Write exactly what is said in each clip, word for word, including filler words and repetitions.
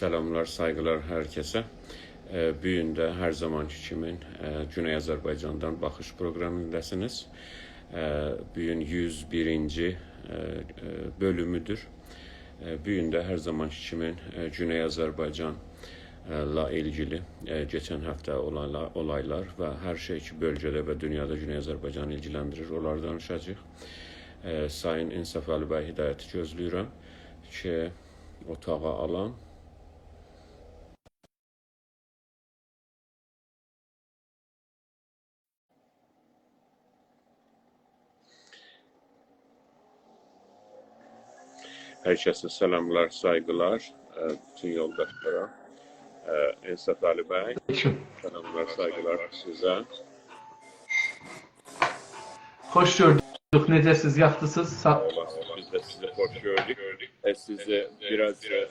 سلاملار، سایغیلار هر کسه. ائ، بو گون ده هر زامانکی کیمین، ائ، گونئی آذربایجاندان باخیش پروقرامینداسینیز. ائ، بو گون یوز بیرینجی، ائ، ائ، بؤلومودور. ائ، بو گون ده هر زامانکی کیمین، ائ، گونئی آذربایجان، ائ، لا ایلگیلی، ائ، کئچن هفته اولایلا-، اولایلار و هر شئی کی، بؤلگه‌ده و دونیادا گونئی آذربایجانی ایلگیلندیریر، اونلاری دانیشاجاغیق. ائ، سایین انصافعلی بی هدایتی گؤزله‌ییرم کی، اوتاغا آلام. هر کسه سلاملار، سایغیلار، ائ، بوتون یولداشلارا. ائ، انصافعلی بی، علیکم. سلاملار، سایغیلار سیزه. خوش گؤردوک. نئجه‌سیز؟ یاخشیسینیز؟ سا- ساغ اولاسینیز. بیز ده سیزی خوش گؤردوک. ائ، سیزی بیر آز، ائ،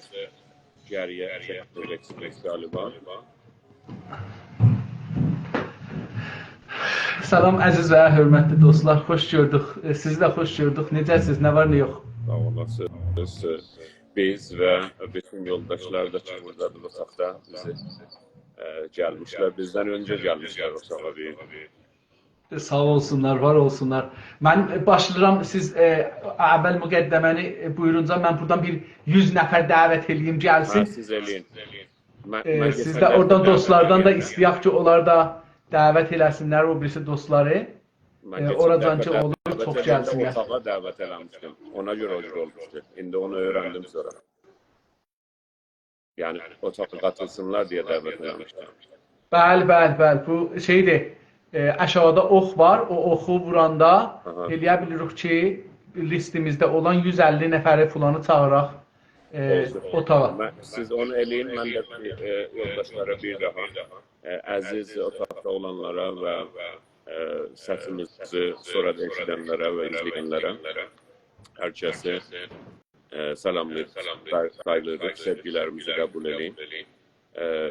گری‌یه چکمه‌یه‌جکسینیز غالیبا. سلام، عزیز و حؤرمتلی دوستلار. خوش گؤردوک. ائ، سیزی ده خوش گؤردوک. نئجه‌سیز؟ نه وار، نه یوخ؟ ساغ اولاسینیز. بیز و بوتون یولداشلار دا کی، بورادادیر اوتاقدا، بیزی، ائ، گلمیشلر. بیزدن اؤنجه گلمیشلر اوتاغا بیر. ساغ اولسونلار، وار اولسونلار. من، ائ، باشلاییرام، سیز، ائ، اول مقدمه‌نی، ائ، بویورونجا من بورادان بیر یوز نفر دعوت ائله‌ییم، گلسین. هه، سیز ائله‌یین. من، ائ، من سیز کئچن ده دفعه اوردان دعوت دوستلاردان دا ائله‌ییرم. ایسته‌یک کی، اونلار دا دعوت ائله‌سینلر، او بیریسی دوستلاری. من ائ، کئچن اوراجان دفعه کی، دعوت اولور، چوخ ائله‌ینده گلسینلر. اوتاغا دعوت ائله‌میشدیم. اونا گؤره او جور اولموشدو. ایندی اونو اؤیرندیم سونرا. یعنی، اوتاغا قاتیلسینلار دئیه دعوت ائله‌میشدیم. بلی، بلی، بلی. بو شئیدیر، ائ، آشاغیدا اوخ وار. او اوخو ووراندا آها. ائله‌یه بیلیریک کی، لیستیمیزده اولان یوز اللی نفری فلانی چاغیراق، ائ، اولسون. اوتاغا. من، سیز اونو ائله‌یین، من ده، ائ، یولداشلارا بیر داها، ائ، عزیز اوتاقدا اولانلارا و، ائ، سسیمیزی سونرا دا ائشیدنلره و ایزله‌ینلره، هر کسی ائ، سلاملاییب، سای-، سایغیلیق، سئوگیلریمیزی قبول ائله‌یین. ائ،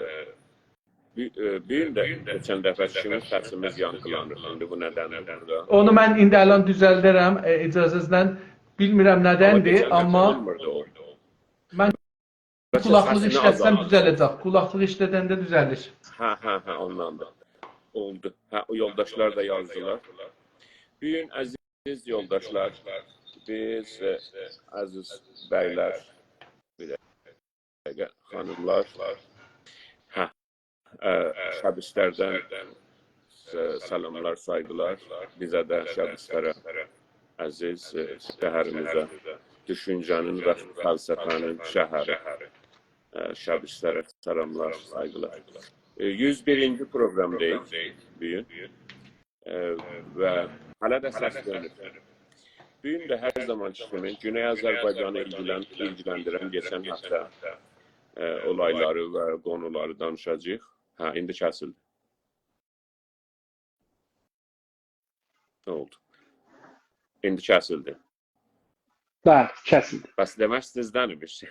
بو، ائ، بو گون ده کئچن دفعه کیمی سسیمیز یانکیلانیر. ایندی بو ندندیر بورادا؟ اونو من ایندی الان دوزلدرم، ائ، اجازه‌نیزله. بیلمیرم آمما ندندیر، کئچن دفعه آمما اولموردو او. من بلکه قولاقلیق سسینی ایشلتسم آزالدیر. دوزله‌جک. قولاقلیق ایشله‌دنده دوزلیر. هه، هه، هه، اوندان دا. اولدو. هه، او یولداشلار دا یازدیلار. بو گون عزیز یولداشلار، بیز، ائ، عزیز بیلر، بیر دقیقه، خانیملار. هه، ائ، شبستردن، ائ، سلاملار، سایغیلار. بیزه ده شبستره، عزیز، ائ، شهریمیزه، دوشونجه‌نین و فلسفه‌نین شهری، ائ، شبستره سلاملار، سایغیلار. ائ، یوز بیرینجی پروقرامداییق بو گون. ائ، و هله ده سس دؤنور. بو گون ده هر زامانکی کیمی گونئی آذربایجانی ایلگیلن-، ایلگیلندیرن کئچن هفته، ائ، اولایلاری و قونولاری دانیشاجاغیق. هه، ایندی کسیلدی. نه اولدو؟ ایندی کسیلدی. بلی، کسیلدی. بس دئمک سیزدن ایمیش.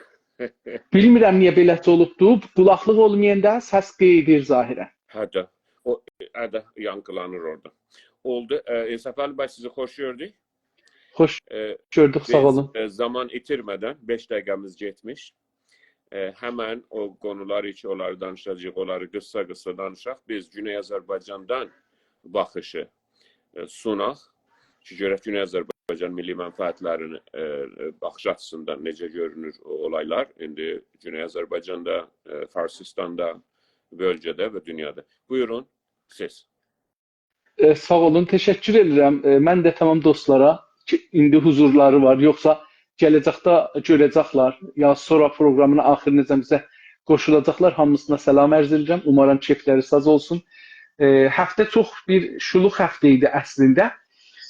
بیلمیرم نییه بئله‌سی اولوبدو. قولاقلیق اولمایاندا سس قئییدیر ظاهراً. هه ده. او، هه ده، یانکیلانیر اورادا. اولدو. ائ، انصافعلی بی، سیزی خوش گؤردوک. خوش ائ، گؤردوک، ساغ اولون. بیز، ائ، زامان ایتیرمه‌دن، بئش دقیقه‌میز گئتمیش. ائ، همن او قونولار کی، اونلاری دانیشاجاغیق، اونلاری قیسا-قیسا دانیشاق. بیز گونئی آذربایجاندان باخیشی، ائ، سوناق کی، گؤرک گونئی آذربایجان میللی منفعتلرینی، ائ، ائ، باخیش آچیسیندان نئجه گؤرونور او اولایلار. ایندی گونئی آذربایجاندا، ائ، فارسیستاندا، بؤلگه‌ده و دونیادا. بویورون، سیز. ائ، ساغ اولون، تشکر ائدیرم. ائ، من ده تمام دوستلارا کی، ایندی حضورلاری وار، یوخسا گله‌جکده گؤره‌جکلر، یا سونرا پروقرامین آخیرینه‌جن بیزه قوشولاجاقلار. هامیسینا سلام عرض ائدیرم. اومارام کئفلری ساز اولسون. ائ، هفته چوخ بیر شولوق هفته ایدی اصلینده.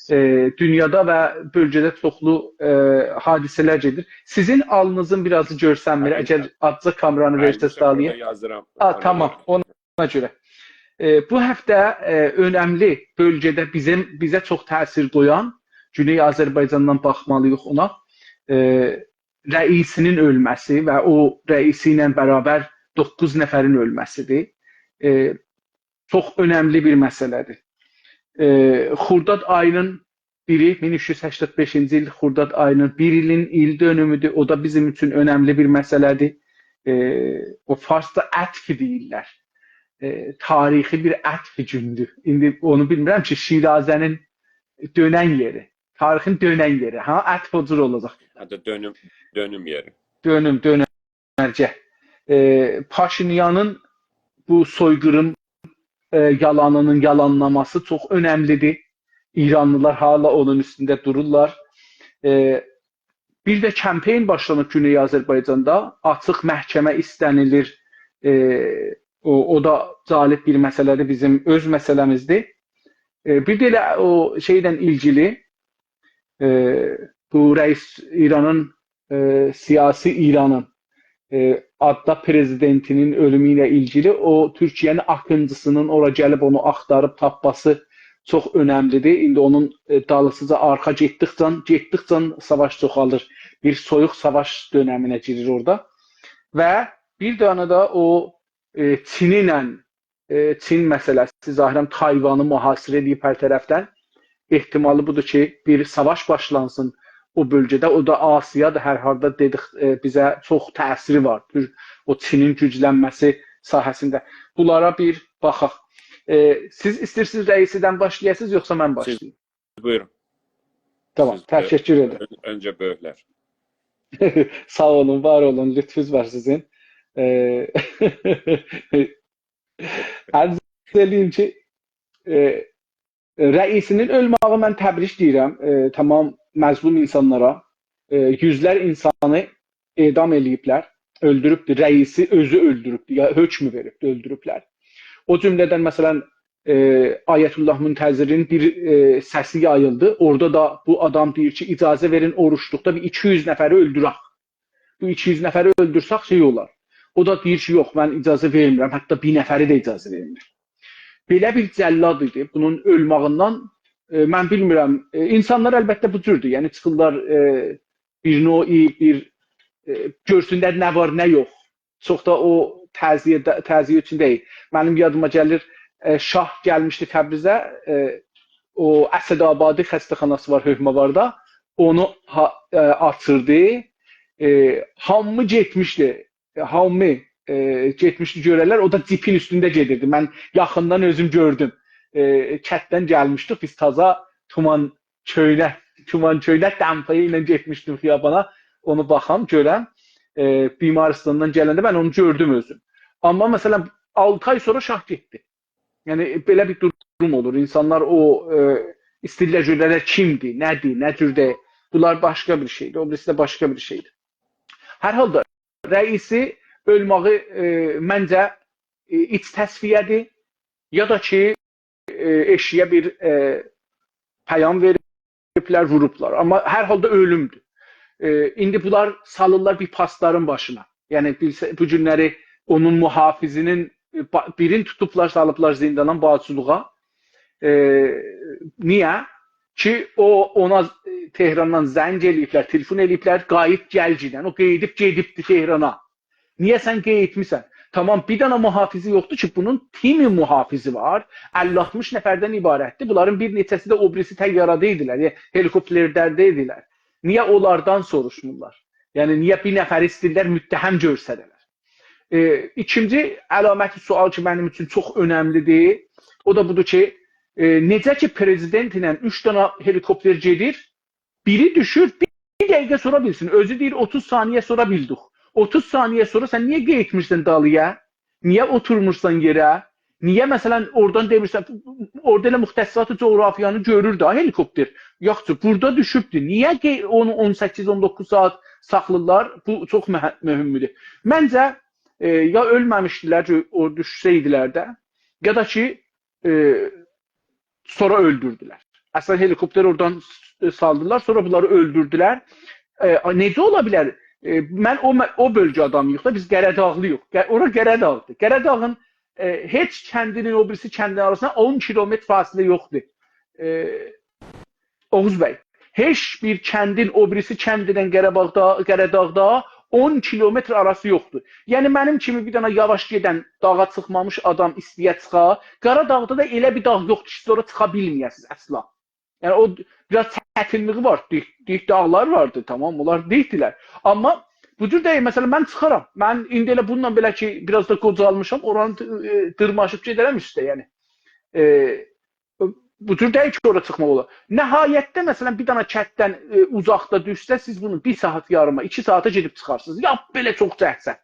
ائ، دونیادا و بؤلگه‌ده چوخلو، ائ، حادثه‌لر گئدیر. سیزین آلینیزین بیر آزی گؤرسنمیر. هه، اگر آزجا کامرانی هه، وئرسز ایندی ساغلاییم. بورادا یازیرام. آ، تامام. اونا گؤره. ائ، بو هفته، ائ، اؤنملی بؤلگه‌ده بیزیم، بیزه چوخ تأثیر قویان، گونئی آذربایجاندان باخمالی‌ییق اونا، ائ، رئیسی‌نین اؤلمه‌سی و او رئیسی ایله برابر دوققوز نفرین اؤلمه‌سیدیر. ائ، چوخ اؤنملی بیر مسئله‌دیر. ائ، خرداد آیی‌نین بیری، مین اوچ یوز سکسن بئشینجی ایل خرداد آیی‌نین بیر ایلین ایل دؤنومودور. او دا بیزیم اوچون اؤنملی بیر مسئله‌دیر. ائ، او فارسدا عطف دئییرلر. ائ، تاریخی بیر عطف گوندور. ایندی اونو بیلمیرم کی، شیرازه‌نین دؤنن یئری، تاریخین دؤنن یئری. ها، عطف او جور اولاجاق. حتی دؤنوم، دؤنوم یئری. دؤنوم، دؤنرگه. ائ، پاشینیانین بو سویقیریم، ائ، یالانینین یالانلاماسی چوخ اؤنملی‌دیر. ایرانلیلار هالا اونون اوستونده دورورلار. ائ، بیر ده کمپین باشلانیب گونئی آذربایجاندا. آچیق محکمه ایسته‌نیلیر. ائ، او، او دا جالب بیر مسئله‌دیر، بیزیم اؤز مسئله‌میزدیر. ائ، بیر ده ائله او شئیله ایلگیلی، ائ، بو رئیس ایرانین، ائ، سیاسی ایرانین، ائ، آددا پرزیدنتینین اؤلومو ایله ایلگیلی او تورکیه‌نین آکینجیسینین اورا گلیب اونو آختاریب تاپماسی چوخ اؤنملی‌دیر. ایندی اونون، ائ، دالیسیجا آرخا گئتدیکجه، گئتدیکجه ساواش چوخالیر. بیر سویوق ساواش دؤنمینه گیریر اورادا. و بیر دنه ده او، ائ، چینینله، ائ، چین مسئله‌سی، ظاهراً تایوانی محاصره ائدیب هر طرفدن. احتمالی بودور کی، بیر ساواش باشلانسین او بؤلگه‌ده. او دا آسیادیر، هر حالدا دئدیک، ائ، بیزه چوخ تأثیری وار. تور-، او چینین گوجلنمه‌سی ساحه‌سینده. بونلارا بیر باخاق. ائ، سیز ایسته‌ییرسینیز رئیسیدن باشلایاسینیز، یوخسا من سیز باشلاییم؟ بویورون. تامام، سیز، ائ، تشکر ائدیرم. اؤن-، اؤنجه بؤیوکلر. ساغ اولون، وار اولون، لطفونوز وار سیزین. ائ، عرض ائله‌ییم کی، ائ، رئیسی‌نین اؤلمه‌یی، من تبریک دئییرم، ائ، تمام مظلوم اینسانلارا. ائ، یوزلر اینسانی اعدام ائله‌ییبلر، اؤلدوروبدور، رئیسی اؤزو اؤلدوروبدور، یا حکم وئریبدیر، اؤلدوروبلر. او جمله‌دن، مثلاً، ائ، آیت‌الله منتظری‌نین بیر، ائ، سسی یاییلدی. اورادا دا بو آدام دئییر کی، اجازه وئرین، اوروجلوقدا بیر ایکی یوز نفری اؤلدورک. بو ایکی یوز نفری اؤلدورسک، شئی اولار. او دا دئییر کی، یوخ، من اجازه وئرمیرم، حتی بیر نفری ده اجازه وئرمیرم. بئله بیر جلاد ایدی. بونون اؤلمه‌ییندن، ائ، من بیلمیرم، ائ، اینسانلار البته بو جوردور. یعنی چیخیرلار، ائ، بیر نوع، بیر، ائ، گؤرسونلر نه وار، نه یوخ. چوخ دا او تعزیه، تعزیه اوچون دئییل. منیم یادیما گلیر، ائ، شاه گلمیشدی تبریزه، ائ، او اسدآبادی خسته‌خاناسی وار حکم‌آواردا. اونو ها-، ائ، آچیردی. ائ، هامی گئتمیشدی. هامی، ائ، گئتمیشدی گؤره‌لر، او دا جیپین اوستونده گئدیردی. من یاخیندان اؤزوم گؤردوم. ائ، کتدن گلمیشدیک، بیز تازا تومان کؤینک، تومان کؤینک دمپایی ایله گئتمیشدیم خیابانا، اونو باخام، گؤرم. ائ، بیمارستاندان گلنده من اونو گؤردوم اؤزوم. آمما، مثلاً، آلتی آی سونرا شاه گئتدی. یعنی، بئله بیر دوروم اولور. اینسانلار او، ائ، ایسته‌ییرلر گؤره‌لر کیمدیر، نه‌دیر، نه جوردور. بونلار باشقا بیر شئیدیر، او بیریسی ده باشقا بیر شئیدیر. هر حالدا، رئیسی اؤلمه‌یی، ائ، منجه، ائ، ایچ تصفیه‌دیر، یا دا کی، ائ، ائشییه بیر، ائ، پیام وئریبلر، ووروبلار. آمما هر حالدا اؤلومدور. ائ، ایندی بونلار سالیرلار بیر پاسدارین باشینا. یعنی، بیلسه-، بو گونلری اونون محافظی‌نین، ائ، با-، بیرینی توتوبلار، سالیبلار زیندانا، باجچیلیغا. ائ، نییه؟ کی، او، اونا، ائ، تهراندان زنگ ائله‌ییبلر، تلفن ائله‌ییبلر، «قاییت، گل‌گینن.» او قاییدیب گئدیبدی تهرانا. نییه سن قاییتمیسان؟ تامام، بیر دنه محافظی یوخدور کی، بونون تیم محافظی وار. اللی آلتمیش نفردن عبارتدیر. بونلارین بیر نئچه‌سی ده او بیریسی طیاره‌ده ایدیلر، یعنی هلیکوپترلرده ایدیلر. نییه اونلاردان سوروشمورلار؟ یعنی، نییه بیر نفری ایسته‌ییرلر متهم گؤرسده‌لر؟ ائ، ایکینجی علامت سؤال کی، منیم اوچون چوخ اؤنملی‌دیر، او دا بودور کی، ائ، نئجه کی، پرزیدنت ایله اوچ دنه هلیکوپتر گئدیر، بیری دوشور، بیر دقیقه سونرا بیلسین. اؤزو دئییر، اوتوز ثانیه سونرا بیلدیک. اوتوز ثانیه سونرا سن نییه قاییتمیرسان دالییا؟ نییه اوتورمورسان یئره؟ نییه، مثلاً، اورادان دئمیرسن، اورادا ائله مختصات جغرافیانی گؤرور ده هلیکوپتر. یاخشی، بورادا دوشوبدور. نییه قی-، اون، اون سککیز، اون دوققوز ساعات ساخلاییرلار؟ بو چوخ مه-، مهمدور. منجه، ائ، یا اؤلمه‌میشدیلر، او دوشسه‌یدیلر ده، یا دا کی، ائ، سونرا اؤلدوردولر. اصلاً، هلیکوپتر اورادان س-، سالدیلار، سونرا بونلاری اؤلدوردولر. ائ، نئجه اولا بیلر؟ ائ، من او مه-، او بؤلگه آدامی‌ییق دا، بیز قره‌داغلی‌ییق. ق-، اورا قره‌داغدیر. قره‌داغین، ائ، هئچ کندینین او بیریسی کندین آراسیندا اون کیلومتر فاصله یوخدور. ائ، اوغوز بی، هئچ بیر کندین او بیریسی کندینن قره‌باغدا، قره‌داغدا اون کیلومتر آراسی یوخدور. یعنی، منیم کیمی بیر دنه یاواش گئدن، داغا چیخمامیش آدام ایسته‌یه چیخا، قاراداغدا دا ائله بیر داغ یوخدور کی، سیز اورا چیخا بیلمه‌یه‌سینیز اصلاً. یعنی، او بیر آز چتینلیگی وار، دیک، دیک داغلار واردی، تامام، اونلار دیکدیلر. آمما بو جور دئییل. مثلا، من چیخارام. من ایندی ائله بونونلا بئله کی، بیر آز دا قوجالمیشام، اورانی، ائ، دیرماشیب گئده‌رم اوسته، یعنی. ائ، بو جور دئییل کی، اورا چیخماق اولار. نهایتده، مثلا، بیر دنه کتدن، ائ، اوزاقدا دوشسه، سیز بونو بیر ساعات یاریما، ایکی ساعاتا گئدیب چیخارسینیز. یا بئله چوخ جهدسن.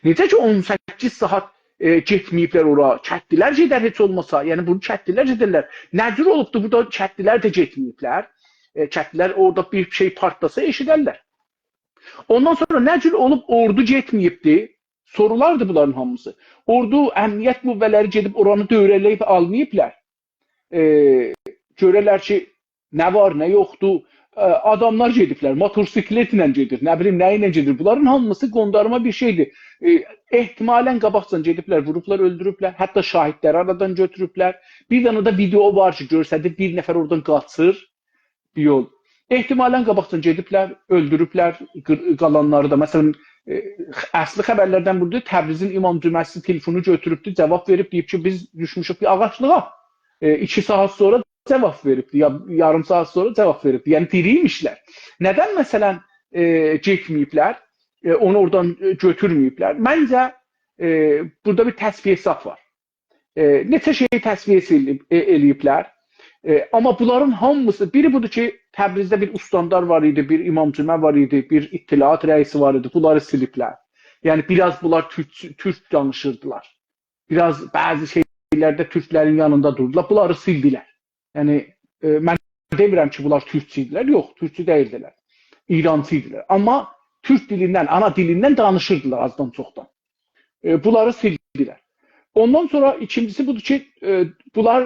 نئجه کی، اون سککیز ساعات، ائ، گئتمه‌ییبلر اورا. کتلی‌لر گئدر هئچ اولماسا. یعنی، بونو کتلی‌لر گئدرلر. نه جور اولوبدو، بورادا کتلی‌لر ده گئتمه‌ییبلر. ائ، کتلی‌لر اورادا بیر شئی پارتلاسا، ائشیدرلر. اوندان سونرا نه جور اولوب اوردو گئتمه‌ییبدی؟ سورولاردی بونلارین هامیسی. اوردو، امنیت قوه‌لری گئدیب اورانی دؤوره‌له‌ییب آلماییبلار. ائ، گؤره‌لر کی، نه وار، نه یوخدور. ائ، آداملار گئدیبلر، موتورسیکلتله گئدیر، نه بیلیم، نه ایله گئدیر. بونلارین هامیسی قوندارما بیر شئیدیر. ائ، احتمالا قاباقجادان گئدیبلر، ووروبلار، اؤلدوروبلر، حتی شاهدلری آرادان گؤتوروبلر. بیر دنه ده ویدئو وار کی، گؤستریر، بیر نفر اورادان قاچیر، بیر یول. احتمالا قاباقجادان گئدیبلر، اؤلدوروبلر، قیر-، قالانلاری دا. مثلا، ائ، اصلی خبرلردن بودور، تبریزین امام جمعه‌سی تلفونو گؤتوروبدو، جواب وئریب، دئییب کی، بیز دوشموشوک بیر آغاجلیغا. ائ، ایکی ساعات سونرا جواب وئریبدی، یا یاریم ساعات سونرا جواب وئریبدی. یعنی، دیری ایمیشلر. ندن، مثلا، ائ، گئتمه‌ییبلر، ائ، اونو اورادان، ائ، گؤتورمه‌ییبلر؟ منجه، ائ، بورادا بیر تصفیه حساب وار. ائ، نئچه شئیی تصفیه ائله‌ییب-، ائ، ائله‌ییبلر. ائ، آمما بونلارین هامیسی، بیری بودور کی، تبریزده بیر استاندار وار ایدی، بیر امام جمعه وار ایدی، بیر اطلاعات رئیسی وار ایدی، بونلاری سیلیبلر. یعنی، بیر آز بونلار تورک، تورک دانیشیردیلار. بیر آز بعضی شئیلرده تورکلرین یانیندا دوردولار، بونلاری سیلدیلر. یعنی، ائ، من دئمیرم کی، بونلار تورکچو ایدیلر، یوخ، تورکچو دئییلدیلر. ایرانچی ایدیلر. آمما تورک دیلیندن، آنا دیلیندن دانیشیردیلار آزدان چوخدان. ائ، بونلاری سیلدیلر. اوندان سونرا ایکینجیسی بودور کی، ائ، بونلار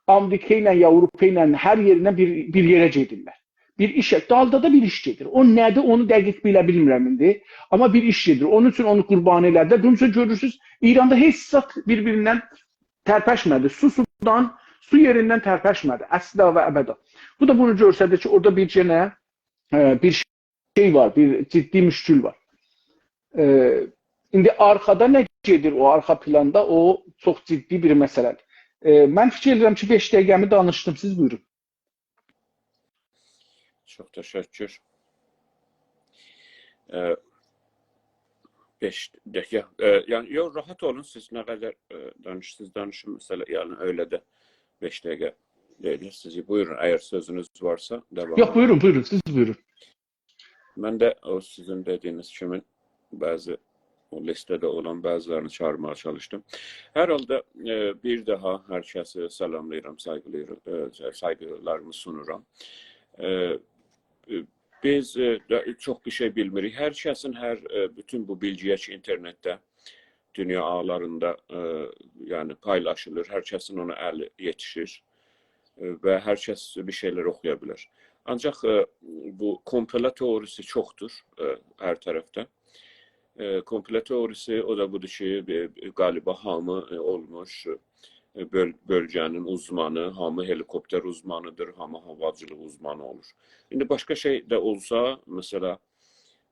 آمریکا ایله یا آوروپا ایله هر یئریندن بیر، بیر یئره گئدیرلر. بیر ایشه، دالدا دا بیر ایش گئدیر. او نه‌دیر، اونو دقیق بیله بیلمیرم ایندی. آمما بیر ایش گئدیر. اونون اوچون اونو قوربانی ائله‌دیلر. بونون اوچون گؤرورسونوز، ایراندا هئچ زاد بیر-بیریندن ترپشمه‌دی. سو سودان، سو یئریندن ترپشمه‌دی. اصلا و ابدا. بو دا بونو گؤستریر کی، اورادا بیر دنه، ائ، بیر شئی وار، بیر جدی مشکل وار. ائ، ایندی آرخادا نه گئدیر، او آرخا پلاندا، او چوخ جدی بیر مسئله‌دیر. ائ، من فیکیر ائدیرم کی، بئش دقیقه‌می دانیشدیم، سیز بویورون. چوخ تشکر. ائ، بئش دقیقه. ائ، یعنی، یوخ، راحت اولون، سیز نه قدر، ائ، دانیشیرسینیز، دانیشین، مثلا، یعنی، ائله ده بئش دقیقه دئییل سیزی. بویورون، اگر سؤزونوز وارسا، داوام. یوخ، بویورون، بویورون، سیز بویورون. من ده او سیزین دئدیگینیز کیمی بعضی او لیسته‌ده اولان بعضی‌لرینی چاغیرماغا چالیشدیم. هر حالدا، ائ، بیر داها هر کسی سلاملاییرام، سایغیلاییرام، ائ، سایغیلاریمی سونورام. ائ، ائ، بیز، ائ، ده چوخ بیر شئی بیلمیریک. هر کسین، هر، ائ، بوتون بو بیلگی‌یه کی، اینترنتده، دونیا آغلاریندا، ائ، یعنی پایلاشیلیر، هر کسین اونا الی یئتیشیر. ائ، و هر کس بیر شئیلر اوخویا بیلر. آنجاق، ائ، بو کومپله تئوریسی چوخدور، ائ، هر طرفده. ائ، کومپله تئوریسی او دا بودور کی، ائ، غالیبا هامی، ائ، اولموش، ائ، بؤل-، بؤلگه‌نین اوزمانی، هامی هلیکوپتر اوزمانیدیر، هامی هاواجیلیق اوزمانی اولور. ایندی باشقا شئی ده اولسا، مثلا،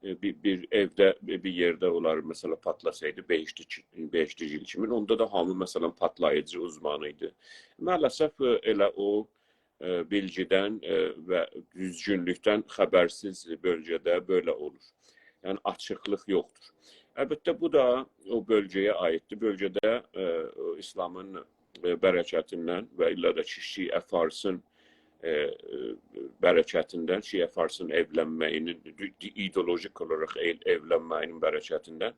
ائ، بیر، بیر ائوده، بیر، بیر یئرده اونلار، مثلا، پاتلاسایدی، بهشتی کی-، بهشتی گیل کیمین، اوندا دا هامی، مثلا، پاتلاییجی اوزمانی ایدی. مع‌الاسف، ائ، ائله او، ائ، بیلگیدن، ائ، و دوزگونلوکدن خبرسیز بؤلگه‌ده بئله اولور. یعنی، آچیقلیق یوخدور. البته، بو دا او بؤلگه‌یه عاییددیر. بؤلگه‌ده، ائ، او ایسلامین، ائ، برکتیندن و الّا دا کی، شیعه فارسین، ائ، ائ، برکتیندن، شیعه فارسین ائولنمه‌یینین، دی-، دی-، ایدئولوژیک اولاراق ائل-، ائولنمه‌یینین برکتیندن،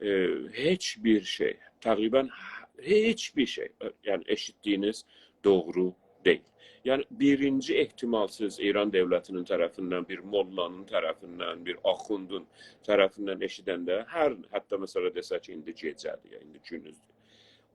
ائ، هئچ بیر شئی، تقریبا ه-، هئچ بیر شئی، ائ، یعنی ائشیتدیگینیز دوغرو دئییل. یعنی بیرینجی احتمال سیز ایران دؤولتی‌نین طرفیندن، بیر موللانین طرفیندن، بیر آخوندون طرفیندن ائشیدنده، هر، حتی مثلا دئسک کی، ایندی گئجه‌دیر، یا ایندی گوندوزدور.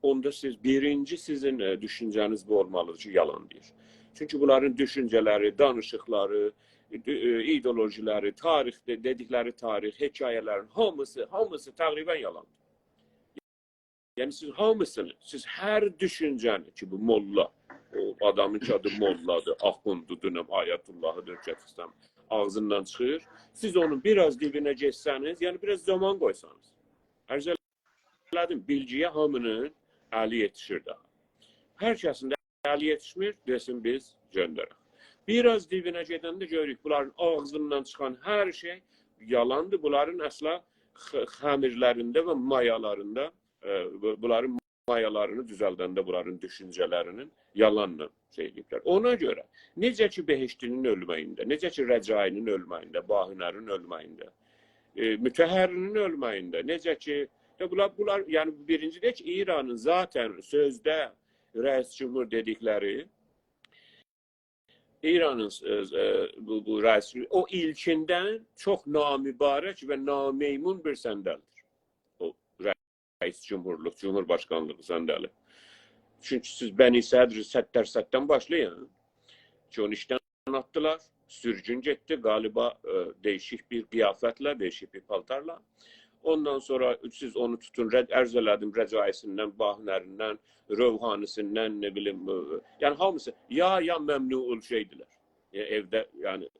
اوندا سیز بیرینجی سیزین، ائ، دوشونجه‌نیز بو اولمالیدیر کی، یالان دئییر. چونکی بونلارین دوشونجه‌لری، دانیشیقلاری، ائ، ائ، ایدئولوژی‌لری، تاریخ، دئ-، دئدیکلری تاریخ، حکایه‌لرین هامیسی، هامیسی تقریبا یالاندیر. یعنی سیز هامیسینی، سیز هر دوشونجه‌نی کی، بو موللا، او آدامین کی، آدی موللادیر، آخوندودور، نم، آیت‌اللهی‌دیر، حجت‌الاسلام، آغزیندان چیخیر، سیز اونون بیر آز دیبینه گئتسه‌نیز، یعنی بیر آز زامان قویسانیز. عرض ائله‌دیم، بیلگی‌یه هامی‌نین الی یئتیشیر داها. هر کسین ده الی یئتیشمیر، دئسین بیز گؤندرک. بیر آز دیبینه گئدنده گؤروروک، بونلارین آغزیندان چیخان هر شئی یالاندیر. بونلارین اصلا خ-، خمیرلرینده و مایالاریندا، ائ، بو-، بونلارین مایالارینی دوزلدنده بونلارین دوشونجه‌لرینین یالانلا شئی ائله‌ییبلر. اونا گؤره نئجه کی بهشتی‌نین اؤلمه‌یینده، نئجه کی رجایی‌نین اؤلمه‌یینده، باهنرین اؤلمه‌یینده، ائ، مطهری‌نین اؤلمه‌یینده، نئجه کی، ده بونلار، بونلار، یعنی بیرینجی دئیک کی، ایرانین ذاتاً سؤزده رئیس جمهور دئدیکلری، ایرانین، ائ، ائ، بو، بو رئیس، او ایلکیندن چوخ نامبارک و نامیمون بیر صندل‌دیر. او رئیس جمهورلوق، جمهورباشقانلیغی صندلی. چونکی سیز بنی صدر، صدر صددن باشلایین کی، اونو ایشدن آتدیلار، سورگون گئتدی، غالیبا، ائ، دییشیک بیر قیافتله، دییشیک بیر پالتارلا. اوندان سونرا سیز اونو توتون، رج-، عرض ائله‌دیم، رجایی‌سیندن، باهنریندن، روحانی‌سیندن، نه بیلیم، ائ، یعنی هامیسی یا، یا ممنوع الشی‌دیلر. یعنی ائوده، یعنی، ائ،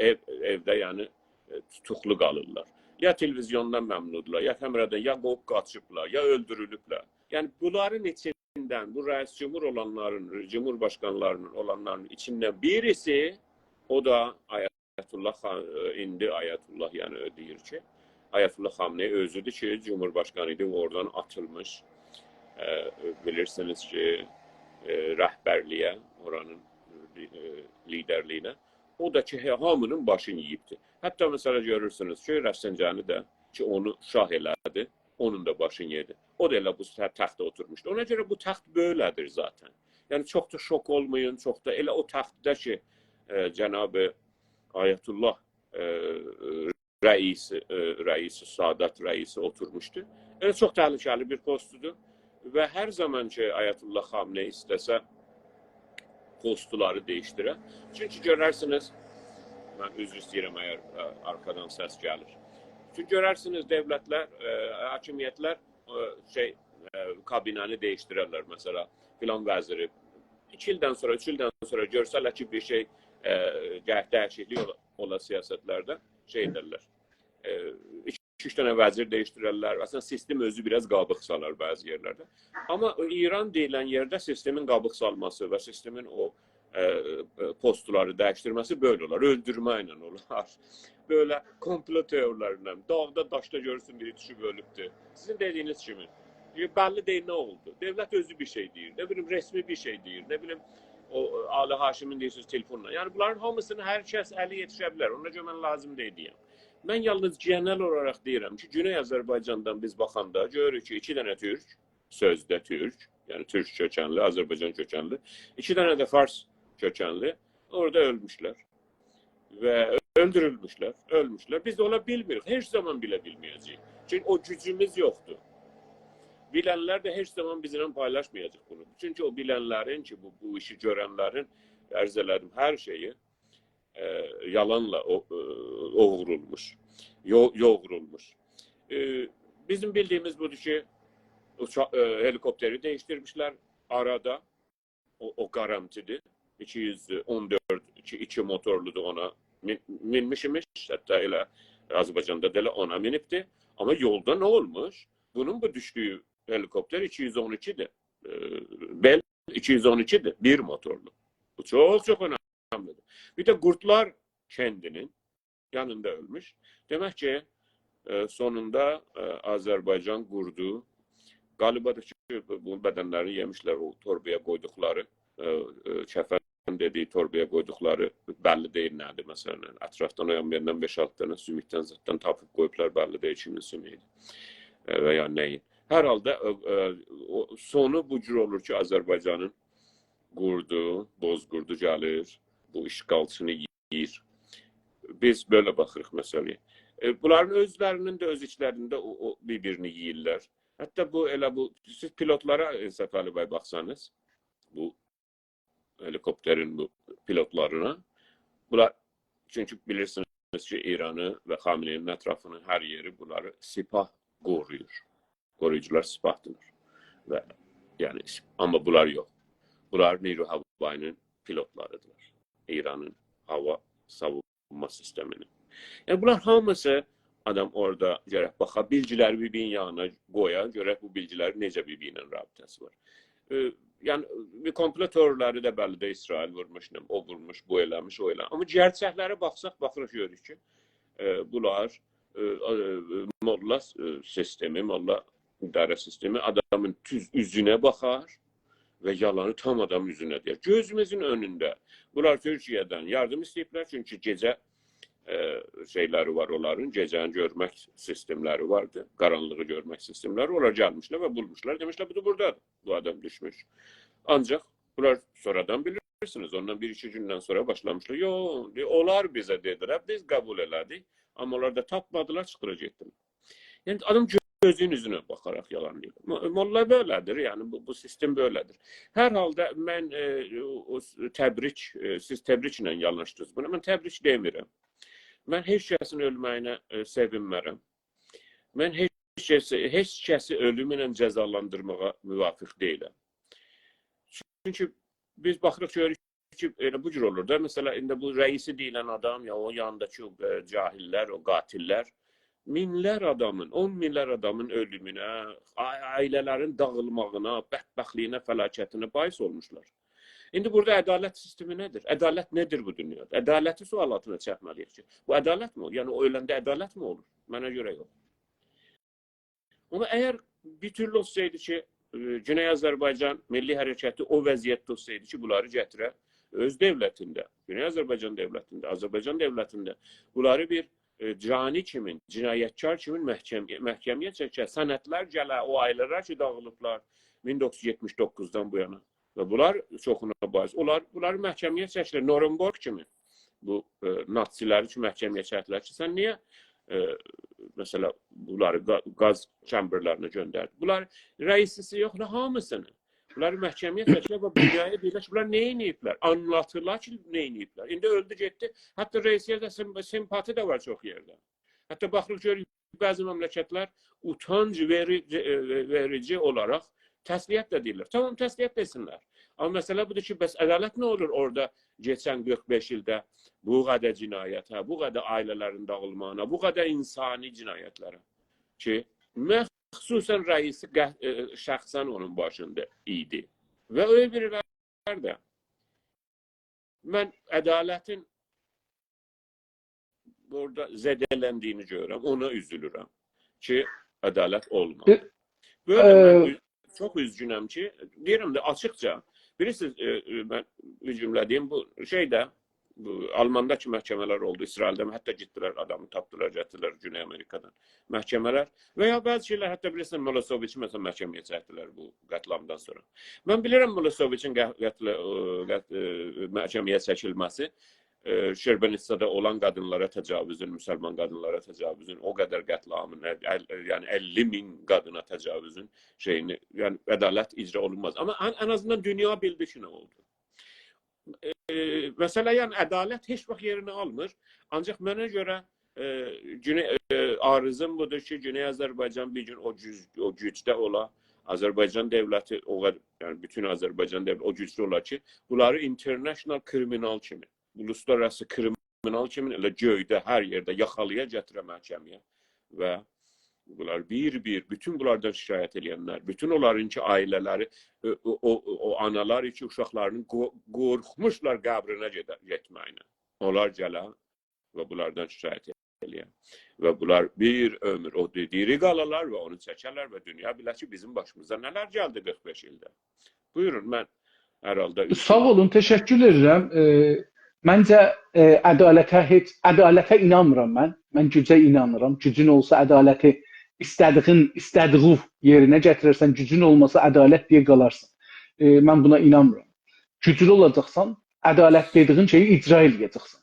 ائو-، ائوده، یعنی، ائ، توتوقلو قالیرلار. یا تلویزیوندان ممنوعدولار، یا کامئرادان، یا قوووب قاچیبلار، یا اؤلدورولوبلر. یعنی بونلارین ایچیندن، بو رئیس جمهور اولانلارین، جمهورباشقانلاری‌نین اولانلارین ایچیندن بیریسی، او دا آیت‌الله خا-، ایندی آیت‌الله، یعنی دئییر کی، آیت‌الله خامنه‌ای اؤزودور کی، جمهورباشقانی ایدی، اورادان آتیلمیش، ائ، بیلیرسینیز کی، ائ، رهبرلییه، اورانین، ائ، لیدرلیگینه. او دا کی، هه-، هامی‌نین باشینی یئییبدی. حتی، مثلا، گؤرورسونوز کی، رفسنجانی ده کی، اونو شاه ائله‌دی، اونون دا باشینی یئدی. او دا ائله بو ت-، تخته اوتورموشدو. اونا گؤره بو تخت بئله‌دیر ذاتاً. یعنی، چوخ دا شوک اولمایین، چوخ دا ائله او تختده کی، ائ، جناب آیت‌الله، ائ، رئیس، ائ، رئیس سادات رئیسی اوتورموشدو. ائله چوخ تهلکه‌لی بیر پستدور و هر زامان کی، آیت‌الله خامنه‌ای ایسته‌سه پستلری دییشدیره. چونکی گؤررسینیز، من عذر ایسته‌ییرم اگر، ائ، آرخادان سس گلیر. چونکی گؤررسینیز، دؤولتلر، ائ، حاکمیتلر، ائ، شئی، ائ، کابینه‌نی دییشدیررلر، مثلا، فلان وزیری. ایکی ایلدن سونرا، اوچ ایلدن سونرا گؤرسه‌لر کی، بیر شئی، ائ، گرک دییشیکلیک اولا، اولا سیاستلرده، شئی ائدرلر. ائ، ایکی، اوچ دنه وزیر دییشدیررلر. اصلا، سیستم اؤزو بیر آز قابیق سالار بعضی یئرلرده. آمما او ایران دئییلن یئرده سیستمین قابیق سالماسی و سیستمین او، ائ، ائ، پستلری دییشدیرمه‌سی بئله اولار. اؤلدورمکله اولار. بئله کومپلو تئوریلریندن. داغدا، داشدا گؤرورسون، بیری دوشوب اؤلوبدور. سیزین دئدیگینیز کیمی. ائ، بللی دئییل نه اولدو. دؤولت اؤزو بیر شئی دئییر. نه بیلیم، رسمی بیر شئی دئییر. نه بیلیم، او، ائ، آلی هاشمین دئییرسینیز تلفونلا. یعنی، بونلارین هامیسینی هر کس الی یئتیشه بیلر. اونا گؤره من لازیم دئییل دئیم. من یالنیز گئنل اولاراق دئییرم کی، گونئی آذربایجاندان بیز باخاندا گؤروروک کی، ایکی دنه تورک، سؤزده تورک، یعنی تورک کؤکنلی، آذربایجان کؤکنلی، ایکی دنه ده فارس کؤکنلی اورادا اؤلموشلر و اؤلدورولموشلر، اؤلموشلر. بیز ده اولا بیلمیریک، هئچ زامان بیله بیلمه‌یه‌جه‌ییک. چونکی او گوجوموز یوخدور. بیلنلر ده هئچ زامان بیزله پایلاشمایاجاق بونو. چونکی او بیلنلرین کی، بو، بو ایشی گؤرنلرین، عرض ائله‌دیم، هر شئیی، ائ، یالانلا او-، ائ، اوغرولموش، یو-، یوغرولموش. ائ، بیزیم بیلدیگیمیز بودور کی، اوچا-، ائ، هلیکوپتری دییشدیرمیشلر آرادا. او، او گارانتی‌دیر. ایکی یوز اون دؤرد، ایکی، ایکی موتورلودور، اونا مین-، مینمیش ایمیش. حتی ائله آذربایجاندا دا ائله اونا مینیبدی. آمما یولدا نه اولموش؟ بونون بو دوشدویو هلیکوپتر ایکی یوز اون ایکی‌دیر. ائ، بئل ایکی یوز اون ایکی‌دیر، بیر موتورلو. بو چوخ، چوخ اؤنملی‌دیر. بیر ده قوردلار کندی‌نین یانیندا اؤلموش. دئمک کی، ائ، سونوندا، ائ، آذربایجان قوردو، غالیبا دا کی، بو بدنلرینی یئمیشلر، او توربایا قویدوقلاری، ائ، ائ، کفن دئدیگی توربایا قویدوقلاری بللی دئییل نه‌دیر، مثلا، اطرافدان او یان بو یاندان بئش-آلتی دنه سوموکدن زاددان تاپیب قویوبلار، بللی دئییل کیمین سومویو ایدی، ائ، و یا نه‌یی. هر حالدا، ائ، ائ، او، سونو بو جور اولور کی، آذربایجانین قوردو، بوزقوردو گلیر، بو اشغالچینی یئییر. بیز بئله باخیریق مسئله‌یه. ائ، بونلارین اؤزلرینین ده اؤز ایچلرینده او، او بیر-بیرینی یئییرلر. حتی بو ائله بو، سیز پیلوتلارا، انصافعلی بی، باخسانیز، بو هلیکوپترین بو پیلوتلارینا، بونلار، چونکی بیلیرسینیز کی، ایرانی و خامنه‌ای‌نین اطرافینین هر یئری، بونلاری سپاه قورویور. قورویوجولار سپاهدیلار. و، یعنی، آمما بونلار یوخ. بونلار نیروی هوایی‌نین پیلوتلاریدیرلار. ایرانین هاوا ساوونما سیستمینین. یعنی، بونلار هامیسی آدام اورادا گرک باخا، بیلگیلری بیر-بیرینین یانینا قویا، گؤرک بو بیلگیلرین نئجه بیر-بیری ایله رابطه‌سی وار. ائ، یعنی، بیر کومپلو تئوریلری ده بللی‌دیر، اسرائیل وورموش، نه، او وورموش، بو ائله‌میش، او ائله. آمما گئرچکلره باخساق، باخیریق، گؤروروک کی، ائ، بونلار، ائ، ائ، موللا، ائ، سیستمی، موللا اداره سیستمی آدامین دوز اوزونه باخار و یالانی تام آدامین اوزونه دئیر. گؤزوموزون اؤنونده. بونلار تورکیه‌دن یاردیم ایسته‌ییبلر، چونکی گئجه، ائ، شئیلری وار اونلارین، گئجه‌نی گؤرمک سیستملری واردی، قارانلیغی گؤرمک سیستملری. اونلار گلمیشلر و بولموشلار. دئمیشلر: «بودور، بورادادیر. بو آدام دوشموش.» آنجاق بونلار سونرادان بیلیرسینیز، اوندان بیر-ایکی گوندن سونرا باشلامیشلار: «یوخ، اونلار بیزه دئدیلر، بیز قبول ائله‌دیک.» آمما اونلار دا تاپمادیلار، چیخدیلار گئتدیلر. یعنی آدام گؤزونون اوزونه باخاراق یالان دئییر. مو-، موللا بئله‌دیر، یعنی بو، بو سیستم بئله‌دیر. هر حالدا من، ائ، او، او تبریک، ائ، سیز تبریکله یاناشدینیز بونا. من تبریک دئمیرم. من هئچ کسین اؤلمه‌یینه، ائ، سئوینمه‌رم. من هئچ کسی، هئچ کسی اؤلوم ایله جزالاندیرماغا موافق دئییلم. چونکی بیز باخیریق، گؤروروک کی، ائله بو جور اولور دا. مثلا، ایندی بو رئیسی دئییلن آدام، یا او یانداکی، ائ، جاهل‌لر، او قاتل‌لر مینلر آدامین، اون مینلر آدامین اؤلومونه، عا-، عائله‌لرین داغیلماغینا، بدبختلیگینه، فلاکتینه باعث اولموشلار. ایندی بورادا عدالت سیستمی نه‌دیر؟ عدالت نه‌دیر بو دونیادا؟ عدالتی سؤال آلتینا چکمه‌لی‌ییک کی، بو عدالت‌می اولور؟ یعنی او اؤلنده عدالت‌می اولور؟ منه گؤره یوخ. آمما اگر بیر تورلو اولسایدی کی، ائ، گونئی آذربایجان میللی حرکتی او وضعیتده اولسایدی کی، بونلاری گتیره اؤز دؤولتینده، گونئی آذربایجان دؤولتینده، آذربایجان دؤولتینده بونلاری بیر، ائ، جانی کیمین، جنایتکار کیمین محکم-، محکمه‌یه چکه، سندلر گله، او عائله‌لر کی، داغیلیبلار مین دوققوز یوز یئتمیش دوققوزدان بو یانا. و بونلار چوخونا باعث. اونلار، بونلاری محکمه‌یه چکدیلر. نورنبورگ کیمی بو، ائ، ناتسی‌لری کی، محکمه‌یه چکدیلر کی، سن نییه، ائ، مثلا، بونلاری گا-، گاز چمبرلرینه گؤندردین؟ بونلار رئیسی‌سی یوخ، نه هامیسینی. بونلاری محکمه‌یه چکدیلر و دونیایا دئییرلر کی، بونلار نه ائدیبلر؟ آنلاتیرلار کی، نه ائدیبلر. ایندی اؤلدو گئتدی. حتی رئیسی‌یه ده سیم-، سیمپاتی ده وار چوخ یئرده. حتی باخیریق، گؤروروک، بعضی مملکت‌لر اوتانج وئریجی، ائ، وئریجی اولاراق تسلیت ده دئییرلر. تامام، تسلیت دئسینلر. آمما مسئله بودور کی، بس عدالت نه اولور اورادا کئچن قیرخ بئش ایلده بو قدر جنایته، بو قدر عائله‌لرین داغیلماغینا، بو قدر انسانی جنایت‌لره کی، مخصوصا رئیسی قه-، ائ، شخصا اونون باشیندا ایدی. و او بیریلری ده. من عدالتین اورادا زده‌لندیگینی گؤرورم، اونا اوزولورم کی، عدالت اولمادی. ائ، بؤیله من ائ، اوز-، چوخ اوزگونم کی، دئییرم ده آچیقجا، بیلیرسینیز، ائ، ائ، من بیر جمله دئییم، بو شئیده، بو آلماندا کی محکمه‌لر اولدو، اسرائیلده حتی گئتدیلر، آدامی تاپدیلار، گتیردیلر گونئی آمریکادان. محکمه‌لر و یا بعضی شئیلر، حتی بیلیرسن، میلوسوویچی، مثلا، محکمه‌یه چکدیلر بو قتل‌عامدان سونرا. من بیلیرم میلوسوویچین قه-، قتل-، ائ، قت-، ائ، محکمه‌یه چکیلمه‌سی، ائ، شربنیتسادا اولان قادینلارا تجاوزون، مسلمان قادینلارا تجاوزون، او قدر قتل‌عامین، ال-، یعنی اللی مین قادینا تجاوزون شئیینی، یعنی عدالت اجرا اولونماز. آمما ان، ان آزیندان دونیا بیلدی کی، نه اولدو. ائ، مسئله، یعنی عدالت هئچ واخت یئرینی آلمیر. آنجاق منه گؤره، ائ، گونئی، ائ، آرزوم بودور کی، گونئی آذربایجان بیر گون او گوج-، او گوجده اولا. آذربایجان دؤولتی او قدر، یعنی بوتون آذربایجان دؤولتی او گوجده اولا کی، بونلاری international criminal کیمی، اولوسلارآراسی کریمینال کیمی ائله گؤیده، هر یئرده یاخالایا، گتیره محکمه‌یه. و بونلار بیر-بیر، بوتون بونلاردان شکایت ائله‌ینلر، بوتون اونلارین کی، عائله‌لری، او، او، او، او آنالار کی، اوشاقلارینین قو-، قورخموشلار قبرینه گئده-، گئتمه‌یینه. اونلار گله و بونلاردان شکایت ائله‌ین. و بونلار بیر عؤمور او دی-، دیری قالالار و اونو چکرلر و دونیا بیلر کی، بیزیم باشیمیزا نه‌لر گلدی قیرخ بئش ایلده. بویورون، من هر حالدا اوچ ساغ ایل اولون، تشکر ائدیرم. ائ، منجه، ائ، عدالته هئچ، عدالته اینانمیرام من. من گوجه اینانیرام. گوجون اولسا عدالتی ایسته‌دیگین، ایسته‌دیگی یئرینه گتیررسن، گوجون اولماسا عدالت دئیه قالارسان. ائ، من بونا اینانمیرام. گوجلو اولاجاقسان، عدالت دئدیگین شئیی اجرا ائله‌یه‌جکسن.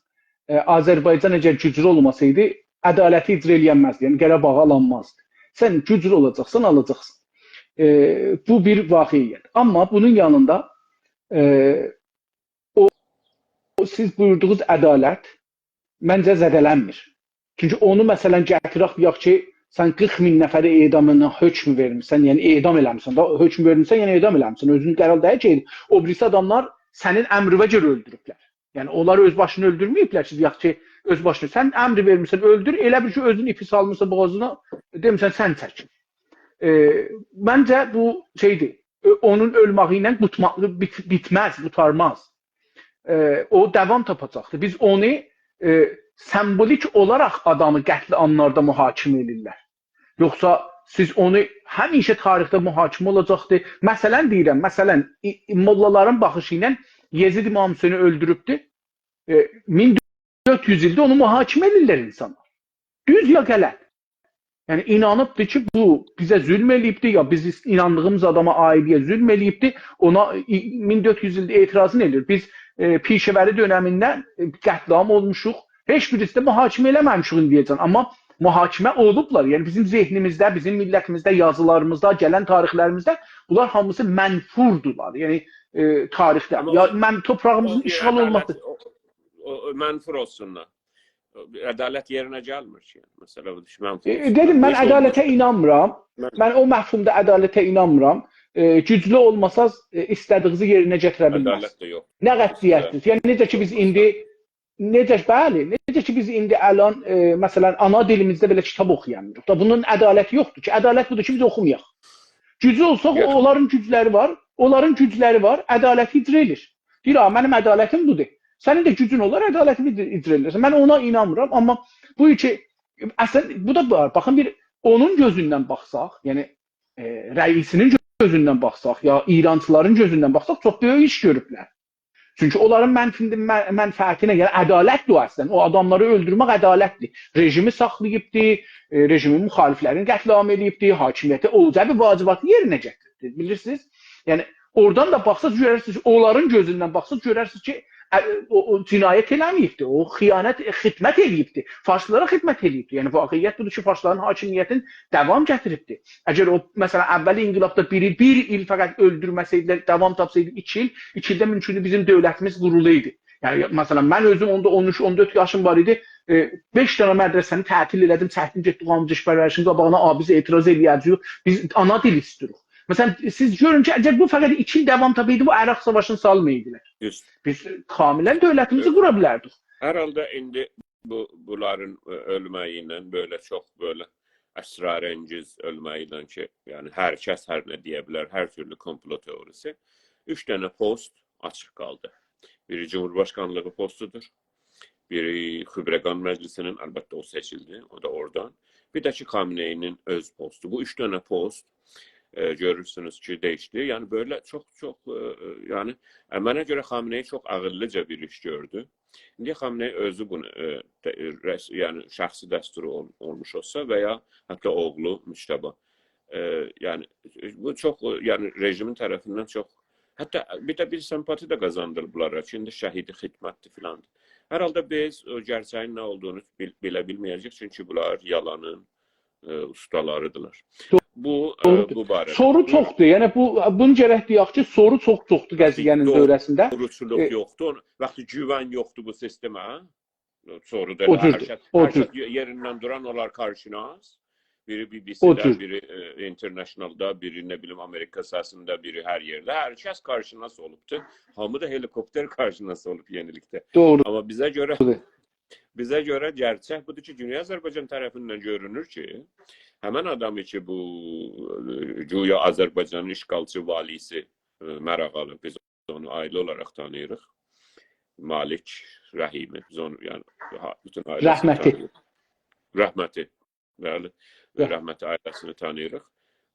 ائ، آذربایجان اگر گوجلو اولماسایدی، عدالتی اجرا ائله‌ینمزدی. یعنی قاراباغی آلانمازدی. سن گوجلو اولاجاقسان، آلاجاقسان. ائ، بو بیر واقعیت. آمما بونون یانیندا، ائ، او، او سیز بویوردوغونوز عدالت منجه زده‌لنمیر. چونکی اونو، مثلا، گتیرک، دئیک کی، سن قیرخ مین نفری اعدامینا حکم وئرمیسن، یعنی اعدام ائله‌میسن، دا حکم وئرمیسن، یعنی اعدام ائله‌میسن. اؤزون قرار دئییل کی، او بیریسی آداملار سنین امرینه گؤره اؤلدوروبلر. یعنی اونلار اؤز باشینی اؤلدورمه‌ییبلر کی، دئیک کی، اؤز باشینی. سن امر وئرمیسن، اؤلدور، ائله بیل کی، اؤزون ایپی سالمیسان بوغازینا، دئمیسن، سن چک. ائ، منجه بو شئیدیر، ائ، اونون اؤلمه‌یی ایله قوتما-، بیت-، بیتمز، قوتارماز. ائ، او داوام تاپاجاقدیر. بیز اونو، ائ، سمبولیک اولاراق آدامی قتل‌عاملاردا محاکمه ائدیرلر. یوخسا سیز اونو همیشه تاریخده محاکمه اولاجاقدیر. مثلا دئییرم، مثلا، ای-، ای-، موللالارین باخیشی ایله یزید امام حسینی اؤلدوروبدور. ائ، مین دؤرد یوز ایلده اونو محاکمه ائدیرلر اینسانلار. دوز یا غلط؟ یعنی اینانیبدیر کی، بو بیزه ظلم ائله‌ییبدی، یا بیز ایناندیغیمیز آداما، عائله‌یه ظلم ائله‌ییبدی. اونا ای-، مین دؤرد یوز ایلده اعتراضینی ائدیر. بیز، ائ، پیشه‌وری دؤنمینده، ائ، قتل‌عام اولموشوق. هئچ بیریسی ده محاکمه ائله‌مه‌میشیک ایندیه‌جن. آمما محاکمه اولوبلار. یعنی بیزیم ذهنیمیزده، بیزیم میللتیمیزده، یازیلاریمیزدا، گلن تاریخلریمیزده بونلار هامیسی منفوردولار. یعنی، ائ، تاریخده. آمما یا او، من توپراغیمیزین او بیر اشغال عدالت، اولماسی. او، او، او منفور اولسونلار. عدالت یئرینه گلمیر کی، یعنی. مسئله بودور کی، منفور اولسونلار. ائ، دئدیم، من هئچ عدالته اولماسا. اینانمیرام. من من او مفهومدا عدالته اینانمیرام. ائ، گوجلو اولماساز، ائ، ایسته‌دیگینیزی یئرینه گتیره بیلمز. عدالت ده یوخ. نه قدر دئیه‌سینیز. یعنی، نئجه کی، بیز ایندی، نئجه، بلی، نئجه کی، بیز ایندی الان، ائ، مثلا، آنا دیلیمیزده بئله کیتاب اوخویامیریق. دا بونون عدالتی یوخدور کی، عدالت بودور کی، بیز اوخومایاق. گوجلو اولساق، یوخ. اونلارین گوجلری وار، اونلارین گوجلری وار، عدالتی اجرا ائدیر. دئییر، «آ، منیم عدالتیم بودور.» سنین ده گوجون اولار، عدالتینی اجرا ائدیرسن. من اونا اینانمیرام، آمما بو کی، اصلا، بو دا وار. باخین، بیر اونون گؤزوندن باخساق، یعنی، ائ، رئیسینین گؤزوندن باخساق، یا ایرانچیلارین گؤزوندن باخساق، چوخ بؤیوک ایش گؤروبلر. چونکی اونلارین منفی-، من-، منفعتینه، یعنی عدالتدیر او اصلا. او آداملاری اؤلدورمک عدالتدیر. رژیمی ساخلاییبدی، ائ، رژیمین مخالفلرینی قتل‌عام ائله‌ییبدی، حاکمیتی اوجه بیر واجباتی یئرینه گتیریبدی. بیلیرسینیز؟ یعنی، اورادان دا باخساز گؤررسینیز، اونلارین گؤزوندن باخساز گؤررسینیز کی، ا، او، او جنایت ائله‌مه‌ییبدی، او خیانت، ائ، خدمت ائله‌ییبدی. فارسلارا خدمت ائله‌ییبدی. یعنی، واقعیت بودور کی، فارسلارین حاکمیتین داوام گتیریبدی. اگر او، مثلا، اول انقلابدا بیری بیر ایل فقط اؤلدورمه‌سه‌یدیلر، داوام تاپسایدی ایکی ایل، ایکی ایلده مومکوندور بیزیم دؤولتیمیز قورولایدی. یعنی، مثلا، من اؤزوم اوندا اون اوچ، اون دؤرد یاشیم وار ایدی. ائ، بئش دنه مدرسه‌نی تعطیل ائله‌دیم، چکدیم، گئتدیک آموزش پرورشین قاباغینا، «آ، بیز اعتراض ائله‌یه‌جه‌ییک، بیز آنا دیلی ایسته‌ییریک.» مثلا، سیز گؤرون کی، اگر بو فقط ایکی ایل داوام تاپایدی، بو عراق ساواشینی سالمایدیلار. دوز. بیز کاملا دؤولتیمیزی، دوز، قورا بیلردیک. هر حالدا ایندی بو، بونلارین، ائ، اؤلمه‌یی ایله، بئله چوخ بئله اسرارانگیز اؤلمه‌یی ایله کی، یعنی هر کس هر نه دئیه بیلر، هر تورلو کومپلو تئوریسی. اوچ دنه پست آچیق قالدی. بیری جمهورباشقانلیغی پستودور، بیری خبرگان مجلسی‌نین، البته او سئچیلدی، او دا اورادان. بیر ده کی، خامنه‌ای‌نین اؤز پستو. بو اوچ دنه پست، ائ، گؤرورسونوز کی، دییشدی. یعنی بئله چوخ، چوخ، ائ، ائ، یعنی، ائ، منه گؤره خامنه‌ای چوخ عاغیللیجا بیر ایش گؤردو. ایندی خامنه‌ای اؤزو بونو، ائ، ده-، ائ، رس-، یعنی شخصی دستورو اول-، اولموش اولسا و یا حتی اوغلو مجتبی، ائ، یعنی، ائ، بو چوخ، ائ، یعنی رژیمین طرفیندن چوخ، حتی بیر ده بیر سمپاتی ده قازاندیلار بونلارا کی، ایندی شهید خدمتدیر فلاندیر. هر حالدا بیز او گئرچه‌یین نه اولدوغونو بیل-، بیله بیلمه‌یه‌جه‌ییک، چونکی بونلار یالانین، ائ، اوستالاریدیرلار. دو-، بو، ائ، دوغرودور. بو باره‌ده. سورو بویورون. چوخدور. یعنی بو، بونو گرک دئیک کی، سورو چوخ چوخدور قضیه‌نین دوره‌سینده. دوغروچولوق، ائ، یوخدور. وقتی گوون یوخدور بو سیستمه، سورو دا او ائله هر جوردور، کس، او هر کس جور. یئ-، یئریندن دوران اولار کارشناس. بیری او بی بی سی‌ده، جور. بیری، ائ، اینترنشنالدا، بیری، نه بیلیم، آمریکا سسینده، بیری هر یئرده. هر کس کارشناس اولوبدور. هامی دا هلیکوپتر کارشناسی اولوب یئنیلیکده. دوغرو. آمما بیزه گؤره، دوغرو. بیزه گؤره گئرچک بودور کی، گونئی آذربایجان طرفیندن گؤرونور کی، همن آدامی کی، بو، ائ، گویا آذربایجانین اشغالچی والیسی، ائ، مراغالی، بیز اونو عائله اولاراق تانیییریق. مالک رحیمی، بیز اونو، یعنی، ها-، بوتون عائله‌سینی، رحمتی، تانیییریق. رحمتی، بلی. رح- رحمتی عائله‌سینی تانیییریق.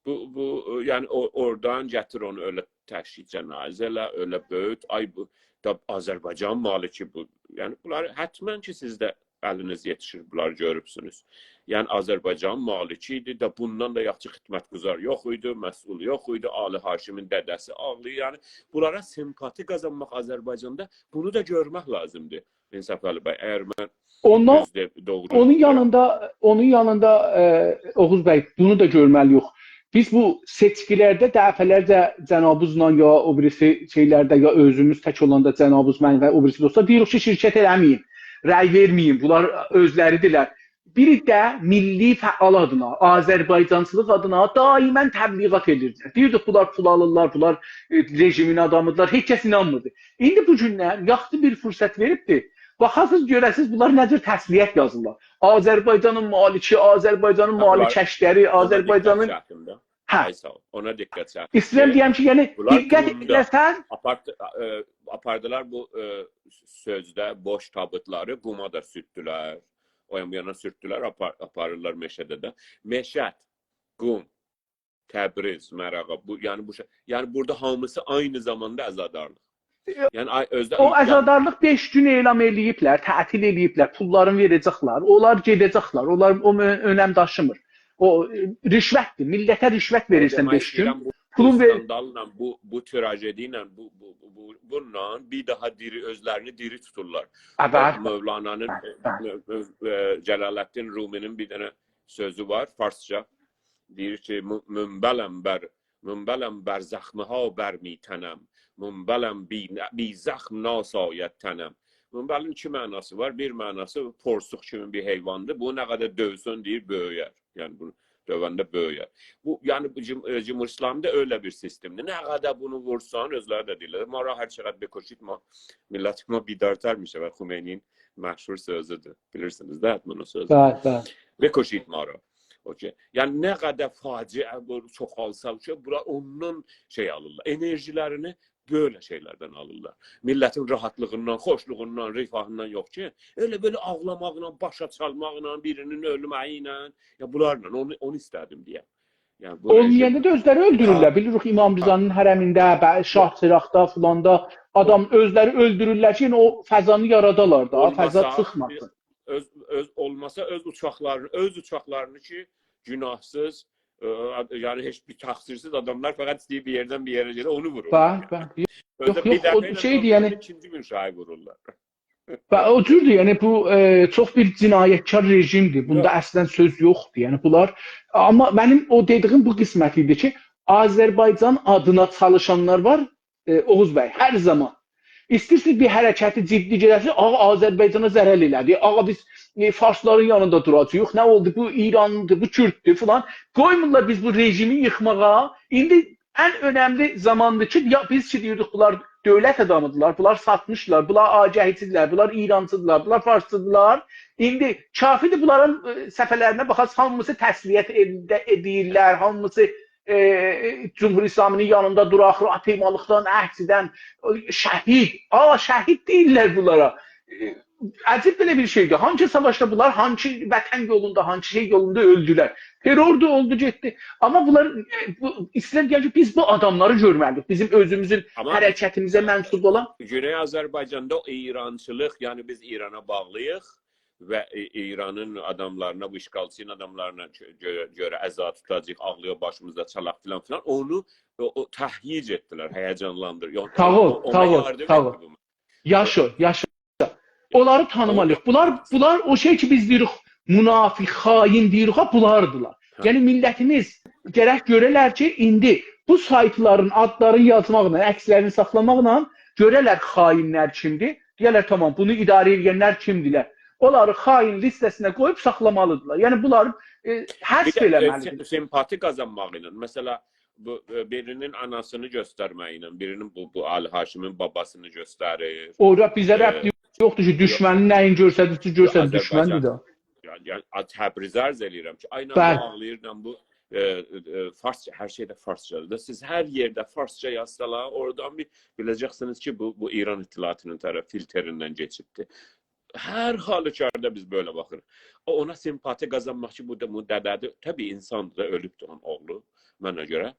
بو، بو، یعنی، او، اورادان گتیر اونو ائله تشییع جنازه ائله، ائله بؤیوت. آی، بو دا آذربایجان مالکی بو. یعنی، بونلاری حتما کی، سیز ده الینیز یئتیشیر، بونلاری گؤروبسونوز. یعنی، آذربایجان مالکی ایدی، دا بوندان دا یاخشی خدمتگزار یوخ ایدی، مسئول یوخ ایدی، آلی هاشمین دده‌سی آغلاییر. یعنی، بونلارا سمپاتی قازانماق آذربایجاندا، بونو دا گؤرمک لازیمدیر، انصافعلی بی. اگر من اوندان، دوز دئ-، دوغرو اونون دئ- یانیندا، اونون یانیندا، ائ، اوغوز بی، بونو دا گؤرمه‌لی‌ییک. بیز بو سئچکی‌لرده دفعه‌لرجه جنابیزلا یا او بیریسی شئی‌لرده، یا اؤزوموز تک اولاندا جنابیز، من و او بیریسی دوستلار دئییریک کی، شرکت ائله‌مه‌یین، رأی وئرمه‌یین، بونلار اؤزلری‌دیرلر. بیری ده میللی فعال آدینا، آذربایجانچیلیق آدینا دائما تبلیغات ائدیردیلر. دئییردیک، بونلار پول آلیرلار، بونلار، ائ، رژیمین آدامیدیرلار. هئچ کس اینانمیردی. ایندی بو گونلر یاخشی بیر فرصت وئریبدیر. باخاسینیز، گؤره‌سینیز، بونلار نه جور تسلیت یازیرلار. آذربایجانین مالکی، آذربایجانین، ها، بونلار مالکشلری، اونا آذربایجانین دقت چکدیم ده. هه. آی، ساغ اول. اونا دقت چکدیم. ایسته‌ییرم کی، دئیم کی، یعنی، بونلار دقت بوندا ائله‌سن، آپارت-، ائ، آپاردیلار بو، ائ، سؤزده بوش تابوتلاری قوما دا سورتدولر. او یان بو یانا سورتدولر، آپار-، آپاریرلار مشهده ده. مشهد، قوم، تبریز، مراغا، بو، یعنی بو شئی، یعنی بورادا هامیسی عینی زاماندا عزادارلیق. یعنی آی-، اؤزده او عزادارلیق بئش گون اعلان ائله‌ییبلر، تعطیل ائله‌ییبلر، پوللارینی وئره‌جکلر، اونلار گئده‌جکلر، اونلار او مؤ-، اؤنم داشیمیر. او، ائ، رشوتدیر، میللته رشوت وئریرسن بئش گون، پولون وئر- سکانداللا، بو، بو تراژدی ایله، بو، بو، بو، بو، بونونلا بیر داها دیری، اؤزلرینی دیری توتورلار. ائ، بلی. مولانانین، بلی، بلی. ائ، ائ، ائ، جلال‌الدین رومی‌نین بیر دنه سؤزو وار فارسجا. دئییر کی، «مو-، منبلم بر، منبلم بر زخم‌ها برمی‌تنم، منبلم بی، بی زخم ناساید تنم.» منبلین ایکی معناسی وار. بیر معناسی پورسوق کیمی بیر حیواندیر. بونو نه قدر دؤیسن، دئییر، بؤیویر. یعنی بونو دؤونده بؤیویر. بو، یعنی بو جم-، ائ، جمهوری اسلامی‌ده ائله بیر سیستمدیر. نه قدر بونو وورسان، اؤزلری ده دئییرلر، «ما را هر چقدر بکشید ما، ملت ما بیدارتر می‌شود.» خمینی‌نین مشهور سؤزودور. بیلیرسینیز ده، حتماً او سؤزو. بلی، بلی. «بکشید ما را.» اوکی. یعنی نه قدر فاجعه بو چوخالسا کی، بورا اوندان شئی آلیرلار. انرژی‌لرینی بئله شئیلردن آلیرلار. میللتین راحتلیغیندان، خوشلوغوندان، رفاهیندان یوخ کی، ائله بئله آغلاماقلا، باشا چالماقلا، بیرینین اؤلمه‌یی ایله، یا بونلارلا، اونو، اونو ایسته‌دیم دئیم. یعنی بو اونون رژیم یئرینده ده اؤزلری اؤلدورورلر. هه. بیلیریک، امام رضانین حرمینده، به-، شاه چراغدا، فلاندا آدام اؤزلری اؤلدورورلر کی، یعنی او فضانی یارادالار دا، اولماسا، فضا چیخماسین. اؤز، اؤز، اولماسا اؤز اوچاقلارینی، اؤز اوچاقلارینی کی، گوناهسیز، ائ، یعنی هئچ بیر تقصیرسیز آداملار فقط ایسته‌ییر بیر یئردن بیر یئره گئده، اونو وورورلار. بلی، بلی. اؤزو یوخ، بیر دفعه او ایله شئیدیر، وورمایان، یعنی ایکینجی گون شاهی وورورلار. و او جوردور، یعنی بو، ائ، چوخ بیر جنایتکار رژیمدیر. بوندا یوخ. اصلاً سؤز یوخدور. یعنی بونلار، آمما منیم او دئدیگیم بو قسمت ایدی کی، آذربایجان آدینا چالیشانلار وار، ائ، اوغوز بی، هر زامان. ایسته‌ییرسینیز بیر حرکتی جدی گئده‌سینیز، «آغا، آذربایجانا ضرر ائله‌دی. آغا، بیز، ائ، فارسلارین یانیندا دوراجاغیق. نه اولدو؟ بو ایراندیر، بو کورددور» فلان. قویمورلار بیز بو رژیمی ییخماغا. ایندی ان اؤنملی زاماندیر کی، یا بیز کی دئییردیک، بونلار دؤولت آدامیدیرلار، بونلار ساتمیشدیلار، بونلار آگهی‌چیدیرلر، بونلار ایرانچیدیرلار، بونلار فارسچیدیرلار. ایندی کافیدیر بونلارین، ائ، صفحه‌لرینه باخاسیز، هامیسی تسلیت ائد-، ائدیرلر، هامیسی، ائ، جمهوری اسلامی‌نین یانیندا دوراق، راحت پیمانلیقدان، عکسدن، شهید. آ، شهید دئییرلر بونلارا. ائ، عجیب بئله بیر شئیدیر. هانسی ساواشدا بونلار، هانسی وطن یولوندا، هانسی شئی یولوندا اؤلدولر؟ ترور دا اولدو، گئتدی. آمما بونلار، ائ، بو، ایسته‌ییرلر دئیک کی، بیز بو آداملاری گؤرمه‌لی‌ییک. بیزیم اؤزوموزون آمما حرکتیمیزه منسوب اولان. گونئی آذربایجاندا او ایرانچیلیق، یعنی بیز ایرانا باغلی‌ییق و ای-، ایرانین آداملارینا، بو اشغالچی‌نین آداملارینا گؤ-، گؤره، گؤره عزا توتاجاغیق، آغلییا باشیمیزدا چالاق فلان فلان. اونو، او، او تهییج ائتدیلر، هیجانلاندیر-. یعنی، ساغ اول، او، اونا ساغ اول، یاردیم ساغ ائتدی اول. بو. یاشا، یاشا. اونلاری تانیمالی‌ییق. بونلار، بونلار او شئی کی، بیز دئییریک، منافق، خائن دئییریک ها، بونلاردیلار. هه. یعنی، میللتیمیز گرک گؤره‌لر کی، ایندی بو سایتلارین آدلارینی یازماقلا، عکسلرینی ساخلاماقلا گؤره‌لر خائن‌لر کیمدیر. دئیه‌لر، «تامام، بونو اداره ائدن‌لر کیمدیرلر؟» اونلاری خائن لیسته‌سینه قویوب ساخلامالیدیرلار. یعنی، بونلاری، ائ، بیر حذف ده، ائ، ائله‌مه‌لیدیر. سم-، سمپاتی قازانماق ایله. مثلا، بو، ائ، بیرینین آناسینی گؤسترمک ایله، بیرینین بو، بو آل هاشمین باباسینی گؤستریر. اورا بیزه ائ، ربطی یوخدور کی، یوخ. دوشمنین نه‌یین گؤرسدیرسه، گؤرسدیر، یوخ، دوشمن‌دیر ده. آذربایجان. یعنی، یعنی، آ، تبریزی عرض ائله‌ییرم کی، آی، بلی. باغلی‌ییرام بو، ائ، ائ، فارسجا، هر شئی ده فارسجادیر دا. سیز هر یئرده فارسجا یازسالار، اورادان بیر بیله‌جکسینیز کی، بو، بو ایران اطلاعاتی‌نین طرف فیلتریندن کئچیبدیر. هر حالوکاردا بیز بئله باخیریق. او، اونا سمپاتی قازانماق کی، بو دا، بو دده‌دیر. طبیعی، اینساندیر دا، اؤلوبدور اونون اوغلو، منه گؤره.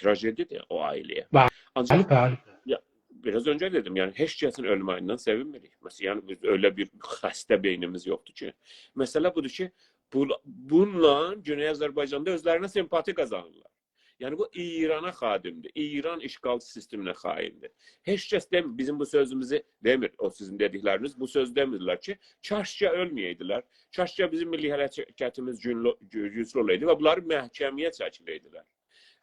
تراژدی‌دیر او عائله‌یه. بلی، آنجاق، بلی. یا، بیر آز اؤنجه دئدیم، یعنی، هئچ کسین اؤلمه‌ییندن سئوینمیریک. مثلا، یعنی، بیز ائله بیر خسته بئینیمیز یوخدور کی. مسئله بودور کی، بو، بونونلا گونئی آذربایجاندا اؤزلرینه سمپاتی قازانیرلار. یعنی، بو ایرانا خائندیر. ایران اشغالچی سیستمینه خائندیر. هئچ کس دئمیر، بیزیم بو سؤزوموزو دئمیر. او سیزین دئدیکلرینیز، بو سؤزو دئمیرلر کی، کاشکی اؤلمه‌یه‌یدیلر. کاشکی بیزیم میللی حرکتیمیز گونلو-، گو-، گوجلو اولایدی و بونلاری محکمه‌یه چکیله‌یدیلر.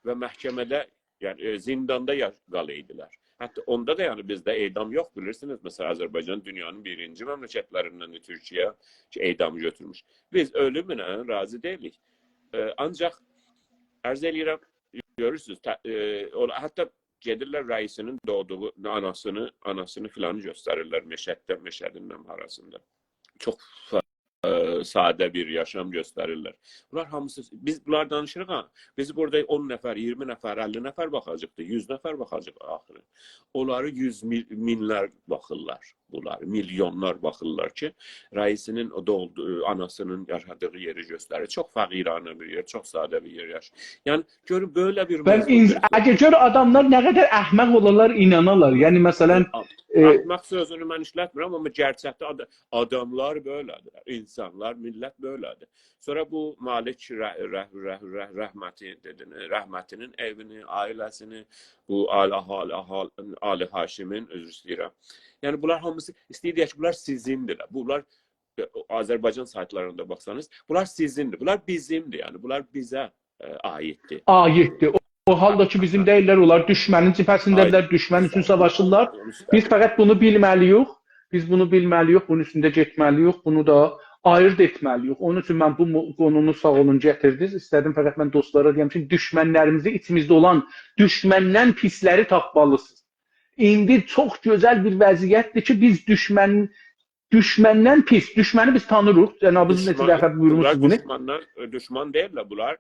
و محکمه‌ده، یعنی، ائ، زینداندا یا-، قالایدیلار. حتی اوندا دا، یعنی، بیزده اعدام یوخ، بیلیرسینیز. مثلا، آذربایجان دونیانین بیرینجی مملکتلریندندیر، تورکیه، کی، اعدامی گؤتورموش. بیز اؤلومله راضی دئییلیک. ائ، آنجاق عرض ائله‌ییرم، گؤرورسونوز، ته-، ائ، اولا-، حتی گئدیرلر رئیسی‌نین دوغدوغو، آناسینی، آناسینی فلانی گؤستریرلر مشهدده، مشهدین هاراسیندا. چوخ ائ، ساده بیر یاشام گؤستریرلر. بونلار هامیسی، بیز بونلار دانیشیریق ها، بیزی بورادا اون نفر، اییرمی نفر، اللی نفر باخاجاقدیر، یوز نفر باخاجاق آخیری. اونلاری یوز مین، مینلر باخیرلار، بونلار میلیونلار باخیرلار کی، رئیسینین او دوغدو-، آناسینین یاشادیغی یئری گؤستریر. چوخ فقیرانه بیر یئر، چوخ ساده بیر یئر یاش-، یعنی گؤرون، بئله بیر من موضوع اینس-، گؤرسن. اگر گؤر آداملار نه قدر احمق اولالار، اینانالار. یعنی، مثلا، آ-، ائ، احمق سؤزونو من ایشلتمیرم، آمما گئرچکده آد-، آداملار بئله‌دیرلر، اینسانلار، میللت بئله‌دیر. سونرا بو مالک ره-، ره-، ره-، ره-، رحمتی دئدین، رحمتی‌نین ائوینی، عائله‌سینی، بو آل، آل، آل، آل هاشمین، عذر ایسته‌ییرم. یعنی، بونلار هامیسی، ایسته‌ییر دئیک کی، بونلار سیزیندیرلر. بونلار، ائ، آذربایجان سایتلاریندا باخسانیز، بونلار سیزیندیر، بونلار بیزیمدیر، یعنی، بونلار بیزه ائ، عاییددیر. عاییددیر. او، او حالدا کی، بیزیم دئییللر، اونلار دوشمنین جبهه‌سینده‌دیرلر، عایید. دوشمن اوچون ساواشیرلار. اونون اوسته. بیز فقط بونو بیلمه‌لی‌ییک، بیز بونو بیلمه‌لی‌ییک، بونون اوستونده گئتمه‌لی‌ییک، بونو دا آییرد ائتمه‌لی‌ییک. اونون اوچون من بو مو-، قونونو، ساغ اولون، گتیردینیز. ایسته‌دیم فقط من دوستلارا دئیم کی، دوشمنلریمیزی ایچیمیزده اولان دوشمندن پیسلری تاپمالیسینیز. ایندی چوخ گؤزل بیر وضعیتدیر کی، بیز دوشمن دوشمندن پیس. دوشمنی بیز تانیریق. جنابینیز نئچه دوشمن، دفعه بویورموسونوز بونلار بونو. دوشمندن، ائ، دوشمن دئییللر بونلار.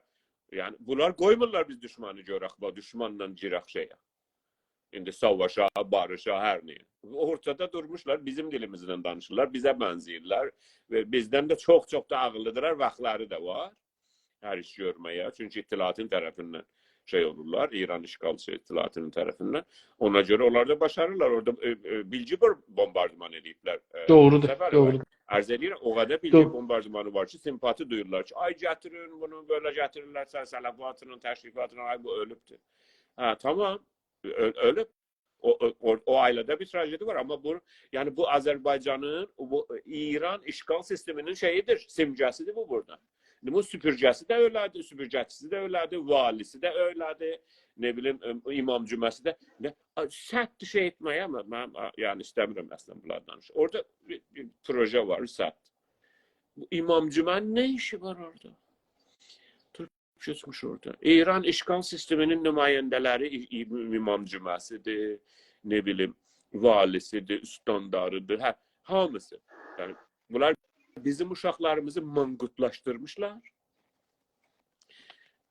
یعنی، بونلار قویمورلار بیز دوشمنی گؤرک، باخ، دوشمنله گیرک شئیه. ایندی ساواشا، باریشا، هر نه‌یه. اورتادا دورموشلار، بیزیم دیلیمیزله دانیشیرلار، بیزه بنزه‌ییرلر. و بیزدن ده چوخ-چوخ دا عاغیللی‌دیرلار، واختلاری دا وار هر ایش گؤرمه‌یه. چونکی اطلاعاتین طرفیندن شئی اولورلار، ایران اشغالچی اطلاعاتی‌نین طرفیندن. اونا گؤره اونلار دا باشاریرلار. اورادا، ائ، ائ، بیلگی بور-، بومباردمان ائدیبلر، ائ، دوغرودور، سفر دوغرودور. عرض ائدیرم، او قدر بیلگی دوغرو. بومباردمانی وار کی، سمپاتی دویورلار کی، آی، گتیرین بونو، بئله گتیریرلر، سن صلواتینان، تشریفاتینان، آی، بو اؤلوبدور. هه، تامام، اؤ-، اؤلوب. او، او، او، او عائله‌ده بیر تراژدی وار، آمما بو، یعنی بو آذربایجانین، بو ایران اشغال سیستمی‌نین شئیی‌دیر، سیمگه‌سی‌دیر بو بورادا. ایندی بونون سوپورگه‌سی ده اؤیله‌دیر، سوپورگه‌چی‌سی ده اؤیله‌دیر، والی‌سی ده اؤیله‌دیر، نه بیلیم، ائم، امام جمعه‌سی ده. نه، آ، سد شئی ائتمه‌یه، من، من، آ، یعنی ایسته‌میرم اصلا بونلار دانیشیم. اورادا بیر، بیر پروژه وار، سد. بو امام جمعه‌نین نه ایشی وار اورادا؟ کئچمیش اورادا. ایران اشغال سیستمی‌نین نماینده‌لری ای-، ای-، امام جمعه‌سی‌دیر، نه بیلیم، والی‌سی‌دیر، استانداری‌دیر، هه، هامیسی. یعنی، بونلار بیزیم اوشاقلاریمیزی مانقورتلاشدیرمیشلار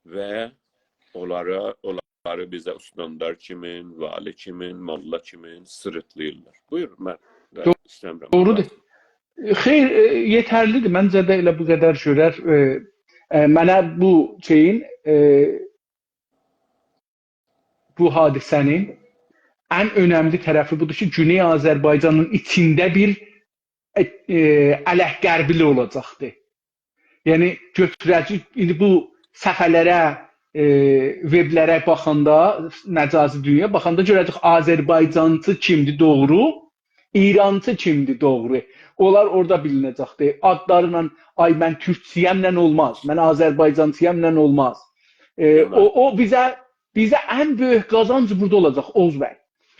و اونلارا، اونلاری بیزه استاندار کیمین، والی کیمین، موللا کیمین سیریتلاییرلار. بویور، من ده دو-، ایسته‌میرم دوغرودور. بونلاری. خیر، ائ، یئترلی‌دیر. منجه ده ائله بو قدر گؤرر. ائ، ائ، منه بو شئیین، ائ، بو حادثه‌نین ان اؤنملی طرفی بودور کی، گونئی آذربایجانین ایچینده بیر، ائ، ائ، الک‌غربی‌لی اولاجاقدیر. یعنی، گؤتوره‌جک، ایندی بو صفحه‌لره، ائ، وب‌لره باخاندا، مجازی دونیا باخاندا گؤره‌جک آذربایجانچی کیمدیر دوغرو، ایرانچی کیمدیر دوغرو. اونلار اورادا بیلینه‌جکدیر. آدلارلا، «آی، من تورکچویم»له اولماز، «من آذربایجانچی‌یام»له اولماز. ائ، دئمک. او، او بیزه، بیزه ان بؤیوک قازانج بورادا اولاجاق، اوغوز بی.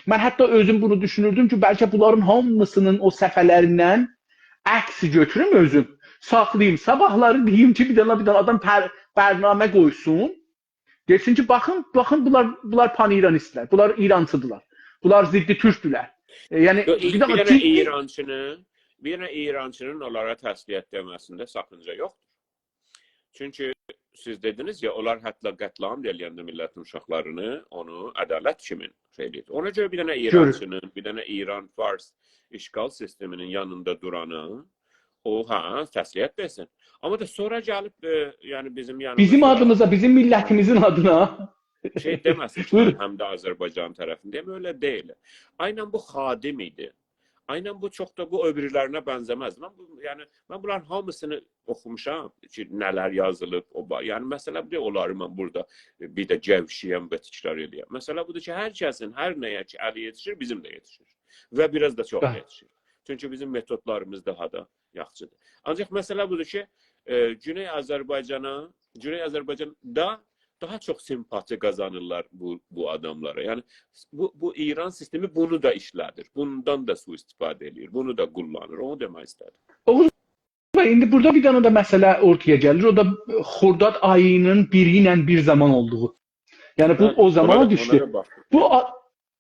من حتی اؤزوم بونو دوشونوردوم کی، بلکه بونلارین هامیسی‌نین او صفحه‌لریندن عکس گؤتوروم اؤزوم، ساخلاییم. صاباحلاری دئییم کی، بیر دنه، بیر دنه آدام پر-، برنامه قویسون. دئسین کی، باخین، باخین، بونلار، بونلار پان‌ایرانیستلر، بونلار ایرانچی‌دیرلار، بونلار ضد تورکدولر. ائ، یعنی، یوخ، بیر بیر دنه دنه جدی ایرانچی‌نین، بیر دنه ایرانچی‌نین اونلارا تسلیت دئمه‌سینده ساخینجا یوخدور. چونکی سیز دئدینیز یا، اونلار حتی قتل‌عام دا ائله‌ینده میللتین اوشاقلارینی، اونو عدالت کیمین شئی ائله‌ییر. اونا گؤره بیر دنه گؤرور. ایرانچی‌نین، بیر دنه ایران، فارس اشغال سیستمی‌نین یانیندا دورانی، او، هه، تسلیت دئسین. آمما دا سونرا گلیب، ائ، یعنی بیزیم یانیمیزدا بیزیم آدیمیزا، بیزیم میللتیمیزین آدینا شئی دئمه‌سین کی، بویورون. من هم ده آذربایجان طرفینده‌یم، ائله دئییل. عیناً بو خادم ایدی. عیناً بو چوخ دا بو او بیری‌لرینه بنزه‌مز. من بو، یعنی، من بونلارین هامیسینی اوخوموشام کی، نه‌لر یازیلیب، او با-، یعنی، مسئله بو دئییل، اونلاری من بورادا بیر ده گئوشه‌یم و تکرار ائله‌یم. مسئله بودور کی، هر کسین، هر نه‌یه کی، الی یئتیشیر، بیزیم ده یئتیشیر. و بیر آز دا چوخ بلی. یئتیشیر. چونکی بیزیم متودلاریمیز داها دا یاخشی‌دیر. آنجاق مسئله بودور کی، ائ، گونئی آذربایجانا، گونئی آذربایجاندا داها چوخ سمپاتی قازانیرلار بو، بو آداملارا. یعنی، بو، بو ایران سیستمی بونو دا ایشله‌دیر. بوندان دا سوءاستفاده ائله‌ییر. بونو دا قوللانیر. اونو دئمک ایسته‌دیم. اوغوز بی، ایندی بورادا بیر دنه ده مسئله اورتایا گلیر. او دا خرداد آیی‌نین بیری ایله بیر زامان اولدوغو. یعنی، بو هه، او زامانا اونا دا، دوشدو. اونا دا باخدیم. بو آ-،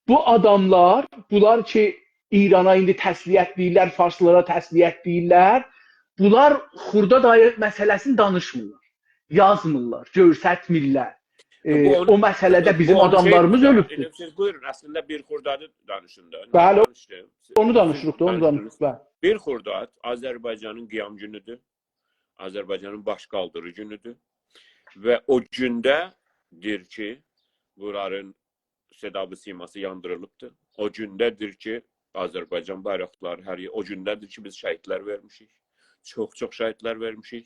بو آداملار، بونلار کی، ایرانا ایندی تسلیت دئییرلر، فارسلارا تسلیت دئییرلر، بونلار خرداد آیی مسئله‌سینی دانیشمیرلار. یازمیرلار، گؤرستمیرلر. بو ائ، اونو، او مسئله‌ده بو بیزیم اونو شئی، آداملاریمیز اؤلوبدور. ائله سیز بویورون، اصلینده بیر خردادی دانیشین دا. بلی، دانیشدیم. اونو دانیشیریق دا، اونو دانیشدینیز. دانیشیریق. بلی. بیر خرداد آذربایجانین قیام گونودور. آذربایجانین باش قالدیری گونودور. و او گونده‌دیر کی، بونلارین صدا و سیماسی یاندیریلیبدیر. او گونده‌دیر کی، آذربایجان بایراقلاری هر یئر، او گونده‌دیر کی، بیز شهیدلر وئرمیشیک. چوخ-چوخ شهیدلر وئرمیشیک.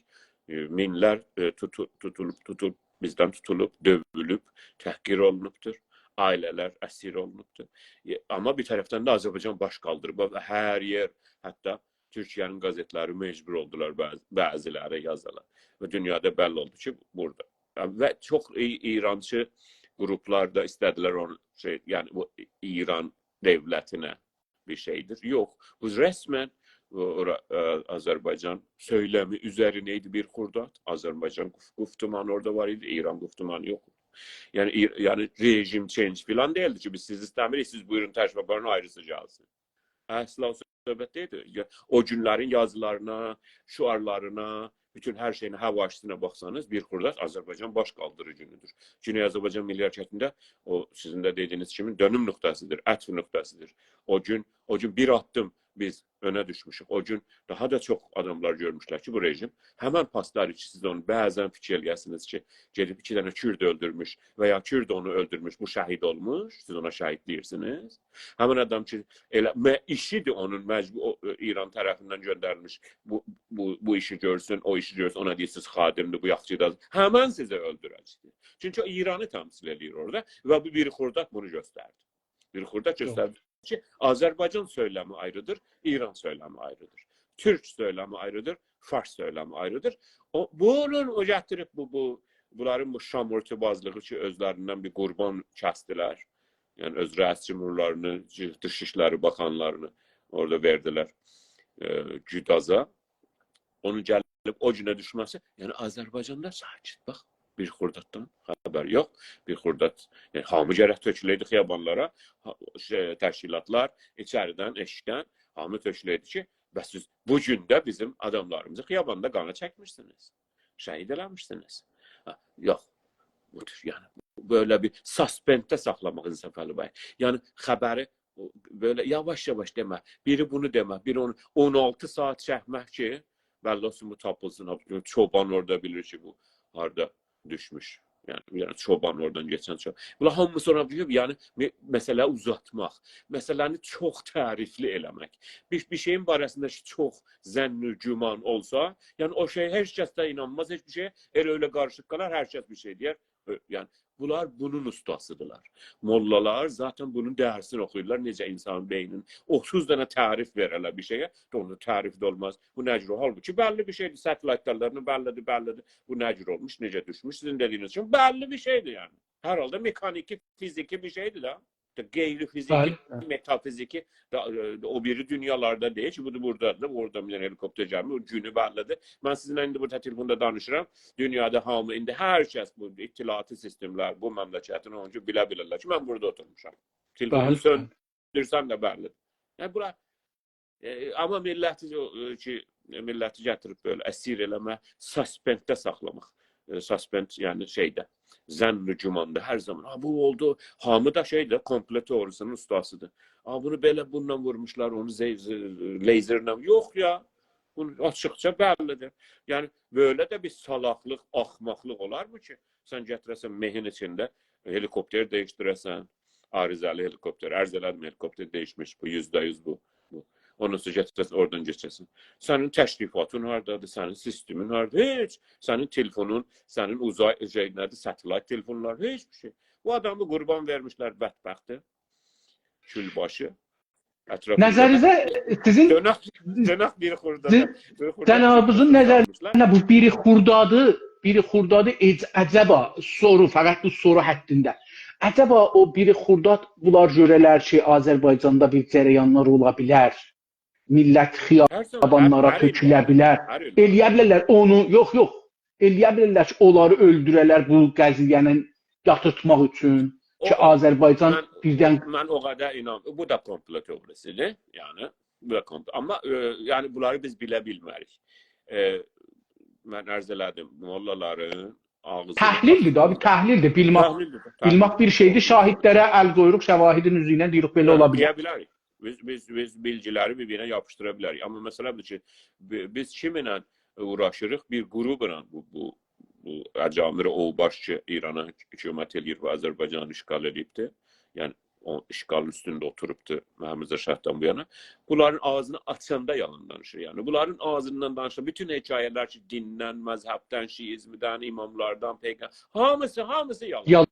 ائ، مینلر، ائ، توتو-، توتولوب، توتولوب، بیزدن توتولوب، دؤیولوب، تحقیر اولونوبدور. عائله‌لر اسیر اولونوبدور. ائ، آمما بیر طرفدن ده آذربایجان باش قالدیریب و هر یئر، حتی تورکیه‌نین قزئتلری مجبور اولدولار بعضی-، بعضی‌لری یازالار. و دونیادا بللی اولدو کی، بورادا. و چوخ ای-، ایرانچی قروپلار دا ایسته‌دیلر اونو شئی، یعنی بو ایران دؤولتینه بیر شئیدیر. یوخ، بو رسماً او-، اورا، ائ، آذربایجان سؤیلمی اوزرینه ایدی بیر خرداد. آذربایجان گوف-، گفتمانی اورادا وار ایدی، ایران گفتمانی یوخ. یعنی، ایر-، یعنی رژیم چنج فلان دئییلدی کی، بیز سیزی ایسته‌میریک، سیز بویورون تشریف آپارین، آیریسی گلسین. اصلا او صحبت دئییلدی. یا-، او گونلرین یازیلارینا، شعارلارینا، بوتون هر شئیینه، هاوا ایستینه باخسانیز، بیر خرداد آذربایجان باش قالدیری گونودور. گونئی آذربایجان میللی حرکتینده او سیزین ده دئدیگینیز کیمی دؤنوم نقطه‌سیدیر، عطف نقطه‌سیدیر. او گون، او گون بیر آددیم بیز اؤنه دوشموشوک. او گون داها دا چوخ آداملار گؤرموشلر کی، بو رژیم همن پاسلاری کی، سیز اونو بعضاً فیکیر ائله‌یه‌سینیز کی، گئدیب ایکی دنه کورد اؤلدورموش و یا کورد اونو اؤلدورموش، بو شهید اولموش، سیز اونا شهید دئییرسینیز. همن آدام کی، ائله مه-، ایشیدیر اونون، مجبور، او، ائ، ایران طرفیندن گؤندریلمیش، بو، بو، بو ایشی گؤرسون، او ایشی گؤرسون، اونا دئییرسینیز خادمدیر، بو یاخچی دا، همن سیزی اؤلدوره‌جکدیر. چونکی او ایرانی تمثیل ائله‌ییر اورادا و بو بیر خرداد بونو گؤستردی. بیر خرداد یوخ. گؤستردی کی، آذربایجان سؤیلمی آیریدیر، ایران سؤیلمی آیریدیر. تورک سؤیلمی آیریدیر، فارس سؤیلمی آیریدیر. او، بونون او گتیریب بو، بو، بونلارین بو شامورتی‌بازلیغی کی، اؤزلریندن بیر قوربان کسدیلر. یعنی اؤز رئیس جمهورلارینی، دیش ایشلری باخانلارینی اورادا وئردیلر، ائ، گودازا. اونون گلیب او گونه دوشمه‌سی، یعنی آذربایجاندا ساکت، باخ، بیر خرداددان خبر یوخ. بیر خرداد، یعنی هامی گرک تؤکوله‌یدی خیابانلارا، ها-، شئی، تشکیلاتلار ایچریدن، ائشیکدن هامی تؤکوله‌یدی کی، بس سیز بو گون ده بیزیم آداملاریمیزی خیاباندا قانا چکمیشسینیز، شهید ائله‌میشسینیز. ها، یوخ، بودور، یعنی بئله بیر ساسپندده ساخلاماق انصافعلی بی. یعنی خبری او، بئله یاواش-یاواش دئمه، بیری بونو دئمه، بیری اونو، اون آلتی ساعات چکمک کی، بللی اولسون بو تاپیلسین، ها، چوبان اورادا بیلیر کی، بو هاردا دوشموش. یعنی، یعنی چوبان اورادان کئچن چوب-، بونلار هامیسی اونا بیلیر، یعنی مه-، مسئله اوزاتماق، مسئله‌نی چوخ تعریفلی ائله‌مک. بیر، بیر شئیین باره‌سینده کی، چوخ ظن و گمان اولسا، یعنی او شئی هئچ کس ده اینانماز، هئچ بیر شئی، ائله اؤیله قاریشیق قالار، هر کس بیر شئی دئیر. اؤ-، یعنی بونلار بونون اوستاسیدیرلار. موللالار ذاتاً بونون درسینی اوخویورلار. نئجه اینسانین بئینین اوتوز دنه تعریف وئره‌لر بیر شئیه، اوندا تعریف ده اولماز. بو نه جور؟ حالبوکی بللی بیر شئیدیر. ستلایتلارینی بللیدیر، بللیدیر. بو نه جور اولموش، نئجه دوشموش؟ سیزین دئدیگینیز کیمی بللی بیر شئیدیر یعنی. هر حالدا مکانیکی، فیزیکی بیر شئیدیر ده. ده غیر فیزیکی، بلی، متافیزیکی ده، ائ، او بیری دونیالاردا دئییل کی، بودور بورادادیر، اورادا بیر دنه هلیکوپتر گلمیر، او گونو بللیدیر. من سیزینله ایندی بورادا تلفوندا دانیشیرام. دونیادا هامی، ایندی هر کس بو اطلاعاتی سیستملر، بو مملکتین اونون اوچون بیله بیلرلر کی، من بورادا اوتورموشام. تلفونو، بلی، سؤندورسم ده بللیدیر. یعنی، بونلار، ائ، آمما میللتی، او، ائ، کی، میللتی گتیریب بئله اسیر ائله‌مه، ساسپندده ساخلاماق. ائ، ساسپند، یعنی شئیده، ظن و گماندا هر زامان. «آ، بو اولدو.» هامی دا شئیده، کومپلو تئوریسینین اوستاسیدیر. «آ، بونو بئله بونونلا وورموشلار، اونو زئ-، زئ-، لیزرله.» یوخ یا، بونو آچیقجا بللیدیر. یعنی، بئله ده بیر سالاقلیق، آخماقلیق اولارمی کی، سن گتیره‌سن مئهین ایچینده هلیکوپتر دییشدیره‌سن، عارضه‌لی هلیکوپتر، عرض ائله‌دیم، هلیکوپتر دییشمیش، بو یوزده یوز بو، بو. اوندان سونرا گتیره‌سن، اورادان کئچه‌سن. سنین تشریفاتین هاردادیر، سنین سیستمین هاردادیر؟ هئچ. سنین تلفونون، سنین اوزای، شئی، نه‌دیر، ستلایت تلفونلار، هئچ بیر شئی. بو آدامی قوربان وئرمیشلر، بدبختی، کول‌باشی. اطرافیندا نظرینیزه، سیزین، دؤنک، دؤنک بیر خردادا، سیزین بیر خرداد جنابینیزین نظرینه بو بیر خردادی، بیر خردادی اج-، عجبا، سورو، فقط بو سورو حدینده. عجبا او بیر خرداد بونلار گؤره‌لر کی، آذربایجاندا بیر جریانلار اولا بیلر. میللت هر زامان، هر، خیابانلارا هر ایل تؤکوله بیلر. هر ایل. ائلیه بیلرلر اونو، یوخ، یوخ. ائلیه بیلرلر کی، اونلاری اؤلدوره‌لر، بو قضیه‌نی یاتیرتماق اوچون او، کی، او، آذربایجان من، بیردن من او قدر اینان-، بو دا کومپلو تئوریسیدیر، یعنی، بو دا کومپلو. آمما، ائ، یعنی، بونلاری بیز بیله بیلمه‌ریک. ائ، من عرض ائله‌دیم، موللالارین آغزینی... تحلیلدیر ده، بیر تحلیلدیر. بیلمک، تحلیلدیر ده، بیلمک تحلیلدیر. بیر شئیدیر، شاهدلره ال قویوروق، شواهدین اوزو ایله دئییریک، بئله... هه، اولا بیلر. دئیه بیلریک. بیز، بیز، بیز بیلگیلری بیر-بیرینه یاپیشدیرا بیلریک. آمما مسئله بودور کی، بی-، بیز کیمینله اوغراشیریق؟ بیر گروپلا، بو، بو، بو عجامیر اوباش کی، ایرانی حکومت ائله‌ییر و آذربایجانی اشغال ائله‌ییبدی. یعنی، او اشغالین اوستونده اوتوروبدو محمد رضا شاهدان بو یانا. بونلارین آغزینی آچاندا یالان دانیشیر. یعنی، بونلارین آغزیندان دانیشان بوتون حکایه‌لر کی، دیندن، مذهبدن، شیعیزمدن، اماملاردان، پیغمبر، هامیسی، هامیسی یالان. یالان.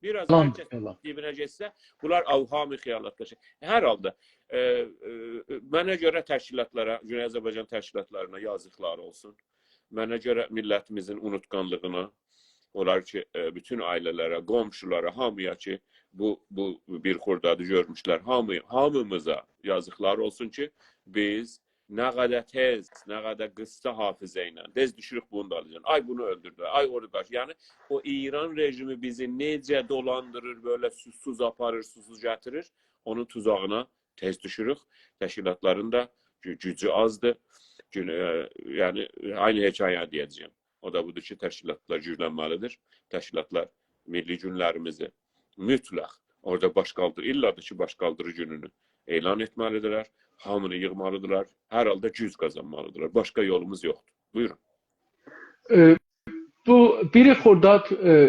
بیر آز هر کس... یالان. دیبینه گئتسه، بونلار اوهام خیالات داشیر. هر حالدا، ائ، ائ، منه گؤره تشکیلاتلارا، گونئی آذربایجان تشکیلاتلارینا یازیقلار اولسون. منه گؤره میللتیمیزین اونوتقانلیغینا، اونلار کی، ائ، بوتون عائله‌لره، قونشولارا، هامییا کی، بو، بو بیر خردادی گؤرموشلر، هامی، هامیمیزا یازیقلار اولسون کی، بیز نه قدر تئز، نه قدر قیسا حافظه ایله، تئز دوشوروک بونون دالیجان. آی بونو اؤلدوردولر، آی اورادا قاچ. یعنی، او ایران رژیمی بیزی نئجه دولاندیریر، بئله سوسوز آپاریر، سوسوز گتیریر، اونون توزاغینا تئز دوشوروک. تشکیلاتلارین دا گو-، گوجو آزدیر. گون-، ائ، یعنی، عینی حکایه‌نی دئیه‌جه‌یم. او دا بودور کی، تشکیلاتلار گوجلنمه‌لیدیر. تشکیلاتلار میللی گونلریمیزی مطلق اورادا باش قالدیری، ایللا دا کی، باش قالدیری گونونو اعلان ائتمه‌لیدیرلر. هامینی ییغمالیدیرلار. هر حالدا گوج قازانمالیدیرلار. باشقا یولوموز یوخدور. بویورون. ائ، بو بیر خرداد، ائ،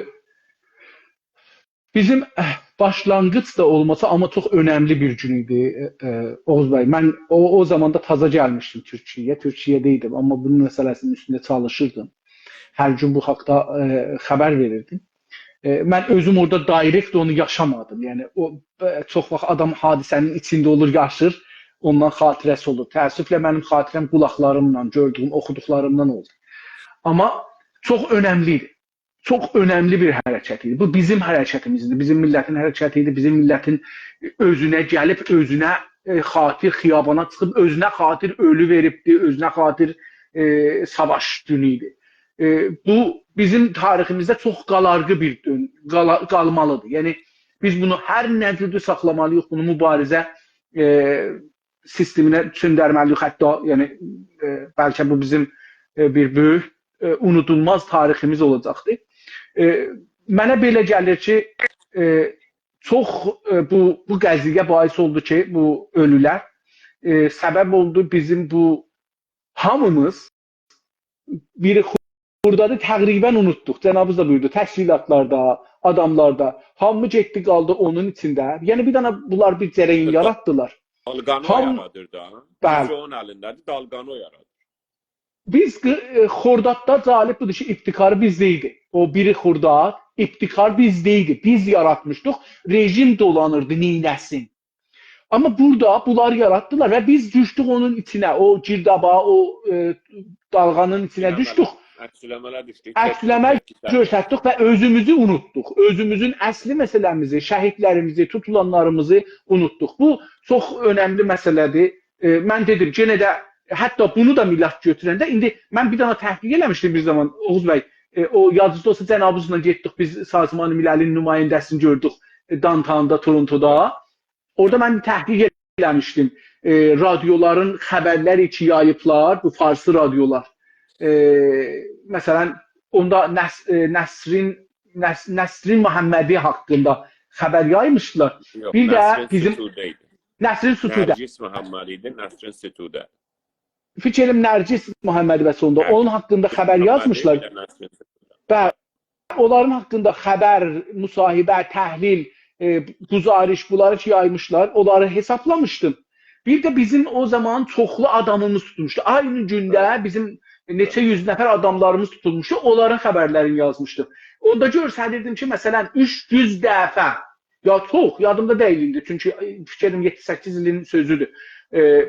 بیزیم، اه، باشلانغیج دا اولماسا، آمما چوخ اؤنملی بیر گون ایدی، ائ، ائ، اوغوز بی. من او، او زاماندا تازا گلمیشدیم تورکیه‌یه، تورکیه‌ده ایدیم، آمما بونون مسئله‌سینین اوستونده چالیشیردیم. هر گون بو حاقدا، ائ، خبر وئریردیم. ائ، من اؤزوم اورادا دایرکت اونو یاشامادیم. یعنی، او، ائ، چوخ واخت آدام حادثه‌نین ایچینده اولور، یاشیر، اوندان خاطره‌سی اولور. تأسفله منیم خاطره‌م قولاقلاریملا گؤردویوم، اوخودوقلاریمدان اولدو. آمما چوخ اؤنملی ایدی. چوخ اؤنملی بیر حرکت ایدی. بو بیزیم حرکتیمیز ایدی، بیزیم میللتین حرکتی ایدی، بیزیم میللتین اؤزونه گلیب، اؤزونه، ائ، خاطر خیابانا چیخیب، اؤزونه خاطر اؤلو وئریبدی، اؤزونه خاطر، ائ، ساواش گونو ایدی. ائ، بو بیزیم تاریخیمیزده چوخ قالارغی بیر دؤن-، قالا-، قالمالیدیر. یعنی، بیز بونو هر نه جوردور ساخلامالیییق، بونو موباریزه، ائ، سیستمینه چؤندرمه‌لیییک، حتی، یعنی، ائ، بلکه بو بیزیم، ائ، بیر بؤیوک، ائ، اونودولماز تاریخیمیز اولاجاقدیر. ائ، منه بئله گلیر کی، ائ، چوخ، ائ، بو، بو قضیه باعث اولدو کی، بو اؤلولر، ائ، سبب اولدو بیزیم بو هامیمیز بیر خردادی تقریبا اونوتدوق. جنابینیز دا بویوردو، تشکیلاتلاردا، آداملاردا. هامی گئتدی، قالدی اونون ایچینده. یعنی، بیر دنه بونلار بیر جریان یاراتدیلار. دالغانی او یارادیر دا. بلی. گوج اونون الینده‌دیر، دالغانی او یارادیر. بیز قی-، ائ، خرداددا جالب بودور کی، ابتکاری بیزده ایدی. او بیر خرداد، ابتکار بیزده ایدی. بیز یاراتمیشدیق. رژیم دولانیردی، نئینه‌سین؟ آمما بورادا بونلار یاراتدیلار و بیز دوشدوک اونون ایچینه، او گیردابا، او، ائ، دالغانین ایچینه دوشدوک. عکس‌العمله دوشدوک. عکس‌العمل گؤستردیک و اؤزوموزو اونوتدوق. اؤزوموزون اصلی مسئله‌میزی، شهیدلریمیزی، توتولانلاریمیزی اونوتدوق. بو چوخ اؤنملی مسئله‌دیر. ائ، من دئدیم، یئنه ده حتی بونو دا میللت گؤتورنده، ایندی من بیر دنه تحقیق ائله‌میشدیم بیر زامان، اوغوز بی، ائ، او یادینیزدا اولسا، جنابینیزلا گئتدیک، بیز سازمان مللین نماینده‌سینی گؤردوک، ائ، داونتاوندا، تورونتودا. اورادا من تحقیق ائله‌میشدیم. ائ، رادیولارین خبرلری کی یاییبلار، بو فارسی رادیولار. ائ، مثلا، اوندا نس-، ائ، نسرین، نس-، نسرین محمدی حاقیندا خبر یایمیشدیلار. یوخ، بیر ده نسرین بیزیم ستوده ایدی. نسرین ستوده. نرگس محمدی ایدی، نسرین ستوده. فیکر ائلیرم نرگس محمدی بس اوندا. نرگس محمدی، اونون حاقیندا خبر یازمیشلار. بلی، اونلارین حاقیندا خبر، مصاحبه، تحلیل، ائ، گزارش، بونلاری کی یایمیشلار، اونلاری حسابلامیشدیم. بیر ده بیزیم او زامان چوخلو آدامیمیز توتولموشدو. عینی گونده بیزیم نئچه یوز نفر آداملاریمیز توتولموشدو، اونلارین خبرلرینی یازمیشدیم. اوندا گؤستریردیم کی، مثلا، اوچ یوز دفعه، یا چوخ، یادیمدا دئییل ایندی، چونکی، ائ، فیکر ائلیرم یئددی سککیز ایلین سؤزودور. ائ،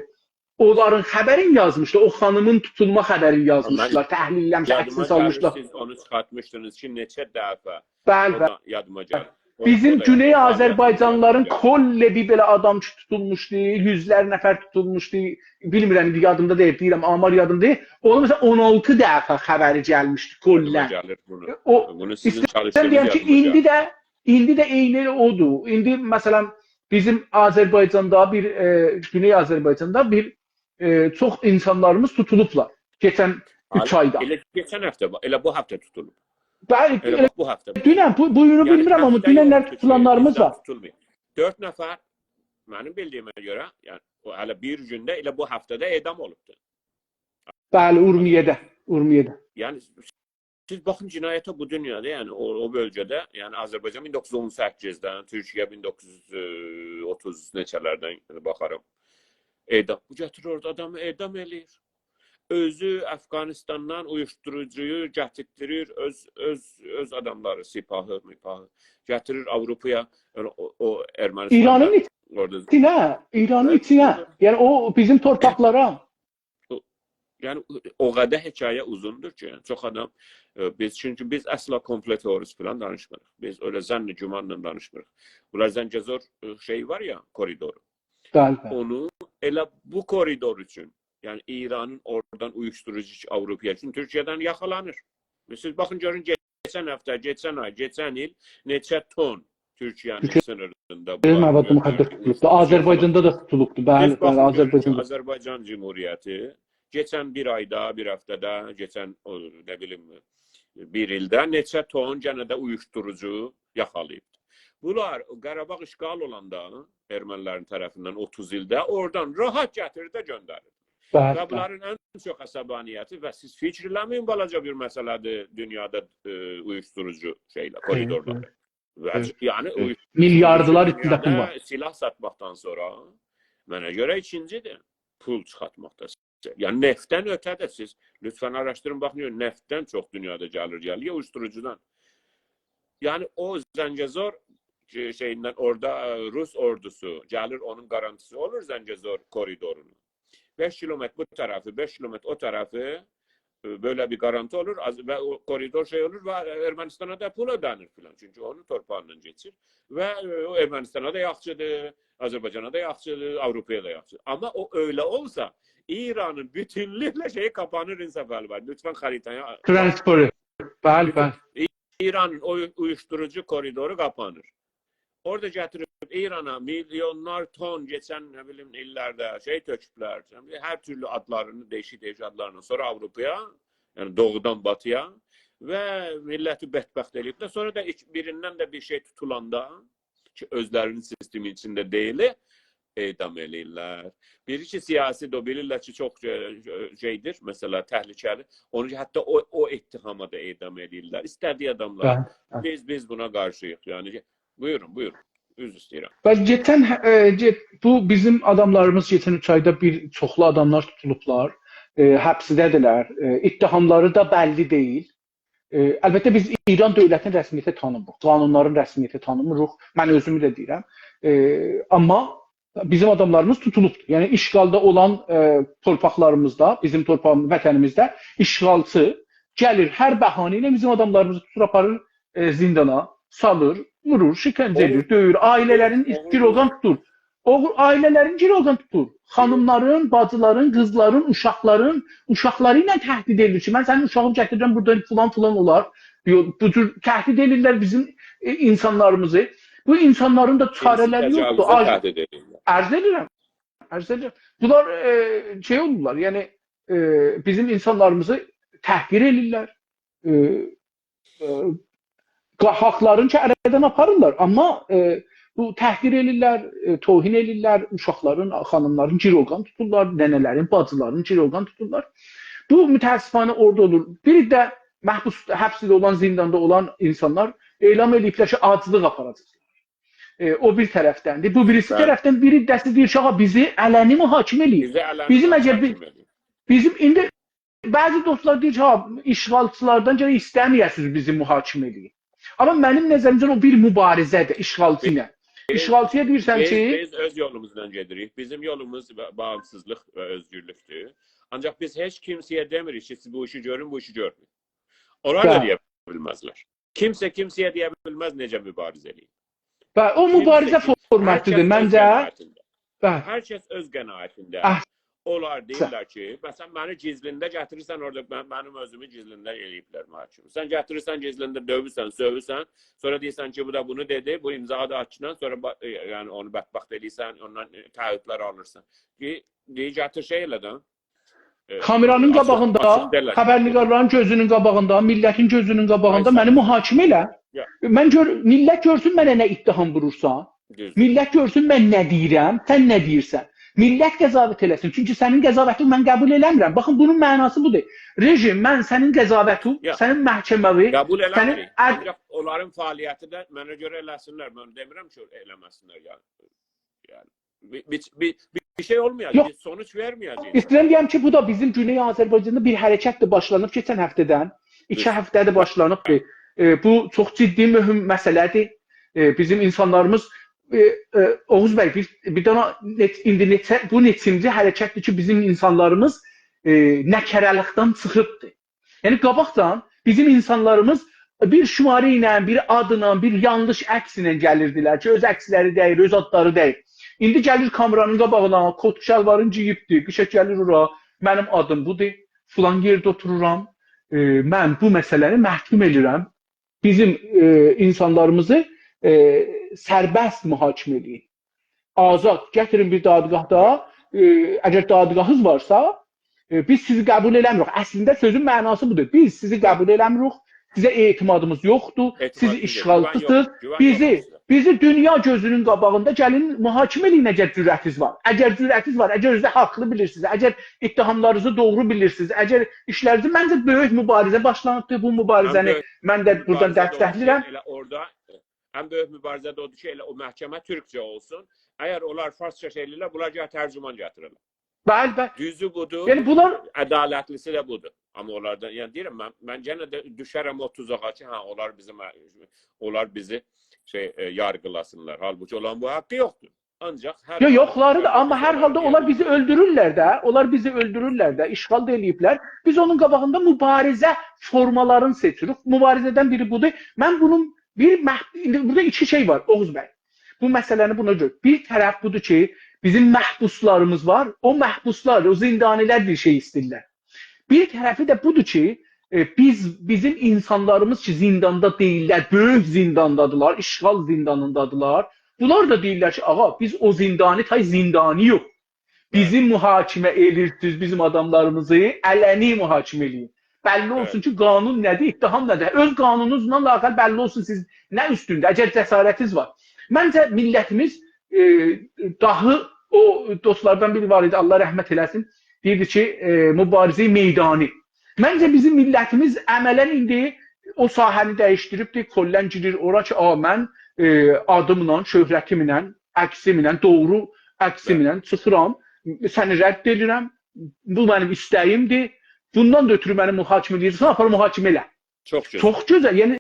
اونلارین خبرین یازمیشدی، او خانیمین توتولما خبرینی یازمیشدیلار، تحلیل‌له‌میشدیلر، عکسینی سالمیشدیلار. من، یادیما گلیر، سیز اونو چیخارتمیشدینیز کی، نئچه دفعه. بلی، بلی. او دا یادیما گلیر. بیزیم گونئی آذربایجانلیلارین کلّی بیر بئله آدام کی توتولموشدو، یوزلر نفر توتولموشدو، بیلمیرم، ایندی یادیمدا دئییل، دئییرم، آمار یادیمدا دئییل. اونون، مثلا، اون آلتی دفعه خبری گلمیشدی کلّاً. یادیما گلیر بونو. ائ، او، بونو سیزین ایسته‌ییرم چالیشدیغینیز دئیم کی، یادیما گلیر. ایندی ده، ایندی ده عینی ائله اودور. ایندی، مثلا، بیزیم آذربایجاندا بیر، ائ، گونئی آذربایجاندا بیر، ائ، چوخ اینسانلاریمیز توتولوبلار. کئچن اوچ آیدا. ائله کئچن هفته، باخ، ائله بو هفته توتولوب. بلی، ائله ائله باخ، بو هفته. دونن، بو، بو گونو یعنی بیلمیرم، آمما هفته یوخ، دوننلر توتولوب، توتولانلاریمیز ایندی وار. توتولماییب. دؤرد نفر، منیم بیلدیییمه گؤره، یعنی او هله بیر گونده، ائله بو هفته‌ده اعدام اولوبدور. بلی، اورمیه‌ده، اورمیه‌ده. یعنی سیز باخین جنایته بو دونیادا، یعنی او، او بؤلگه‌ده، یعنی آذربایجان مین دوققوز یوز اون سککیزدن، تورکیه مین دوققوز یوز اوتوز نئچه‌لردن باخارام. اعدام. بو گتیریر اورادا آدامی اعدام ائله‌ییر. اؤزو افغانستاندان اویوشدوروجویو گتیردیریر، اؤز، اؤز، اؤز آداملاری، سپاهی، میپاهی گتیریر آوروپایا، یعنی او، او ارمنستاندا ایرانین اورادا. ایچینه، ایرانین هه، ایچینه. اورادا. یعنی او بیزیم تورپاقلارا. یعنی او قدر حکایه اوزوندور کی، یعنی چوخ آدام، ائ، بیز، چونکی بیز اصلا کومپلو تئوریسی فلان دانیشمیریق. بیز ائله ظن گمانلا دانیشمیریق. بونلار زنگه‌زور، ائ، شئی وار یا، کوریدورو. بلی، بلی. اونو ائله بو کوریدور اوچون، یعنی ایرانین اورادان اویوشدوروجو کی، آوروپایا اوچون تورکیه‌دن یاخالانیر. سیز باخین، گؤرون، کئچن هفته، کئچن آی، کئچن ایل نئچه تون تورکیه‌نین تورکیه سینیریندا بیر بونلار، مواد ائ، مخدر ائ، توتولوبدو. آذربایجاندا دا توتولوبدو. بلی، سیز بلی، باخین، گؤرون، آذربایجاندا. آذربایجان جمهوریتی کئچن بیر آیدا، بیر هفته‌ده، کئچن او، نه بیلیم، بیر ایلده نئچه تون گئنه ده اویوشدوروجو یاخالاییبدی. بونلار قاراباغ اشغال اولاندا ارمنی‌لرین طرفیندن اوتوز ایلده اورادان راحت گتیریر ده گؤندریر. بلی، و بلی. بونلارین ان چوخ عصبانیتی و سیز فیکیر ائله‌مه‌یین، بالاجا بیر مسئله‌دیر دونیادا، ائ، اویوشدوروجو شئیلر، خئییر، کوریدورلار. خئییر. و، یعنی ائ، اویوشدوروجو میلیاردلار ایچینده دونیادا پول وار. سلاح ساتماقدان سونرا، منه گؤره ایکینجی‌دیر پول چیخارتماقدا. یعنی نفتدن اؤته ده سیز لطفا آراشدیرین، باخین، نفتدن چوخ دونیادا گلیر، گلیر اویوشدوروجودان. یعنی او زنگه‌زور، ائ، شئییندن اورادا، ائ، روس اوردوسو گلیر، اونون گارانتیسی اولور زنگه‌زور کوریدورونون. بئش کیلومتر بو طرفی، بئش کیلومتر او طرفی، ائ، بئله بیر گارانتی اولور آذ-، و او کوریدور شئی اولور و ارمنستانا دا پول اؤده‌نیر فلان. چونکی اونون تورپاغیندان کئچیر و، ائ، او ارمنستانا دا یاخشی‌دیر، آذربایجانا دا یاخشی‌دیر، آوروپایا دا یاخشی‌دیر. آمما او ائله اولسا، ایرانین بوتونلوکله شئیی قاپانیر، انصاف الی وار. لطفا خریطه‌یه باخ. ترانسفری. بلی، بلی. ایرانین او اویوشدوروجو کوریدورو قاپانیر. اورادا گتیریب ایرانا میلیونلار تون کئچن، نه بیلیم، ایللرده شئی تؤکوبلر. هر تورلو آدلارینی، دییشیک-دییشیک آدلارینی. سونرا آوروپایا، یعنی دوغودان باتییا و میللتی بدبخت ائله‌ییبلر. سونرا دا ایک-، بیریندن ده بیر شئی توتولاندا کی، اؤزلرینین سیستمی ایچینده دئییل، اعدام ائله‌ییرلر. بیری کی، سیاسی‌دیر، او بیلیرلر کی، چوخ، ائ، شئیدیر، مثلا، تهلکه‌لی. اونو کی، حتی او، او اتهاما دا اعدام ائله‌ییرلر. ایسته‌دییی آداملار. بلی، بلی. بیز، بیز بونا قارشی‌ییق. یعنی، بویورون، بویورون. عذر ایسته‌ییرم. و کئچن، ائ، کئ-، بو بیزیم آداملاریمیز کئچن اوچ آیدا بیر چوخلو آداملار توتولوبلار، ائ، حبسده‌دیرلر. ائ، اتهاملاری دا بللی دئییل. ائ، البته، بیز ایران دؤولتینی رسمیته تانیمیریق، قانونلارین رسمیته تانیمیریق. من اؤزومو ده دئییرم. ائ، آمما بیزیم آداملاریمیز توتولوبدور. یعنی، اشغالدا اولان، ائ، تورپاقلاریمیزدا، بیزیم تورپاغیمیز، وطنیمیزده اشغالچی گلیر، هر بهانه ایله بیزیم آداملاریمیزی توتور آپاریر، ائ، زیندانا، سالیر، وورور، شکنجه ائدیر، دؤیور، عائله‌لرین گیروگان توتور. اوغور، عائله‌لرین گیروگان توتور. خانیملارین، باجیلارین، قیزلارین، اوشاقلارین، اوشاقلاری ایله تهدید ائدیر کی، من سنین اوشاغینی گتیررم، بورادا فلان فلان اولار. یو-، بو جور تهدید ائدیرلر بیزیم، ائ، اینسانلاریمیزی. بو اینسانلارین دا چاره‌لری یوخدور. آج-، عرض ائدیرم، عرض ائدیرم. بونلار، ائ، شئی اولورلار، یعنی، ائ، بیزیم اینسانلاریمیزی تحقیر ائدیرلر. ائ، ائ، حاقلارین کی، اره‌دن آپاریرلار. آمما، ائ، بو تحقیر ائدیرلر، ائ، توهین ائدیرلر، اوشاقلارین، خانیملارین گیروگان توتورلار، ننه‌لرین، باجیلارین گیروگان توتورلار. بو، متأسفانه، اورادا اولور. بیر ده محبوس، حبسده اولان، زینداندا اولان اینسانلار اعلان ائدیبلر کی، آجلیق آپاراجاقلار. ائ، او بیر طرفدندیر. بو بیریسی طرفدن بیری ده دئییر کی، «آغا، بیزی علنی محاکمه ائله‌یین.» بیزی علنی بیزیم اگر بیر، محاکمه ائله‌یین. بیزیم ایندی بعضی دوستلار دئییر کی، «ها، اشغالچیلاردان گرک ایسته‌مه‌یه‌سینیز بیزی محاکمه ائله‌یین.» آمما منیم نظریمجه او بیر مبارزه‌دیر اشغالچی ایله. بیز، اشغالچییا دئییرسن بیز، کی، بیز اؤز یولوموزدان گئدیریک. بیزیم یولوموز با-، باغیمسیزلیق و اؤزگورلوکدور. آنجاق بیز هئچ کیمسه‌یه دئمیریک کی، «سیز بو ایشی گؤرون، بو ایشی گؤرمه‌یین.» اونلار دا، بلی، دئیه بیلمزلر. کیمسه کیمسه‌یه دئیه بیلمز نئجه مبارزه ائله‌یین. بلی، او مبارزه فورماتیدیر منجه. کیمسه کیمسه، هر کس اؤز قناعتینده. بلی. هر کس اؤز قناعتینده. احسن. اونلار دئییرلر کی، مثلا، منی گیزلینده گتیریرسن اورادا، من، منیم اؤزومو گیزلینده ائله‌ییبلر محاکمه. سن گتیریرسن گیزلینده، دؤیورسن، سؤیورسن، سونرا دئییرسن کی، بو دا بونو دئدی، بو امضانی دا آتیرسان، سونرا با-، ائ، یعنی اونو بدبخت ائله‌ییرسن، اوندان، ائ، تعهدلر آلیرسان. دئ-، دئییر، گتیر شئی ائله ده. ائ، کامئرانین آچیق، قاباغیندا، آچیق دئییل. خبرنگارلارین گؤزونون قاباغیندا، میللتین گؤزونون قاباغیندا آی، ساغ منی اول. محاکمه ائله. یا. من گؤر، میللت گؤرسون منه نه اتهام وورورسان. دوز. میللت گؤرسون من نه دئییرم، سن نه دئییرسن. میللت قضاوت ائله‌سین. چونکی سنین قضاوتین من قبول ائله‌میرم. باخین، بونون معناسی بودور. رژیم، من سنین قضاوتین، یا. سنین محکمه‌وی، قبول سنین ائله‌میریک. عد- آنجاق اونلارین فعالیتی ده منه گؤره ائله‌سینلر. من دئمیرم کی، ائله‌مه‌سینلر، یعنی. یعنی، بیر، بیر، بیر، بیر شئی اولمایاجاق، یوخ. بیر سونوج وئرمه‌یه‌جک. ایسته‌ییرم دئیم کی، بو دا بیزیم گونئی آذربایجاندا بیر حرکتدیر، باشلانیب کئچن هفته‌دن. ایکی، دوز. هفته‌دیر باشلانیبدیر. ائ، بو چوخ جدی، مهم مسئله‌دیر. ائ، بیزیم اینسانلاریمیز، ائ، ائ، اوغوز بی، بیر، بیر دانا نئچ-، ایندی نئچه، بو نئچینجی حرکتدیر کی، بیزیم اینسانلاریمیز، ائ، نکره‌لیکدن چیخیبدیر. یعنی، قاباقدان بیزیم اینسانلاریمیز بیر شماره ایله، بیر آدلا، بیر یانلیش عکس ایله گلیردیلر کی، اؤز عکسلری دئییل، اؤز آدلاری دئییل. ایندی گلیر کامئرانین قاباغینا، کوت شالوارین گئییبدیر، قیشا گلیر اورا، «منیم آدیم بودور، فلان یئرده اوتورورام، ائ، من بو مسئله‌نی محکوم ائدیرم.» بیزیم، ائ، اینسانلاریمیزی، ائ، سربست محاکمه ائله‌یین. آزاد، گتیرین بیر دادگاهدا، ائ، اگر دادگاهینیز وارسا، ائ، بیز سیزی قبول ائله‌میریک. اصلینده سؤزون معناسی بودور. بیز سیزی قبول ائله‌میریک، سیزه اعتمادیمیز یوخدور، اعتماد سیز یوخ، گوون اشغالچیسینیز. یوخ، گوون یوخ بیزی، بیزه. بیزی دونیا گؤزونون قاباغیندا گلین محاکمه ائله‌یین اگر جرأتینیز وار. اگر جرأتینیز وار، اگر اؤزونوزو حاقلی بیلیرسینیز، اگر اتهاملارینیزی دوغرو بیلیرسینیز، اگر ایشلرینیزی، منجه بؤیوک مبارزه باشلانیبدیر. بو مبارزه‌نی من ده بورادان دستکله‌ییرم. ان بؤیوک مبارزه ده اودور کی، ائله اورادا، ان بؤیوک مبارزه ده اودور کی، ائله او محکمه تورکجه اولسون. اگر اونلار فارسجا شئی ائله‌ییرلر، بونلار گرک ترجمان گتیره‌لر. بلی، بلی. دوزو بودور، یعنی بونلار عدالتلیسی ده بودور. آمما اونلاردان، یعنی دئییرم، من، من یئنه ده دوشه‌رم او توزاغا کی، هه، اونلار بیزیم، اونلار بیزی شئی، ائ، یارغیلاسینلار. حالبوکی اولارین بو حاققی یوخدور. آنجاق هر یوخ، حالدا یوخلاری دا، آمما هر حالدا اونلار بیزی اؤلدورورلر ده، اونلار بیزی اؤلدورورلر ده، اشغال دا ائله‌ییبلر. بیز اونون قاباغیندا مبارزه فورمالارینی سئچیریک. مبارزه‌دن بیری بودور. من بونون بیر مح-، ایندی بورادا ایکی شئی وار، اوغوز بی. بو مسئله‌نی بونا گؤر. بیر طرف بودور کی، بیزیم محبوسلاریمیز وار. او محبوسلار، او زندانی‌لر بیر شئی ایسته‌ییرلر. بیر طرفی ده بودور کی، ائ، بیز، بیزیم اینسانلاریمیز کی، زنداندا دئییللر، بؤیوک زنداندادیلار، اشغال زندانیندادیلار. بونلار دا دئییرلر کی، آغا، بیز او زندانی تای زندانی‌یوخ. بیزی محاکمه ائله‌ییرسینیز، بیزیم آداملاریمیزی علنی محاکمه ائله‌یین. بللی اولسون کی، قانون نه‌دیر، اتهام نه‌دیر. اؤز قانونونوزلا لااقل بللی اولسون سیز نه اوستونده، اگر جسارتینیز وار. منجه، میللتیمیز، ائ، داهی، او دوستلاردان بیری وار ایدی، الله رحمت ائله‌سین، دئییردی کی، ائ، مبارزه میدانی. منجه، بیزیم میللتیمیز عملاً ایندی او ساحه‌نی دییشدیریبدیر، کلاً گیریر اورا کی، آ، من، ائ، آدیملا، شهرتیمله، عکسیمله، دوغرو عکسیمله چیخیرام، سنی رد ائدیرم، بو منیم ایسته‌ییمدیر، بوندان دا اؤترو منی محاکمه ائدیرسن، آپار محاکمه ائله. چوخ گؤزل. چوخ گؤزل، یعنی،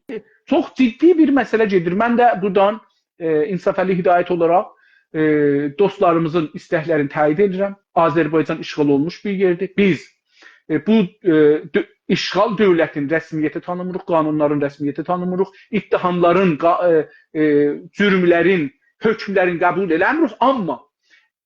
چوخ جدی بیر مسئله گئدیر. من ده بورادان، ائ، انصافعلی هدایت اولاراق، ائ، دوستلاریمیزین ایستکلرینی تأیید ائدیرم. آذربایجان اشغال اولموش بیر یئردیر. بیز، ائ، بو، ائ، دؤ-، اشغال دؤولتینی رسمیته تانیمیریق، قانونلارین رسمیته تانیمیریق، اتهاملارین، قا-، ائ، ائ، جرملرین، حکملرین قبول ائله‌میریک. آمما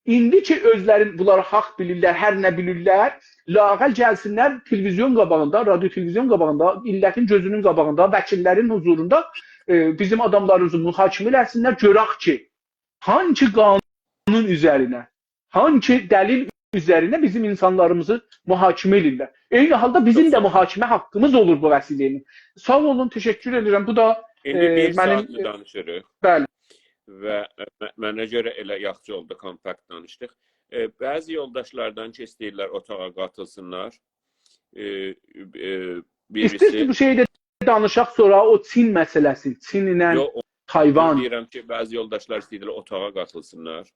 ایندی کی، اؤزلرین بونلاری حاق بیلیرلر، هر نه بیلیرلر، لااقل گلسینلر تلویزیون قاباغیندا، رادیو تلویزیون قاباغیندا، میللتین گؤزونون قاباغیندا، وکیللرین حضوروندا، ائ، بیزیم آداملاریمیزی محاکمه ائله‌سینلر، گؤرک کی، هانسی قانون اوزرینه، هانسی دلیل اوزرینه بیزیم اینسانلاریمیزی محاکمه ائدیرلر. عینی حالدا بیزیم ده محاکمه حاققیمیز اولور بو وسیله ایله. ساغ اولون، تشکر ائدیرم. بو دا، ایندی، ائ، بیر منیم، ساعاتدیر، ائ، دانیشیریق. بلی. و، ائ، م-، منه گؤره ائله یاخشی اولدو، کومپاکت دانیشدیق. ائ، بعضی یولداشلاردان کی، ایسته‌ییرلر اوتاغا قاتیلسینلار. ائ، ائ، بیریسی ایسته‌ییرسینیز بو شئیی ده دانیشاق سونرا، او چین مسئله‌سی، چین ایله، یوخ، او، تایوان. دئییرم کی، بعضی یولداشلار ایسته‌ییرلر اوتاغا قاتیلسینلار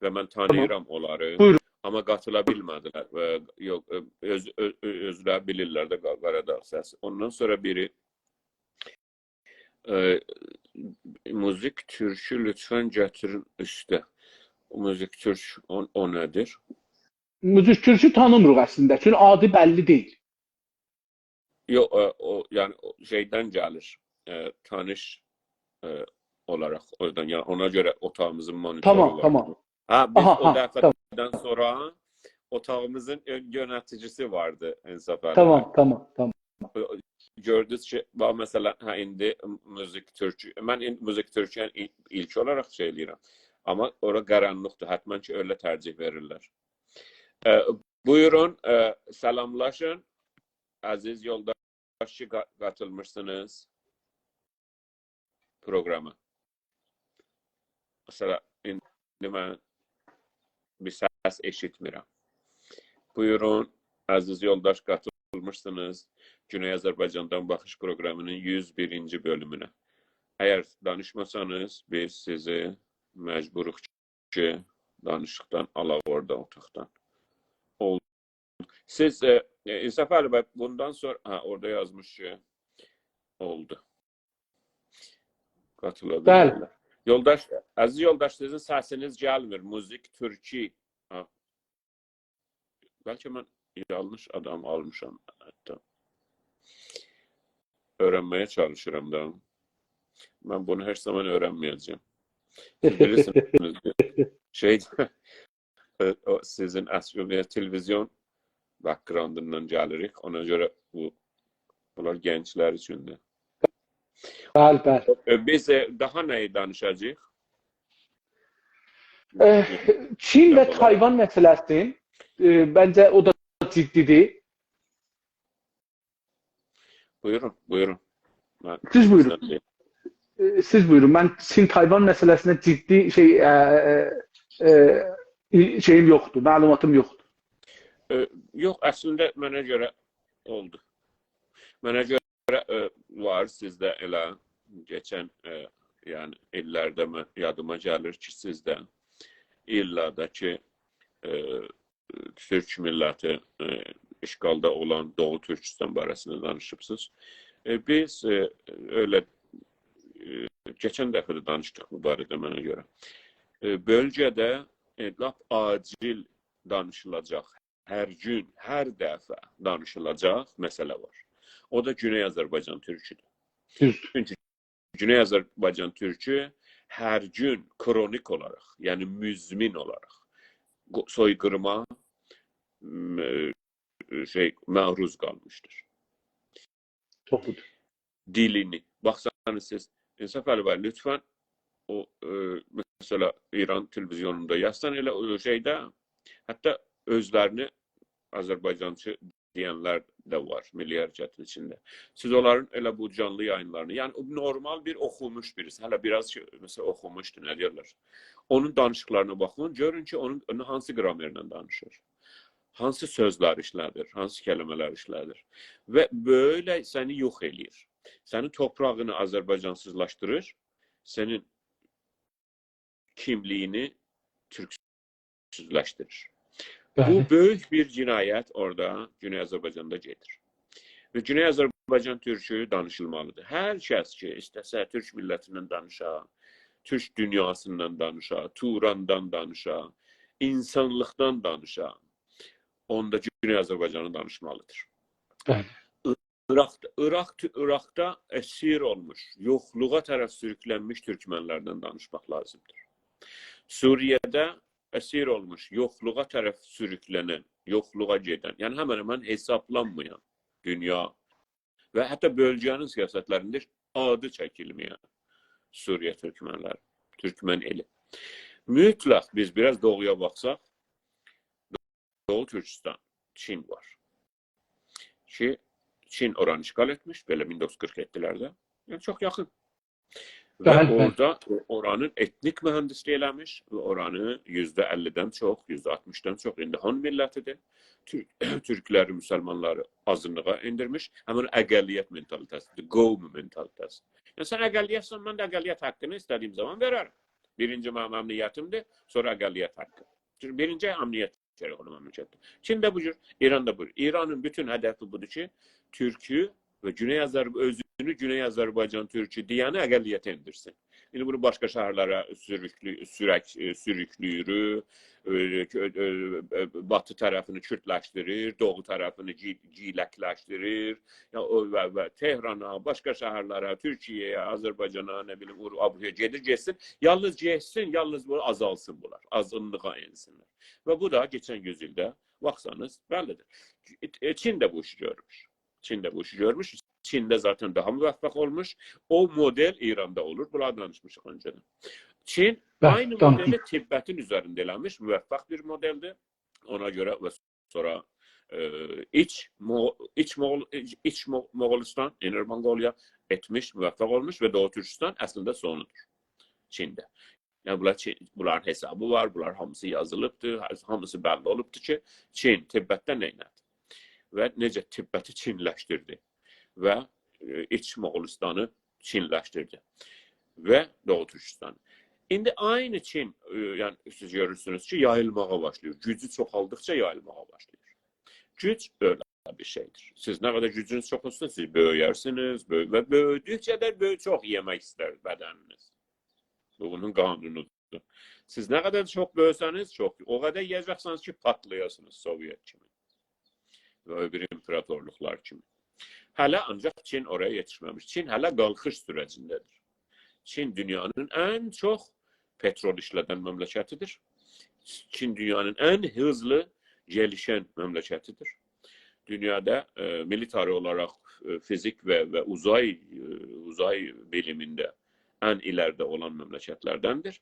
و من تانیییرام اونلاری. تامام. بویورون. آمما قاتیلا بیلمه‌دیلر. و یوخ، اؤ-، اؤز-، اؤ-، اؤ-، اؤزلری بیلیرلر ده قا-، قاراداغ سسی. اوندان سونرا بیری، ائ، موزیک تورکو لطفاً گتیرین اوسته. موزیک تورک، او، او نه‌دیر؟ موزیک تورکو تانیمیریق اصلینده، چونکی آدی بللی دئییل. یوخ، ائ، او، یعنی، او شئیدن گلیر، ائ، تانیش، ائ، اولاراق اوردان، یعنی اونا گؤره اوتاغیمیزین مونیتورو وار. تامام، تامام. هه، بیز، آها، او، ها، دفعه‌دن، تامام، سونرا اوتاغیمیزین اؤن یؤنتیجیسی واردی، انصافعلی بی. تامام، تامام، تامام. گؤردونوز کی، باخ، مثلا، هه، ایندی موزیک تورکو، من ایندی موزیک تورکو، یعنی، ایل-، ایلک اولاراق شئی ائله‌ییرم. آمما اورا قارانلیقدیر، حتماً کی، اؤیله ترجیح وئریرلر. ائ، بویورون، ائ، سلاملاشین. عزیز یولداش کی، قا-، قاتیلمیشسینیز پروقراما. مثلا، ایندی من بیر سس ائشیتمیرم. بویورون، عزیز یولداش، قاتیلمیشسینیز گونئی آذربایجاندان باخیش پروقرامی‌نین یوز بیرینجی بؤلومونه. اگر دانیشماسانیز، بیز سیزی مجبوروق کی، دانیشیقدان آلاق اورادا اوتاقدان. اول-، سیز، ائ، ائ، انصافعلی بی، بوندان سونرا، هه، اورادا یازمیش کی، اولدو. قاتیلا بیلمیرلر. بلی. یولداش، عزیز یولداش، سیزین سسینیز گلمیر. موزیک تورکی. هه. بلکه من یانلیش آدام آلمیشام حتی. اؤیرنمه‌یه چالیشیرام دا. من بونو هئچ زامان اؤیرنمه‌یه‌جه‌یم. سیز بیلیرسینیز، شئی، ائ، او سیزین اصلینده تلویزیون بک‌گراندیندان گلیریک. اونا گؤره بو، بونلار گنجلر اوچوندور. بلی، بلی. ائ، بیز، ائ، داها نه‌یی دانیشاجاغیق؟ ائ، چین و تایوان مسئله‌سی، ائ، منجه او دا جدی‌دیر. بویورون، بویورون. من سیز بویورون. سیزدن دئییم. ائ، سیز بویورون. من چین-تایوان مسئله‌سینه جدی شئی، ائ، ائ، ائ، شئییم یوخدور، معلوماتیم یوخدور. ائ، یوخ، اصلینده منه گؤره اولدو. منه گؤره، ائ، وار سیزده ائله کئچن، ائ، یعنی ایللرده من، یادیما گلیر کی، سیز ده ایللا دا کی، ائ، تورک میللتی، ائ، اشغالدا اولان دوغو تورکیستان باره‌سینده دانیشیبسینیز. ائ، بیز، ائ، ائله، ائ، کئچن دفعه ده دانیشدیق بو باره‌ده منه گؤره. ائ، بؤلگه‌ده، ائ، لاپ عاجل دانیشیلاجاق، هر گون، هر دفعه دانیشیلاجاق مسئله وار. او دا گونئی آذربایجان تورکودور. دوز. چونکی گونئی آذربایجان تورکو هر گون کرونیک اولاراق، یعنی مزمن اولاراق قو-، سوی‌قیریما، م، شئی، معروض قالمیشدیر. چوخ دوز. دیلینی. باخسانیز سیز، انصافعلی بی، لطفاً او، ائ، مثلا، ایران تلویزیونوندا یازسان، ائله او شئیده، حتی اؤزلرینی آذربایجانچی دئینلر ده وار میللی حرکتین ایچینده. سیز اونلارین ائله بو جانلی یایینلارینی، یعنی او نورمال بیر اوخوموش بیریسی، هله بیر آز کی، مثلا، اوخوموشدو، نه دئیرلر؟ اونون دانیشیقلارینا باخین، گؤرون کی، اونون، اونون هانسی گرامرله دانیشیر، هانسی سؤزلر ایشله‌دیر، هانسی کلمه‌لر ایشله‌دیر. و بئله سنی یوخ ائله‌ییر. سنین توپراغینی آذربایجانسیزلاشدیریر، سنین کیملیگینی تورکسوزلشدیریر. بو، بلی، بؤیوک بیر جنایت اورادا گونئی آذربایجاندا گئدیر. و گونئی آذربایجان تورکو دانیشیلمالیدیر. هر کس کی، ایسته‌سه تورک میللتیندن دانیشا، تورک دونیاسیندان دانیشا، توراندان دانیشا، اینسانلیقدان دانیشا، اوندا گونئی آذربایجانی دانیشمالیدیر. بلی. عراق، عراق، عراقدا اسیر اولموش، یوخلوغا طرف سوروکلنمیش تورکمنلردن دانیشماق لازیمدیر. سوریه‌ده اسیر اولموش، یوخلوغا طرف سوروکلنن، یوخلوغا گئدن، یعنی همن همن حسابلانمایان دونیا و حتی بؤلگه‌نین سیاستلرینده هئچ آدی چکیلمه‌ین سوریه تورکمنلری، تورکمن ائلی. مطلق بیز بیر آز دوغویا باخساق، دوغو تورکیستان، چین وار. کی، چین اورانی اشغال ائتمیش، بئله مین دوققوز یوز قیرخ یئددیلرده. یعنی، چوخ یاخین. و، بلی، بلی، اورادا اورانین ائتنیک مهندسلیک ائله‌میش و اورانی یوزده اللی‌دن چوخ، یوزده آلتمیشدان چوخ، ایندی هون میللتیدیر. تور-، تورکلری، مسلمانلاری آزینلیغا ائندیرمیش. همین اقلیت مئنتالیته‌سیدیر، قوم مئنتالیته‌سی. یعنی، سن اقلیتسن، من ده اقلیت حاققینی ایسته‌دیگیم زامان وئررم. بیرینجی منیم امنیتیمدیر، سونرا اقلیت حاققی. چونکی بیرینجی امنیت گرک اولا مملکتده. چین ده بو جور، ایران دا بو جور. ایرانین بوتون هدفی بودور کی، تورکو و گونئی آذر-، اؤزونو گونئی آذربایجان تورکو دئینی اقلیته ائندیرسین. ایندی بونو باشقا شهرلره سوروکلو-، سورک-، ائ، سوروکلویور، ائ، ائ، ائ، باتی طرفینی کوردلشدیریر، دوغو طرفینی گی-، گیلکلشدیریر. یا، او، و، و تهرانا، باشقا شهرلره، تورکیه‌یه، آذربایجانا، نه بیلیم، اورو-، آبرویا گئدیر، گئتسین. یالنیز گئتسین، یالنیز بونو آزالسین بونلار، آزینلیغا ائنسینلر. و بو دا کئچن یوز ایلده باخسانیز، بللیدیر. ائ، چین ده بو ایشی گؤرموش. چین ده بو ایشی گؤرموش. چینده ذاتاً داها موفق اولموش. او مدل ایراندا اولور. بونلاری دانیشمیشیق اؤنجه‌دن. چین، بلی، عینی، تامام، مدلی تبتین اوزرینده ائله‌میش. موفق بیر مدلدیر. اونا گؤره و سونرا، ائ، ایچ مو-، ایچ موغول-، ایچ مو-، موغولستان، اینر مونقولیا ائتمیش، موفق اولموش و دوغو تورکیستان اصلینده سونودور چینده. یعنی بونلار چین، بونلارین حسابی وار، بونلار هامیسی یازیلیبدیر، هامیسی بللی اولوبدور کی، چین تبتده نئینه‌دی و نئجه تبتی چینلشدیردی و، ائ، ایچ موغولستانی چینلشدیردی و دوغو تورکیستانی. ایندی عینی چین، ائ، یعنی سیز گؤرورسونوز کی، یاییلماغا باشلاییر. گوجو چوخالدیقجا یاییلماغا باشلاییر. گوج بئله بیر شئیدیر. سیز نه قدر گوجونوز چوخ اولسا، سیز بؤیورسونوز، بؤ-، و بؤیودوکجه ده بؤ-، چوخ یئمک ایستر بدنینیز. بو بونون قانونودور. سیز نه قدر چوخ بؤیوسه‌نیز، چوخ، او قدر یئیه‌جکسینیز کی، پاتلایاسینیز سوویئت کیمی و او بیر ایمپراتورلوقلار کیمی. هله آنجاق چین اورایا یئتیشمه‌میش. چین هله قالخیش سوره‌جینده‌دیر. چین دونیانین ان چوخ پترول ایشله‌دن مملکتیدیر. چین دونیانین ان هیزلی گلیشن مملکتیدیر. دونیادا، ائ، میلیتاری اولاراق، ائ، فیزیک و، و اوزای، ائ، اوزای بیلیمینده ان ایلریده اولان مملکتلردندیر.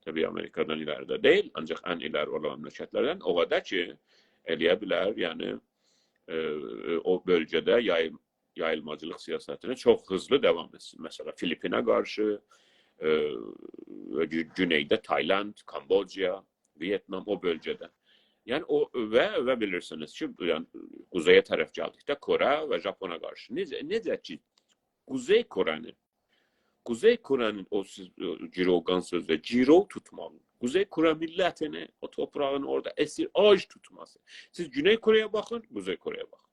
طبیعی، آمریکادان ایلریده دئییل، آنجاق ان ایلری اولان مملکتلردن. او قدر کی، ائله‌یه بیلر، یعنی، ائ، او بؤلگه‌ده یاییل-، یاییلماجیلیق سیاستینی چوخ هیزلی داوام ائتسین. مثلا، فیلیپینه قارشی، ائ، و گو-، گونئیده تایلند، کامبودجا، ویتنام، او بؤلگه‌ده. یعنی او و، و بیلیرسینیز کی، یعنی قوزئیه طرف گلدیکده کوره و ژاپونا قارشی. نئجه، نئجه کی، قوزئی کوره‌نین، قوزئی کوره‌نین او سیز، او گیروگان سؤزده، گیروو توتماغی، قوزئی کوره میللتینی، او توپراغین اورادا اسیر، آج توتماسی. سیز گونئی کوره‌یه باخین، قوزئی کوره‌یه باخین.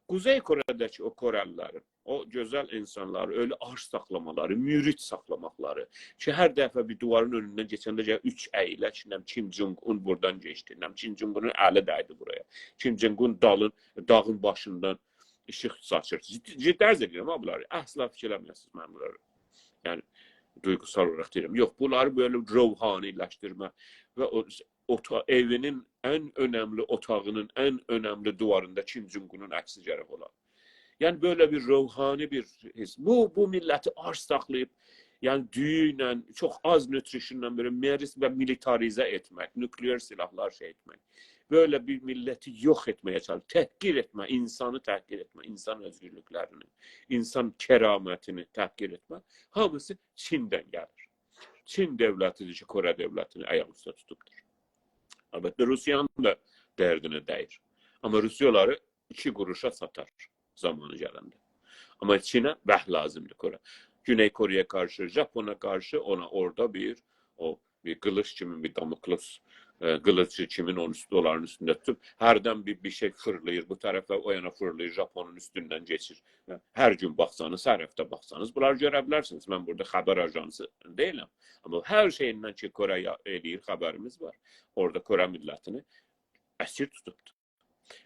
قوزئی کوره‌ده‌کی او کوره‌لی‌لرین، او گؤزل اینسانلاری ائله آج ساخلامالاری، مورید ساخلاماقلاری کی، هر دفعه بیر دیوارین اؤنوندن کئچنده گل اوچ ایله کی، نم کیم جونگ اون بورادان کئچدی، نم کیم جونگ اونون الی دَیدی بورایا. کیم جونگ اون دالین، داغین باشیندان ایشیق ساچیر. جدی، جدی عرض ائدیرم ها بونلاری. اصلا فیکیر ائله‌مه‌یه‌سینیز من بونلاری، یعنی، دویغوسال اولاراق دئییرم. یوخ، بونلاری بئله روحانی‌لشدیرمه و او اوتا-، ائوینین ان اؤنملی اوتاغینین ان اؤنملی دیواریندا کیم جونگ اونون عکسی گرک اولا. یعنی، بئله بیر روحانی بیر حس. بو، بو میللتی آج ساخلاییب، یعنی، دویو ایله، چوخ آز نوتریشن‌دن بئله مریض و میلیتاریزه ائتمک، نوکلئر سیلاحلار شئی ائتمک. بئله بیر میللتی یوخ ائتمه‌یه چالیشیر. تحقیر ائتمه، اینسانی تحقیر ائتمه، اینسان اؤزگورلوکلرینی، اینسان کرامتینی تحقیر ائتمه. هامیسی چیندن گلیر. چین دؤولتی‌دیر کی، کوره دؤولتینی آیاق اوسته توتوبدور. البته، روسیانین دا دردینه دَییر. آمما روسیا اونلاری ایکی قوروشا ساتار زامانی گلنده. آمما چینه بهر لازیمدیر کوره. گونئی کوره‌یه قارشی، ژاپونا قارشی اونا اورادا بیر، او بیر قیلیج کیمی، بیر داموکلس، ائ، قیلیجی کیمین اونون اوستو، اونلارین اوستونده توتوب، هردن بیر، بیر شئی فیرلاییر بو طرفه، او یانا فیرلاییر، ژاپونون اوستوندن کئچیر. هر گون باخسانیز، هر هفته باخسانیز، بونلاری گؤره بیلرسینیز. من بورادا خبر آژانسی دئییلم. آمما هر شئییندن کی، کوره یا-، ائله‌ییر، خبریمیز وار. اورادا کوره میللتینی اسیر توتوبدور.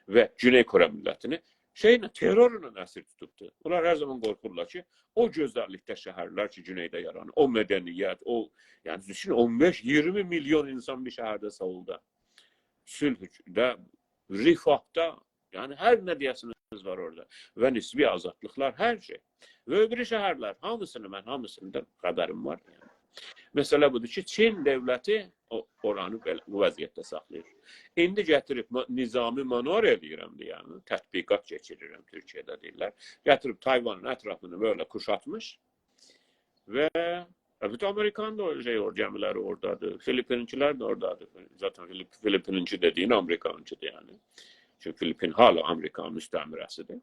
و گونئی کوره میللتینی شئیله، ترورلا اسیر توتوبدور. اونلار هر زامان قورخورلار کی، او گؤزللیکده شهرلر کی، گونئیده یارانیر، او مدنیت، او، یعنی، دوشون، اون بئش، اییرمی میلیون اینسان بیر شهرده ساوولدا، صلحده، رفاهدا، یعنی، هر نه دئیه‌سینیز وار اورادا. و نسبی آزادلیقلار، هر شئی. و او بیری شهرلر، هامیسینی من، هامیسیندان خبریم وار، یعنی. مسئله بودور کی، چین دؤولتی او، اورانی بئله، بو وضعیتده ساخلاییر. ایندی گتیریب ما-، نظامی مانور ائله‌ییرم دئیه، یعنی، تطبیقات کئچیریرم تورکیه‌ده دئییرلر. گتیریب تایوانین اطرافینی بئله قورشاتمیش و البته، آمریکانین دا او شئی، او گمی‌لری اورادادیر. فیلیپینینکی‌لر ده اورادادیر. ذاتاً فیلیپ-، فیلیپینینکی دئدیگین آمریکانینکی‌دیر، یعنی. چونکی فیلیپین هله آمریکانین مستعمره‌سی‌دیر.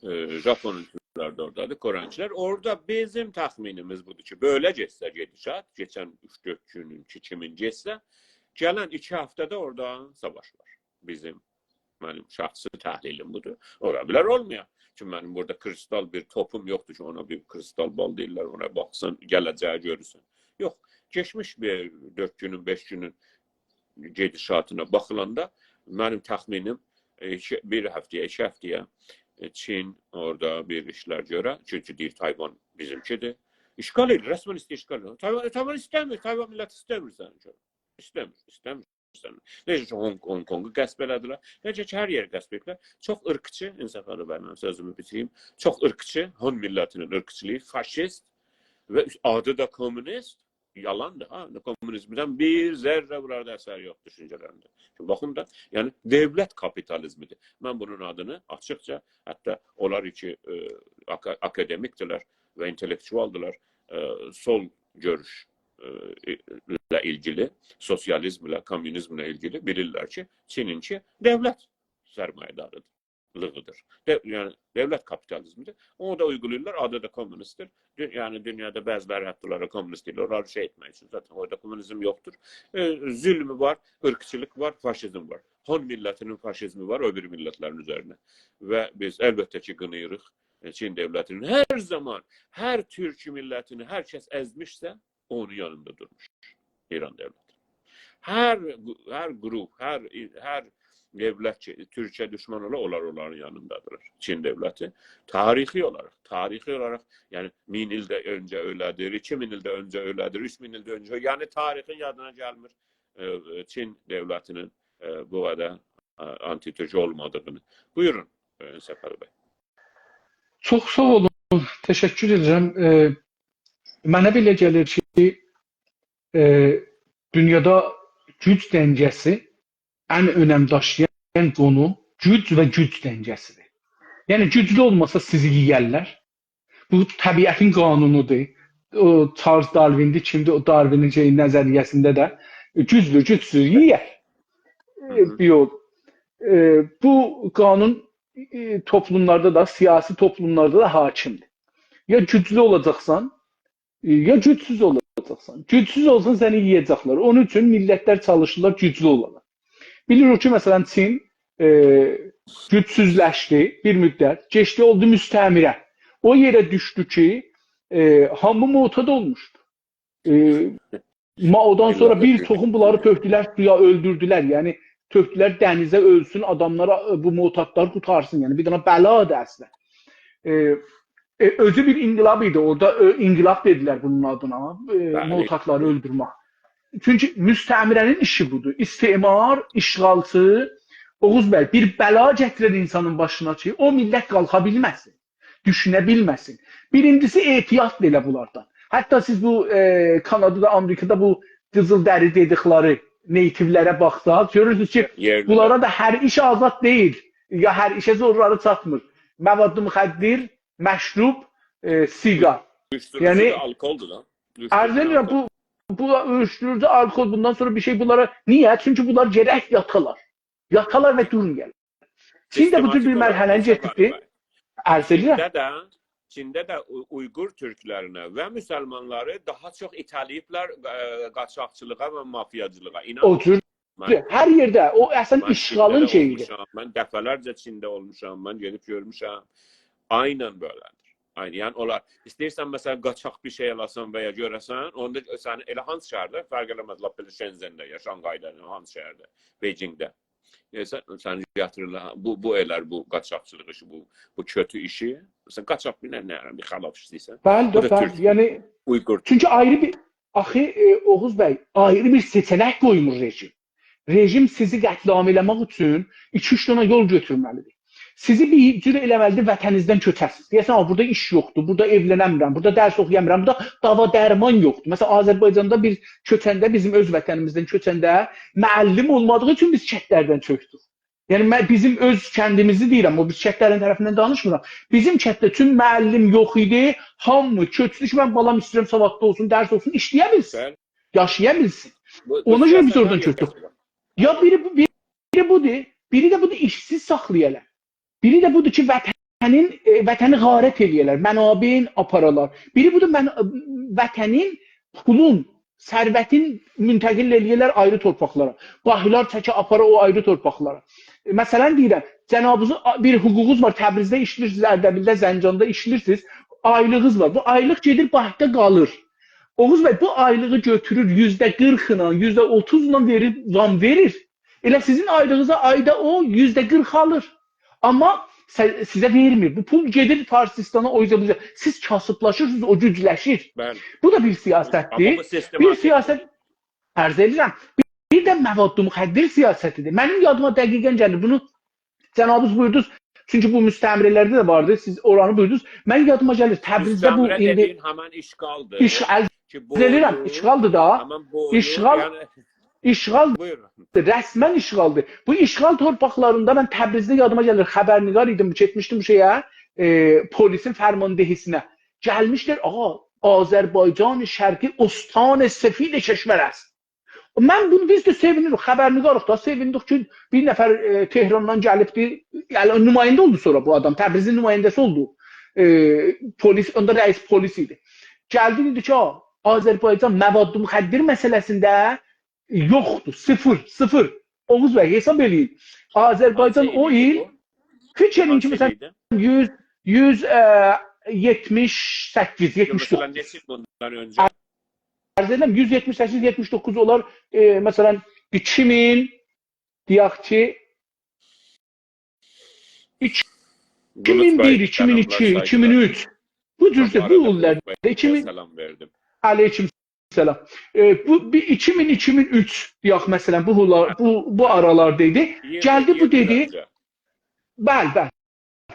ائ، ژاپونونکی‌لر ده اورادادیر، کوره‌نینکی‌لر. اورادا بیزیم تخمینیمیز بودور کی، بئله گئتسه گئدیشات، کئچن اوچ-دؤرد گونونکی کیمی گئتسه، گلن ایکی هفته‌ده اورادا ساواش وار. بیزیم منیم شخصی تحلیلیم بودور. اولا بیلر اولمایا. چونکی منیم بورادا کریستال بیر توپوم یوخدور کی، اونا بیر کریستال بال دئییرلر، اونا باخسان، گله‌جه‌یی گؤرورسن. یوخ، کئچمیش بیر دؤرد گونون، بئش گونون گئدیشاتینا باخیلاندا منیم تخمینیم، ائ، ایکی، بیر هفته‌یه، ایکی هفته‌یه، ائ، چین اورادا بیر ایشلر گؤرر. چونکی دئییر، تایوان بیزیمکی‌دیر. اشغال ائدیر، رسماً ایسته‌ییر اشغال ائدیر. تایوان، تایوان ایسته‌میر، تایوان میللتی ایسته‌میر سنین کی. ایسته‌میر، ایسته‌میر. نئجه کی، هونگ، هونگ کونگو غصب ائله‌دیلر، نئجه کی، هر یئری غصب ائله‌دیلر. چوخ عیرقچی، انصافعلی بی، من سؤزومو بیتیریم. چوخ عیرقچی، هون میللتینین عیرقچیلیغی، فاشیست و آدی دا کمونیست، یالاندیر، ها. کومونیزمدن بیر ذره بونلاردا اثر یوخ دوشونجه‌لرینده. چونکی باخین دا، یعنی دؤولت کاپیتالیزمی‌دیر. من بونون آدینی آچیقجا، حتی اونلار کی، ائ، آکا-، آکادمیکدیرلر و اینتلکتوالدیرلار، ائ، سول گؤروش، ائ، ایله ایلگیلی، سوسیالیزمله، کومونیزمله ایلگیلی بیلیرلر کی، چینینکی دؤولت سرمایه‌داری‌دیر. لیغی‌دیر. دؤ-، یعنی، دؤولت کاپیتالیزمی‌دیر. اونو دا اویغولاییرلار، آدی دا کومونیست‌دیر. دو-، یعنی، دونیادا بعضی‌لری حتی اونلارا کومونیست دئییرلر، اونلاری شئی ائتمک اوچون. ذاتاً اورادا کومونیزم یوخدور. ائ، ظلم وار، عیرقچیلیق وار، فاشیزم وار. هون میللتینین فاشیزمی وار او بیری میللت‌لرین اوزرینه. و بیز البته کی، قیناییریق، ائ، چین دؤولتینین هر زامان، هر تورک میللتینی هر کس ازمیشسه، اونون یانیندا دورموش ایران دؤولتی. هر، هر گروپ، هر، هر دؤولت کی، تورکه دوشمن اولا، اونلار اونلارین یانیندادیرلار. چین دؤولتی تاریخی اولاراق، تاریخی اولاراق، یعنی مین ایل ده اؤنجه ائله‌دیر، ایکی مین ایل ده اؤنجه ائله‌دیر، اوچ مین ایل ده اؤنجه، یعنی تاریخین یادینا گلمیر، ائ، ائ، چین دؤولتینین، ائ، بو قدر، ائ، آنتی‌تورک اولمادیغینی. بویورون، ائ، سفر بی. چوخ ساغ اولون، تشکر ائدیرم. ائ، منه بئله گلیر کی، ائ، دونیادا گوج دنگه‌سی، ان اؤنم داشییان قونو گوج و گوج دنگه‌سی‌دیر. یعنی، گوجلو اولماسا سیزی یئیرلر. بو طبیعتین قانونودور. او چارلز داروین کیمدیر، او داروینین شئی، نظریه‌سینده ده گوجلو گوجسوز یئیر. ائ، بیر یول. ائ، بو قانون، ائ، توپلوملاردا دا، سیاسی توپلوملاردا دا حاکمدیر. یا گوجلو اولاجاقسان، ائ، یا گوجسوز اولاجاقسان. گوجسوز اولسان، سنی یئیه‌جکلر. اونون اوچون میللت‌لر چالیشیرلار گوجلو اولالار. بیلیریک کی، مثلا، چین، ائ، گوجسوزلشدی بیر مدت، کئچدی، اولدو مستعمره. او یئره دوشدو کی، ائ، هامی معتاد اولموشدو. ائ، مائودان سونرا بیر توخوم بونلاری تؤکدولر سویا، اؤلدوردولر. یعنی، تؤکدولر دنیزه، اؤلسون، آداملارا، ائ، بو معتادلار قوتارسین. یعنی، بیر دنه بلادیر اصلا. ائ، ائ، اؤزو بیر انقلاب ایدی. اورادا، ائ، انقلاب دئدیلر بونون آدینا، ائ، بلی. معتادلاری اؤلدورمک. چونکی مستعمره‌نین ایشی بودور. استعمار، اشغالچی، اوغوز بی، بیر بلا گتیرر اینسانین باشینا کی، او میللت قالخا بیلمه‌سین، دوشونه بیلمه‌سین. بیرینجیسی، احتیاط ائله بونلاردان. حتی سیز بو، ائ، کانادادا، آمریکادا بو قیزیل دری دئدیکلری نیتیولره باخساق، گؤرورسونوز کی، یئرلی‌لر. بونلارا دا هر ایش آزاد دئییل. یا هر ایشه زورلاری چاتمیر. مواد مخدر، مشروب، ائ، سیگار. اویوشدوروجو یعنی، دا آلکولدور دا. اویوشدوروجو عرض ائدیرم، آلکول. بو، بو اویوشدوروجو، آلکول، بوندان سونرا بیر شئی بونلارا. نییه؟ چونکی بونلار گرک یاتالار. یاتالار و دورمایالار. چین ده بو جور بیر سیستماتیک اولاراق مرحله‌نی بو سفر کئچیردی. بی. عرض ائدیرم. چینده ده، چینده ده او-، اویغور تورکلرینه و مسلمانلاری داها چوخ ایته‌له‌ییبلر، ائ، قاچاقچیلیغا و مافیاجیلیغا. اینان، او جور من، هر یئرده، او اصلا من اشغالین چینده ده شئیی‌دیر. اولموشام، من دفعه‌لرجه چینده اولموشام، من گئدیب گؤرموشم. عیناً بئله‌دیر. عیناً. یعنی، اونلار، ایسته‌ییرسن، مثلا، قاچاق بیر شئی آلاسان و یا گؤره‌سن، اوندا سنی ائله هانسی شهرده، فرق ائله‌مز، لاپ بئله شنزنده یا شانگهایدا، هانسی شهرده، بئیجینگده. ائ، سن، سنی گتیریرلر، بو، بو ائلر، بو قاچاقچیلیق ایشی، بو، بو کؤتو ایشی. مثلا، قاچاق بیر نه، نه، بیر خلافچی دئییرسن. بلی، بو دا، بلی، تورک، یعنی، اویغور. چونکی آیری بیر، آخی، ائ، اوغوز بی، آیری بیر سئچه‌نک قویمور رژیم. رژیم سیزی قتل‌عام ائله‌مک اوچون ایکی-اوچ دنه یول گؤتورمه‌لی‌دیر. سیزی بیر جور ائله‌مه‌لی‌دیر، وطنینیزدن کؤچه‌سینیز. دئیه‌سن، «آ، بورادا ایش یوخدور، بورادا ائولنه‌میرم، بورادا درس اوخویامیرام، بورادا داوا درمان یوخدور.» مثلا، آذربایجاندا بیز کؤچنده، بیزیم اؤز وطنیمیزدن کؤچنده معلم اولمادیغی اوچون بیز کندلردن چؤکدوک. یعنی، من بیزیم اؤز کندیمیزی دئییرم، او بیز کندلرین طرفیندن دانیشمیرام. بیزیم کندده چون معلم یوخ ایدی، هامی کؤچدو کی، من بالام ایسته‌ییرم سوادلی اولسون، درس اوخوسون، ایشله‌یه بیلسین، بلی. یاشایا بیلسین. بو، بو اونا گؤره بیز سیاستدن اورادان کؤچدوک. گؤتورولور. یا بیری بو، بیری بودور، بیری ده بودور ایشسیز ساخلایالار. بیری ده بودور کی، وطنین، ائ، وطنی غارت ائله‌یه‌لر، منابعین آپارالار. بیری بودور، من، وطنین، پولون، ثروتین منتقل ائله‌یه‌لر آیری تورپاقلارا. باهیلار چکه آپارا او آیری تورپاقلارا. ائ، مثلا دئییرم، جنابینیزین آ-، بیر حقوقونوز وار، تبریزده ایشله‌ییرسینیز، اردبیلده، زنجاندا ایشله‌ییرسینیز، آیلیغینیز وار. بو آیلیق گئدیر بانکدا قالیر. اوغوز بی، بو آیلیغی گؤتورور، یوزده قیرخ ایله، یوزده اوتوز ایله وئریر، وام وئریر. ائله سیزین آیلیغینیزا آیدا او یوزده قیرخ آلیر. آمما سه-، سیزه وئرمیر. بو پول گئدیر فارسیستانا، او یوزه بو یوزه. سیز کاسیبلاشیرسینیز، او گوجلشیر. بلی. بو دا بیر سیاستدیر. آمما بو سیستماتیک. بیر سیاست، عرض ائدیرم، بیر ده مواد مخدر سیاستی‌دیر. منیم یادیما دقیقا گلیر. بونو جنابینیز بویوردونوز. چونکی بو مستعمره‌لرده ده واردی. سیز اورانی بویوردونوز. من یادیما گلیر. تبریزده بو مستعمره ایندی دئدیگین همن اشغالدیر. اشغال، کی، بو عرض ائلیرم، اویون، اشغالدیر دا. تمام، بو اویون، اشغال، یعنی، اشغال، بویورون. رسماً اشغالدیر. بو اشغال تورپاقلاریندا من تبریزده یادیما گلیر، خبرنگار ایدیم، گئتمیشدیم بو شئیه، ائ، پلیسین فرماندهی‌سینه. گلمیشلر، «آقا، آذربایجان شرقی استان سفید کشور است.» من بونو، بیز ده سئوینیریک، خبرنگاریق دا، سئویندیک کی، بیر نفر، ائ، تهراندان گلیبدی، یعنی نماینده اولدو سونرا بو آدام، تبریزین نماینده‌سی اولدو. ائ، پلیس، اوندا رئیس پلیس ایدی. گلدی، دئدی کی، «آ، آذربایجان مواد مخدر مسئله‌سینده یوخدور، صفر، صفر.» اوغوز بی، حساب ائله‌یین. آذربایجان هانسی او ایل ایل ایدی بو؟ فیکر ائله‌یین کی، هانسی مثلاً، ایل ایدی؟ یوز، یوز، ائ، یئتمیش سککیز، یوخ، یئتمیش دوققوز. مثلاً، نئچه ایل بوندان اؤنجه؟ عرض ائدیرم، یوز یئتمیش سککیز، یئتمیش دوققوز اولار، ائ، مثلاً، ایکی مین، دئیک کی، ایکی مین بیر، بولوت بی، ایکی مین ایکی، سلاملار، ایکی مین اوچ. سایغیلار. بو جور، بو آرادا ایللرده، بولوت بیه ایکی مین، سلام وئردیم. علیکم سلام. ائ، بو، بیر ایکی مین، ایکی مین اوچ، دئیک، مثلاً، بو، بو، بو آرالاردا ایدی. اییرمی، گلدی، بو اییرمی ایل دئدی، اؤنجه. بلی، بلی.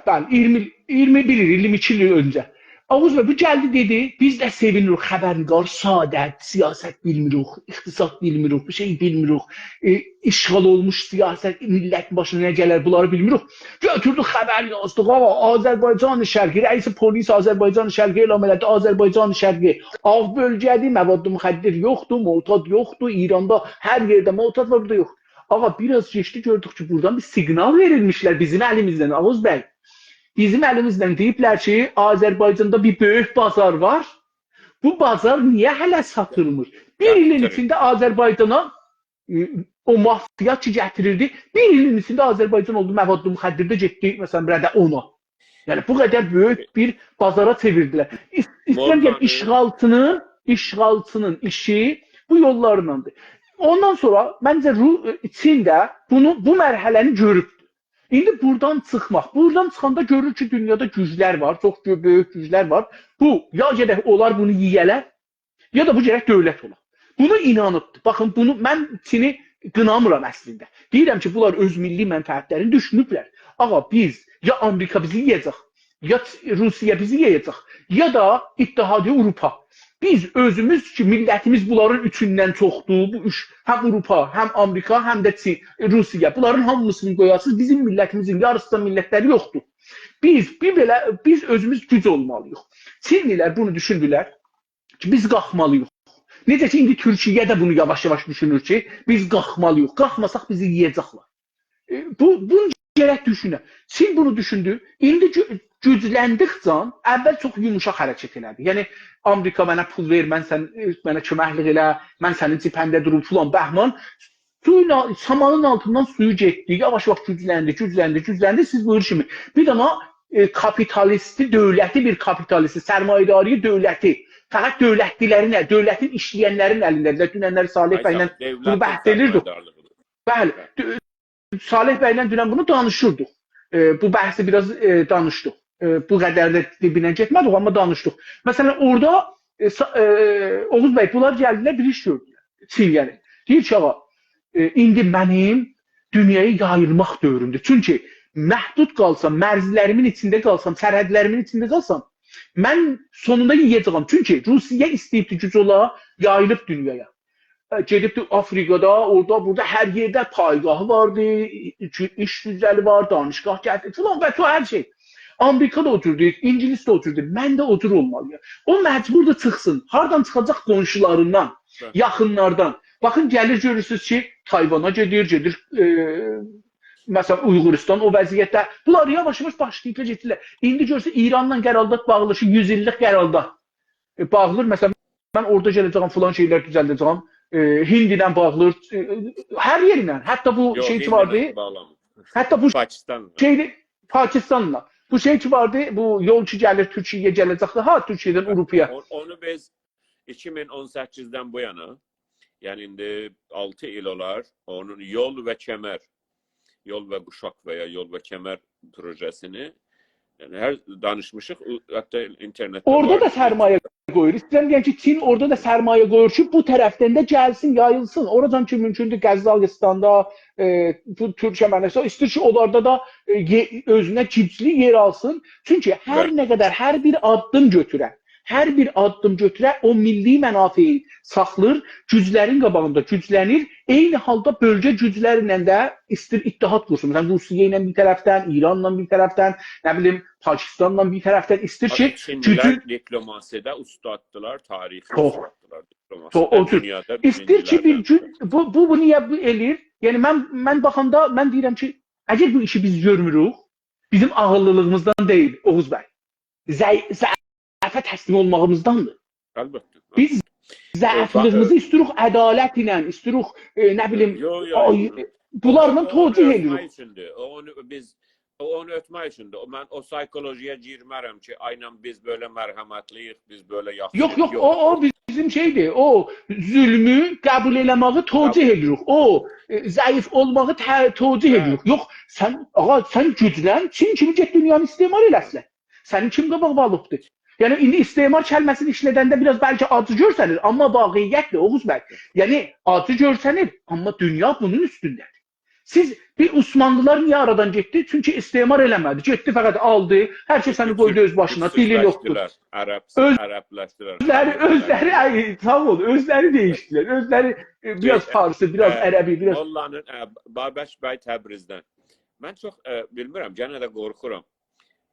بلی، اییرمی، اییرمی بیر ایل، اییرمی ایکی ایل اؤنجه. اوغوز بی، بو گلدی دئدی، «بیز ده سئوینیریک، خبرنگار، سعادت، سیاست بیلمیریک، اقتصاد بیلمیریک، بیر شئی بیلمیریک، ائ، اشغال اولموش سیاست، میللتین باشینا نه گلر، بونلاری بیلمیریک.» گؤتوردوک، خبر یازدیق، «آقا، آذربایجان شرقی، رئیس پلیس آذربایجان شرقی اعلام ائله‌دی، آذربایجان شرقی آغ بؤلگه‌دیر، مواد مخدر یوخدور، معتاد یوخدور، ایراندا هر یئرده معتاد وار، بورادا یوخ.» آقا، بیر آز کئچدی، گؤردوک کی، بورادان بیر سیگنال وئریلمیشلر بیزیم الیمیزدن، اوغوز بی. بیزیم الیمیزدن دئییبلر کی، آذربایجاندا بیر بؤیوک بازار وار. بو بازار نییه هله ساتیلمیر؟ بیر ایلین ایچینده آذربایجانا، ائ، او مافیا کی گتیریردی، بیر ایلین ایچینده آذربایجان اولدو مواد مخدرده، گئتدی، مثلاً، بیر ده اونا. یعنی، بو قدر بؤیوک بیر بازارا چئویردیلر. ایس-، ایسته‌ییرم دئیم، موللانی، اشغالچینین، اشغالچینین ایشی بو یوللارلادیر. اوندان سونرا، منجه، رو-، چین ده بونو، بو مرحله‌نی گؤروبدور. ایندی بورادان چیخماق. بورادان چیخاندا گؤرور کی، دونیادا گوجلر وار، چوخ گؤ-، بؤیوک گوجلر وار. بو، یا گرک اونلار بونو یئیه‌لر، یا دا بو گرک دؤولت اولا. بونو اینانیبدیر. باخین، بونو من چینی قینامیرام اصلینده. دئییرم کی، بونلار اؤز میللی منفعتلرینی دوشونوبلر. آقا، بیز یا آمریکا بیزی یئیه‌جک، یا چ-، روسیه بیزی یئیه‌جک، یا دا اتحادیه آوروپا. بیز اؤزوموز کی، میللتیمیز بونلارین اوچوندن چوخدور، بو اوچ، هم آوروپا، هم آمریکا، هم ده چین، روسیه. بونلارین هامیسینی قویاسینیز، بیزیم میللتیمیزین یاریسیندان میللتلری یوخدور. بیز بیر بئله، بیز اؤزوموز گوج اولمالی‌ییق. چینلی‌لر بونو دوشوندولر کی، بیز قالخمالی‌ییق. نئجه کی، ایندی تورکیه ده بونو یاواش-یاواش دوشونور کی، بیز قالخمالی‌ییق. قالخماساق بیزی یئیه‌جکلر. ائ، بو، بونو گرک دوشونه. چین بونو دوشوندو. ایندی گو-، گوجلندیکجه اول چوخ یوموشاق حرکت ائله‌دی. یعنی، آمریکا منه پول وئر، من سن، ائ، منه کؤمکلیک ائله، من سنین جبهه‌نده دوروم، فلان، بهمان. سویون آل-، سامانین آلتیندان سویو گئتدی. یاواش-یاواش گوجلندی، گوجلندی، گوجلندی. سیز بویورور کیمی. بیر دنه، ائ، کاپیتالیستی دؤولتی، بیر کاپیتالیستی، سرمایه‌داری دؤولتی، فقط دؤولتلی‌لرین، دؤولتین ایشله‌ینلرین الینده‌دیر. دوننلری صالح بی‌له بونو بحث ائدیردیک. بلی، دؤ-، صالح بی‌له دونن بونو دانیشیردیق. ائ، بو بحثی بیر آز، ائ، دانیشدیق. ائ، بو قدر ده دیبینه گئتمه‌دیک، آمما دانیشدیق. مثلاً، اورادا، ائ، سا-، ائ، اوغوز بی، بونلار گلدیلر، بیر ایش گؤردولر. چین، یعنی. دئییر کی، آقا، ائ، ایندی منیم دونیایا یاییلماق دؤورومدور. چونکی محدود قالسام، مرزلریمین ایچینده قالسام، سرحدلریمین ایچینده قالسام، من سونوندا یئیه‌جه‌یم. چونکی روسیه ایسته‌ییبدی گوج اولا، یاییلیب دونیایا. ائ، گئدیبدی آفریقادا، اورادا، بورادا، هر یئرده پایگاهی واردی، ایش، ایش گوجلری وار، دانشگاه گتیریر، فلان و تو هر شئی. آمریکا دا او جوردور، اینگیلیس ده او جوردور، من ده او جور اولمالی‌یام. او مجبوردور چیخسین. هاردان چیخاجاق؟ قونشولاریندان، بلی، یاخینلاردان. باخین، گلیر، گؤرورسونوز کی، تایوانا گئدیر، گئدیر، ائ، مثلاً، اویغوریستان او وضعیتده. بونلار یاواش-یاواش باشلاییبلار، گئتدیلر. ایندی گؤرسن، ایرانلا قرارداد باغلاشیر، یوز ایللیک قرارداد. ائ، باغلیر، مثلاً، من اورادا گله‌جه‌یم، فلان شئیلر دوزلده‌جه‌یم. ائ، هند ایله باغلیر، ائ، هر یئرله، حتی بو، یوخ، شئی کی، هند ایله واردی، باغلامیر. حتی بو، پاکستانلا، شئیدی، پاکستانلا. بو شئی کی واردی، بو یول کی گلیر تورکیه‌یه، گله‌جکدیر. ها، تورکیه‌دن، بلی، آوروپایا. اون-، اونو بیز ایکی مین اون سککیزدن بو یانا، یعنی ایندی آلتی ایل اولار، اونون یول و کمر، یول و قوشاق و یا یول و کمر پروژه‌سینی، یعنی هر دانیشمیشیق، او، حتی اینترنتده اورادا وار. دا سرمایه قویور. ایسته‌ییرم دئیم کی، چین اورادا دا سرمایه قویور کی، بو طرفدن ده گلسین، یاییلسین. اوراجان کی مومکوندور، غزالیستاندا، ائ، بو تورکمنیستان، ایسته‌ییر کی، اونلاردا دا، ائ، یئ-، اؤزونه گوجلو یئر آلسین. چونکی هر، بلی، نه قدر، هر بیر آددیم گؤتورن، هر بیر آددیم گؤتوره او میللی منافعی ساخلیر، گوجلرین قاباغیندا گوجلنیر. عینی حالدا بؤلگه گوجلرله ده ایستیر اتحاد قورسون. مثلا، روسیه ایله بیر طرفدن، ایرانلا بیر طرفدن، نه بیلیم، پاکستانلا بیر طرفدن ایستیر کی، آخی چینلی‌لر گوجون دیپلوماسی‌ده اوستاددیلار، تاریخی چوخ، اوستاددیلار دیپلوماسی‌ده. چوخ، او جور. دونیادا ایستیر کی، بیر بیرینجی‌لردن. گون، بو، بو، بو نییه بو ائله‌ییر؟ یعنی، من، من باخاندا، من دئییرم کی، اگر بو ایشی بیز گؤرموروک، بیزیم عاغیللیلیغیمیزدان دئییل، اوغوز بی. ضعی-، ضعیفه تسلیم اولماغیمیزداندیر. البته. بیز، ائ، ضعیفلیگیمیزی ایستیروخ عدالت ایله، ایستیروخ، ائ، نه بیلیم، یو، یو، آی-، یو. بونلارلا او، او اونو توجیه ائدیریک. اؤرتمک اوچوندور. او اونو بیز، او اونو اؤرتمک اوچوندور. او، من او پسیخولوژی‌یه گیرمرم کی، آی، بیز بئله مرحمتلی‌ییک، بیز بئله یاخشی‌ییق. یوخ، یوخ، یوخ. او، او بیزیم شئیدیر. او ظلمو قبول ائله‌مه‌یی توجیه ائدیریک. او، ائ، ضعیف اولماغی ته-، توجیه ائدیریک. یوخ، سن، آغا، سن گوجلن، چین کیمی گئت دونیانی استعمار ائله‌سینلر. سنین کیم قاباغ آلیبدی؟ یعنی، ایندی استعمار کلمه‌سینی ایشله‌دنده بیر آز بلکه آجی گؤرسنیر، آمما واقعیتدیر، اوغوز بی. یعنی، آجی گؤرسنیر، آمما دونیا بونون اوستونده‌دیر. سیز بیر عثمانلی‌لار نییه آرادان گئتدی؟ چونکی استعمار ائله‌مه‌دی. گئتدی، فقط آلدی، هر کس سنی قویدو اؤز باشینا، دیلین یوخدور. تورکسوزلشدیلر، عرب-، اؤز-، عربلشدیلر، عربلشدیلر. اؤزلری، اؤز-، ساغ اول، اؤزلری دییشدیلر. اؤزلری، ائ، بیر آز فارسی، بیر آز عربی، بیر آز، ائ، موللانین، ائ، بابک بی تبریزدن. من چوخ، ائ، بیلمیرم، گئنه ده قورخورام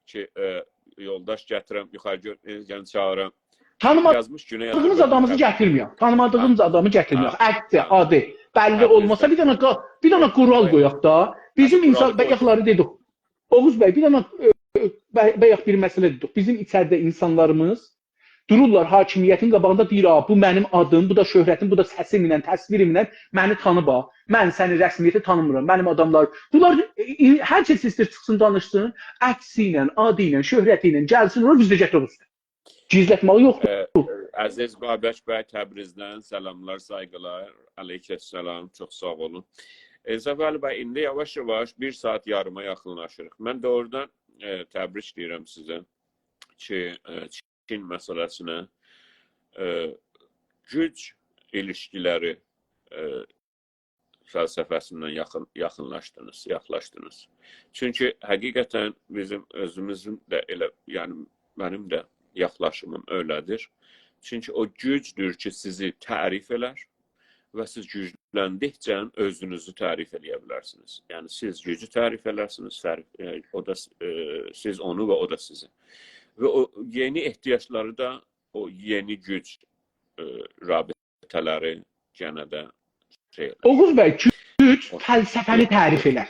کی، ائ، یولداش گتیرم، یوخاری گؤ-، ائ، یعنی چاغیرام. یازمیش گونئی آذربایجان. تانیمادیغیمیز آدامیزی گتیرمه‌یک. تانیمادیغیمیز آدامی گتیرمه‌یک. عکسی، آدی بللی اولماسا، بیر دنه قا-، بیر دنه قورال قویاق دا. بیزیم اینسان، بایاقلاری دئدیک. اوغوز بی، بیر دنه، ائ، ائ، بی-، بایاق بیر مسئله دئدیک. بیزیم ایچریده اینسانلاریمیز دورورلار حاکمیتین قاباغیندا، دئییر: «آ، بو منیم آدیم، بو دا شهرتیم، بو دا سسیمله، تصویریمله منی تانیما. من سنی رسمیته تانیمیرام، منیم آداملار.» بونلار، ائ، ائ، هر کس ایسته‌ییر چیخسین، دانیشسین، عکسی ایله، آدی ایله، شهرتی ایله گلسین اورا، بیز ده گتیرک اوسته. گیزلتمه‌یی یوخدور. ائ، عزیز بابک بی تبریزدن سلاملار، سایغیلار. علیکم سلام، چوخ ساغ اولون. ائ، صفالی بی، ایندی یاواش-یاواش بیر ساعات یاریما یاخینلاشیریق. من دوغرودان، ائ، تبریک دئییرم سیزه کی، ائ، چین مسئله‌سینه، ائ، گوج ایلیشکیلری، ائ، فلسفه‌سیندن یاخین-، یاخینلاشدینیز، یاخلاشدینیز. چونکی حقیقتاً بیزیم اؤزوموزون ده ائله، یعنی منیم ده یاخلاشیمیم ائله‌دیر. چونکی او گوجدور کی، سیزی تعریف ائلر و سیز گوجلندیکجه اؤزونوزو تعریف ائله‌یه بیلرسینیز. یعنی سیز گوجو تعریف ائلرسینیز، تعریف، ائ، او دا س-، ائ، سیز اونو و او دا سیزی. و او یئنی احتیاجلاری دا او یئنی گوج، ائ، رابطه‌لری گئنه ده شئی ائلر. اوغوز بی، گوج فلسفه‌نی تعریف ائلر.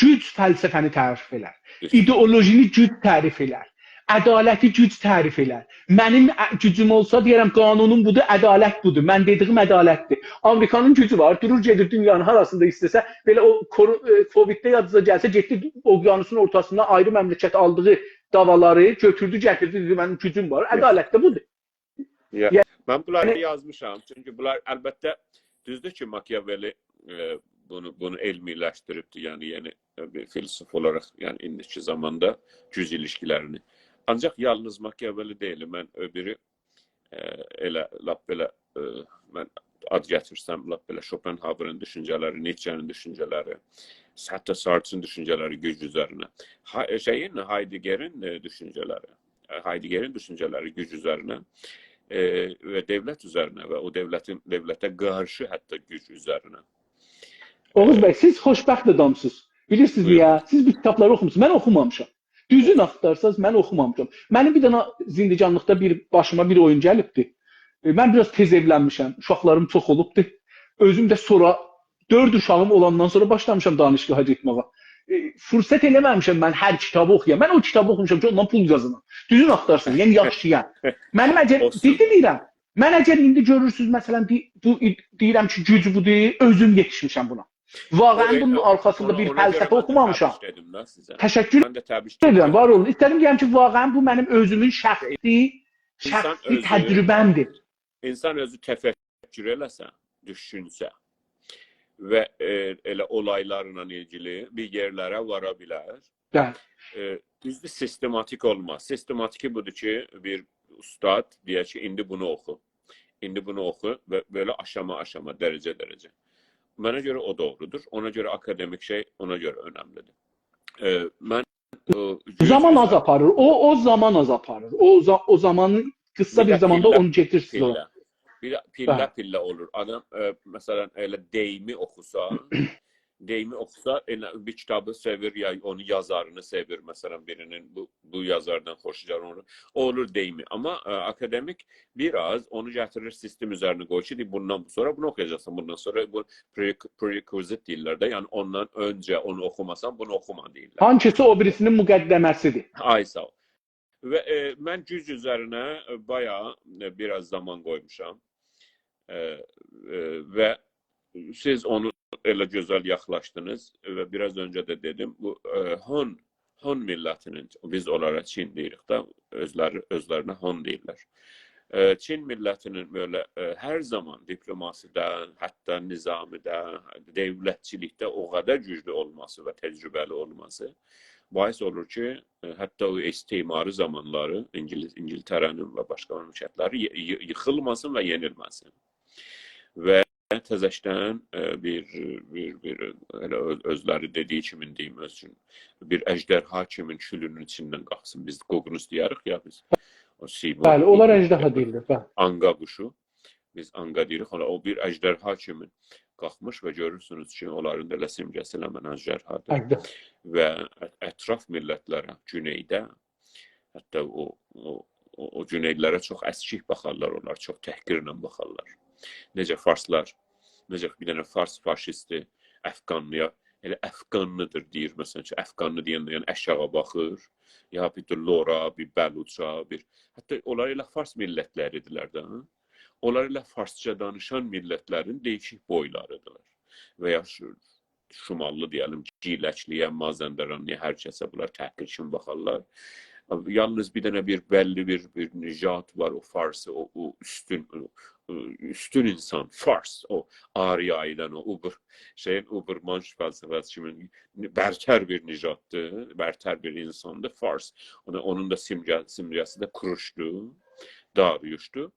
گوج فلسفه‌نی تعریف ائلر. دوزدور. ایدئولوژینی گوج تعریف ائلر. عدالتی گوج تعریف ائلر. منیم ع-، گوجوم اولسا، دئیه‌رم، قانونوم بودور، عدالت بودور. من دئدیگیم عدالتدیر. آمریکانین گوجو وار، دورور، گئدیر دونیانین هاراسیندا ایسته‌سه، بئله او کورو-، ائ، کوویدده یادینیزا گلسه، گئتدی اقیانوسون اورتاسیندا آیری مملکت آلدیغی داوالاری گؤتوردو، گتیردی، دئدی: «منیم گوجوم وار.» عدالت ده بودور. یا، یعنی من بونلاری یازمیشام، چونکی بونلار البته دوزدور کی، ماکیاولی، ائ، بونو، بونو علمی‌لشدیریبدیر، یعنی، یعنی، ائ، بیر فیلسوف اولاراق، یعنی ایندیکی زاماندا گوج ایلیشکیلرینی. آنجاق یالنیز ماکیاولی دئییل، من او بیری، ائ، ائله لاپ بئله، ائ، من آد گتیرسم، لاپ بئله شوپنهاورین دوشونجه‌لری، نیتچه‌نین دوشونجه‌لری، حتی سارترین دوشونجه‌لری گوج اوزرینه. ها-، شئیین، هایدگرین، ائ، دوشونجه‌لری. ائ، هایدگرین دوشونجه‌لری گوج اوزرینه، ائ، و دؤولت اوزرینه و او دؤولتین، دؤولته قارشی حتی گوج اوزرینه. اوغوز بی، سیز خوشبخت آدامسینیز. بیلیرسینیز نییه؟ بویورون. سیز بو کیتابلاری اوخوموسونوز. من اوخومامیشام. دوزون آختارساز، من اوخومامیشام. منیم بیر دنه زندگانلیقدا بیر باشیما بیر اویون گلیبدی. ائ، من بیر آز تئز ائولنمیشم. اوشاقلاریم چوخ اولوبدو. اؤزوم ده سونرا دؤرد اوشاغیم اولاندان سونرا باشلامیشام دانشگاها گئتمه‌یه. ائ، فرصت ائله‌مه‌میشم من هر کیتابی اوخویام. من او کیتابی اوخوموشام کی، اوندان پول قازانام. دوزون آختارسان، یعنی یاخشی‌یام. منیم اگر، اولسون. جدی دئییرم، من اگر ایندی گؤرورسونوز، مثلا، بو، بو، دئییرم کی، گوج بودور، اؤزوم یئتیشمیشم بونا. واقعاً بونون آرخاسیندا بیر فلسفه اوخومامیشام. او، ائ، او، اونو، اونو من ده تبریک ائدیرم، تشکر ائدیرم، وار اولون. ایسته‌دیم دئیم کی، واقعاً بو منیم اؤزومون شخصی، شخصی تجربه‌مدیر. اینسان اؤزو تفکر ائله‌سه، دوشونسه و، ائ، ائله اولایلارلا ایلگیلی بیر یئرلره وارا بیلر. بلی. ائ، دوزدور، سیستماتیک اولماز. سیستماتیکی بودور کی، بیر اوستاد دئیر کی، ایندی بونو اوخو. ایندی بونو اوخو و بئله آشاما-آشاما، درجه-درجه. منه گؤره او دوغرودور. اونا گؤره آکادمیک شئی اونا گؤره اؤنملی‌دیر. ائ، من ائ، زامان آز آپاریر. او، او زامان آز آپاریر. او زا-، او زامانی قیسا بیر زاماندا اونو گتیرسینیز اورا. پیلله. بیر ده پیلله، بلی، پیلله اولور. آدام، ائ، مثلا، ائله دیمی اوخوسا، دیمی اوخوسا، ائله بیر کیتابی سئویر، یا اونون یازارینی سئویر، مثلا، بیرینین بو، بو یازاردان خوشو گلیر، اونو، او اولور دیمی. آمما، ائ، آکادمیک بیر آز اونو گتیریر، سیستم اوزرینه قویور کی، بوندان سونرا بونو اوخویاجاقسان، بوندان سونرا بو pre-، prerequisite دئییرلر ده، یعنی اوندان اؤنجه اونو اوخوماسان، بونو اوخوما دئییرلر. هانکیسی او بیریسینین مقدمه‌سیدیر. آی، ساغ اول. و، ائ، من گوج اوزرینه، ائ، بایاغی، ائ، بیر آز زامان قویموشام. ائ، ائ، و سیز اونو ائله گؤزل یاخلاشدینیز و بیر آز اؤنجه ده دئدیم، بو، ائ، هون، هون میللتینین، بیز اونلارا چین دئییریک ده، اؤزلری، اؤزلرینه هون دئییرلر. ائ، چین میللتینین بئله، ائ، هر زامان دیپلوماسیده، حتی نظامیده، دؤولتچیلیکده او قدر گوجلو اولماسی و تجربه‌لی اولماسی باعث اولور کی، ائ، حتی او استعماری زامانلاری اینگیلیس، اینگیلتره‌نین و باشقا مملکتلری یی-، یی-، ییخیلماسین و یئنیلمه‌سین. و تزه‌شدن، ائ، بیر، بیر، بیر، ائله اؤز-، اؤزلری دئدیگی کیمین دئییم، اؤز اوچون بیر اژدرها کیمین کولونون ایچیندن قالخسین. بیز ققنوس دئیه‌ریک یا بیز. او سیمور، بلی، اونلار اژدها دئییرلر، بلی. آنقا قوشو. بیز آنقا دئییریک، اونا، او بیر اژدرها کیمین قالخمیش و گؤرورسونوز کی، اونلارین دا ائله سیمگه‌سی ائله همین اژدرهادیر. اژدها. و ات-، اطراف میللتلره، گونئیده، حتی او، او، او، او گونئیلی‌لره چوخ اسکیک باخارلار، اونلار چوخ تحقیرله باخارلار. نئجه فارسلار، نئجه بیر دنه فارس فاشیستی افغانلی‌یا، ائله افغانلی‌دیر دئییر، مثلا، کی، افغانلی دئینده، یعنی آشاغی باخیر، یا بیر ده لورا، بیر بلوچا، بیر، حتی اونلار ائله فارس میللتلری‌دیرلر ده، ها؟ اونلار ائله فارسجا دانیشان میللتلرین دییشیک بویلاری‌دیرلار. و یا شو-، شماللی دئیه‌لیم، گیلکلی‌یه، مازندرانلی‌یا، هر کسه بونلار تحقیر کیمی باخارلار. یالنیز بیر دنه بیر بللی بیر، بیر نژاد وار، او فارسی، او، او اوستون، او، او اوستون اینسان، فارس، او آریایی‌دان، او اوبر، شئیین، اوبرمانش فلسفه‌سی کیمی برتر بیر نژاددیر، برتر بیر اینساندیر، فارس. اونا، اونون دا سیمگه-، سیمگه‌سی ده کوروشدور، داریوشدور.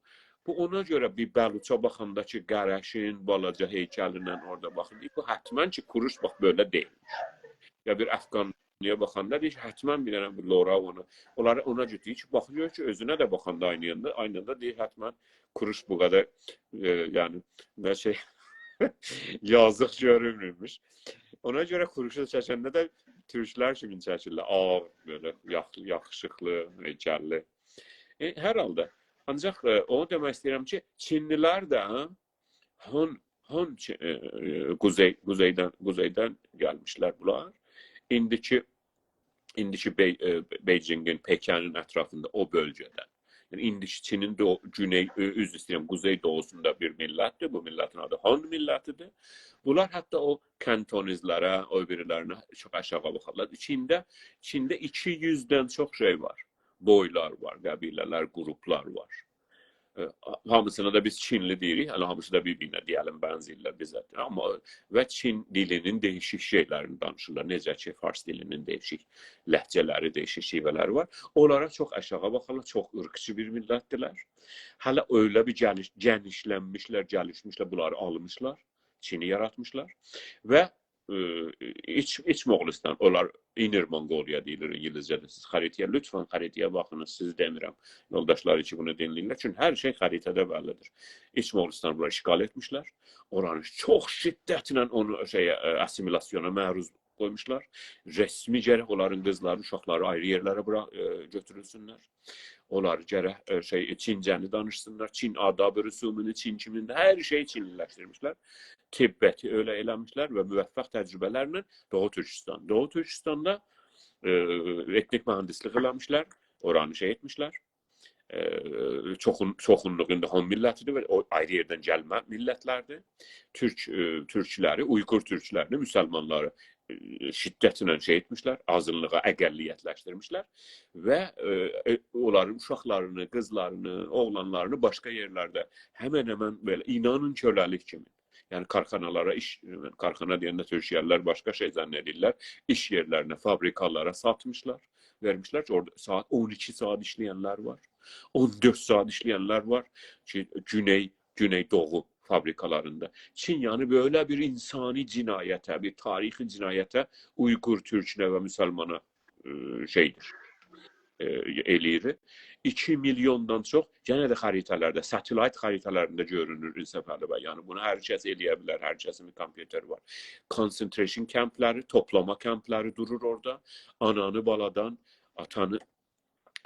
بو اونا گؤره بیر بلوچا باخاندا کی، قره‌شین بالاجا هیکلینن اورادا باخیر، دئییر، بو حتما کی، کوروش، باخ، بئله دئییلمیش. یا بیر افغانلی‌یا باخاندا دئییر کی، حتما بیر دنه بیر لورا اونا، اونلاری اونا گؤتورور کی، باخیر کی، اؤزونه ده باخاندا آیناندا، آیناندا دئییر، حتما کوروش بو قدر، ائ، یعنی، نه شئی، یازیق گؤرونمورموش. اونا گؤره کوروشو چکنده ده تورکلر کیمی چکیرلر. آغ، بئله یاخ-، یاخشیقلی، هیکللی. ائ، هر حالدا. آنجاق، ائ، اونو دئمک ایسته‌ییرم کی، چینلی‌لر ده هون، هون چی-، ائ، ائ، قوزئی، قوزئیدن، قوزئیدن گلمیشلر بونلار. ایندیکی، ایندیکی بی-، ائ، بیجینگین، پکینین اطرافیندا، او بؤلگه‌دن. یعنی، ایندیکی چینین دو-، گونئی، ائ، عذر ایسته‌ییرم، قوزئی دوغوسوندا بیر میللتدیر. بو میللتین آدی هون میللتیدیر. بونلار حتی او کانتونیزلره، او بیریلرینه چوخ آشاغی باخارلار. چینده، چینده ایکی یوزدن چوخ شئی وار. بویلار وار، قبیله‌لر، گروپلار وار. ائ، هامیسینا دا بیز چینلی دئییریک، هله هامیسی دا بیر-بیرینه، دئیه‌لیم، بنزه‌ییرلر بیزه. آمما و چین دیلینین دییشیک شئیلرینی دانیشیرلار. نئجه کی، فارس دیلینین دییشیک لهجه‌لری، دییشیک شیوه‌لری وار. اونلارا چوخ آشاغی باخیرلار، چوخ عیرقچی بیر میللتدیرلر. هله ائله بیر گئنیش-، گئنیشلنمیشلر، گلیشمیشلر، بونلاری آلمیشلار، چینی یاراتمیشلار. و ائ، ایچ، ایچ موغولوستان، اونلار اینر مونقولیا دئییلیر اینگیلیسجه‌ده. سیز خریطه‌یه، لطفا خریطه‌یه باخینیز، سیزی دئمیرم. یولداشلار کی، بونو دینله‌ییرلر، چونکی هر شئی خریطه‌ده بللیدیر. ایچ موغولوستانی بونلار اشغال ائتمیشلر. اورانی چوخ شدتله اونو شئیه، ائ، آسیمیلاسیونا معروض قویموشلار. رسمی گرک اونلارین قیزلاری، اوشاقلاری آیری یئرلره بورا-، ائ، گؤتورولسونلر. اونلار گرک، ائ، شئی، چینجه‌نی دانیشسینلار، چین آداب و رسومونو، چین کیمینده، هر شئیی چینلی‌لشدیرمیشلر. طبّی ائله ائله‌میشلر و موفق تجربه‌لرله دوغو تورکیستان. دوغو تورکیستاندا، ائ، ائتنیک مهندسلیک ائله‌میشلر، اورانی شئی ائتمیشلر. ائ، چوخون-، چوخونلوغو ایندی هون میللتیدیر و او آیری یئردن گلمه میللتلردیر. تورک، ائ، تورکلری، اویغور تورکلرینی، مسلمانلاری، ائ، شدتله شئی ائتمیشلر، آزینلیغا، اقلیت‌لشدیرمیشلر و، ائ، ائ، اونلارین اوشاقلارینی، قیزلارینی، اوغلانلارینی باشقا یئرلرده همن-همن بئله، اینانین، کؤله‌لیک کیمی. یعنی کارخانالارا ایش، کارخانا دئینده تورکیه‌لی‌لر باشقا شئی ظن ائدیرلر، ایش یئرلرینه، فابریکالارا ساتمیشلار، وئرمیشلر کی، اورادا ساعات اون ایکی ساعات ایشله‌ینلر وار، اون دؤرد ساعات ایشله‌ینلر وار کی، گونئی، گونئی دوغو فابریکالاریندا. چین، یعنی، بئله بیر اینسانی جنایته، بیر تاریخی جنایته اویغور تورکونه و مسلمانا، ائ، شئیدیر، ائ، ائله‌ییر. ایکی میلیوندان چوخ، یئنه ده خریطه‌لرده، ساتلایت خریطه‌لرینده گؤرونور انصافعلی بی. یعنی بونو هر کس ائلیه بیلر، هر کسین بیر کامپیوتری وار. Concentration کمپلری، توپلاما کمپلری دورور اورادا. آنانی بالادان، آتانی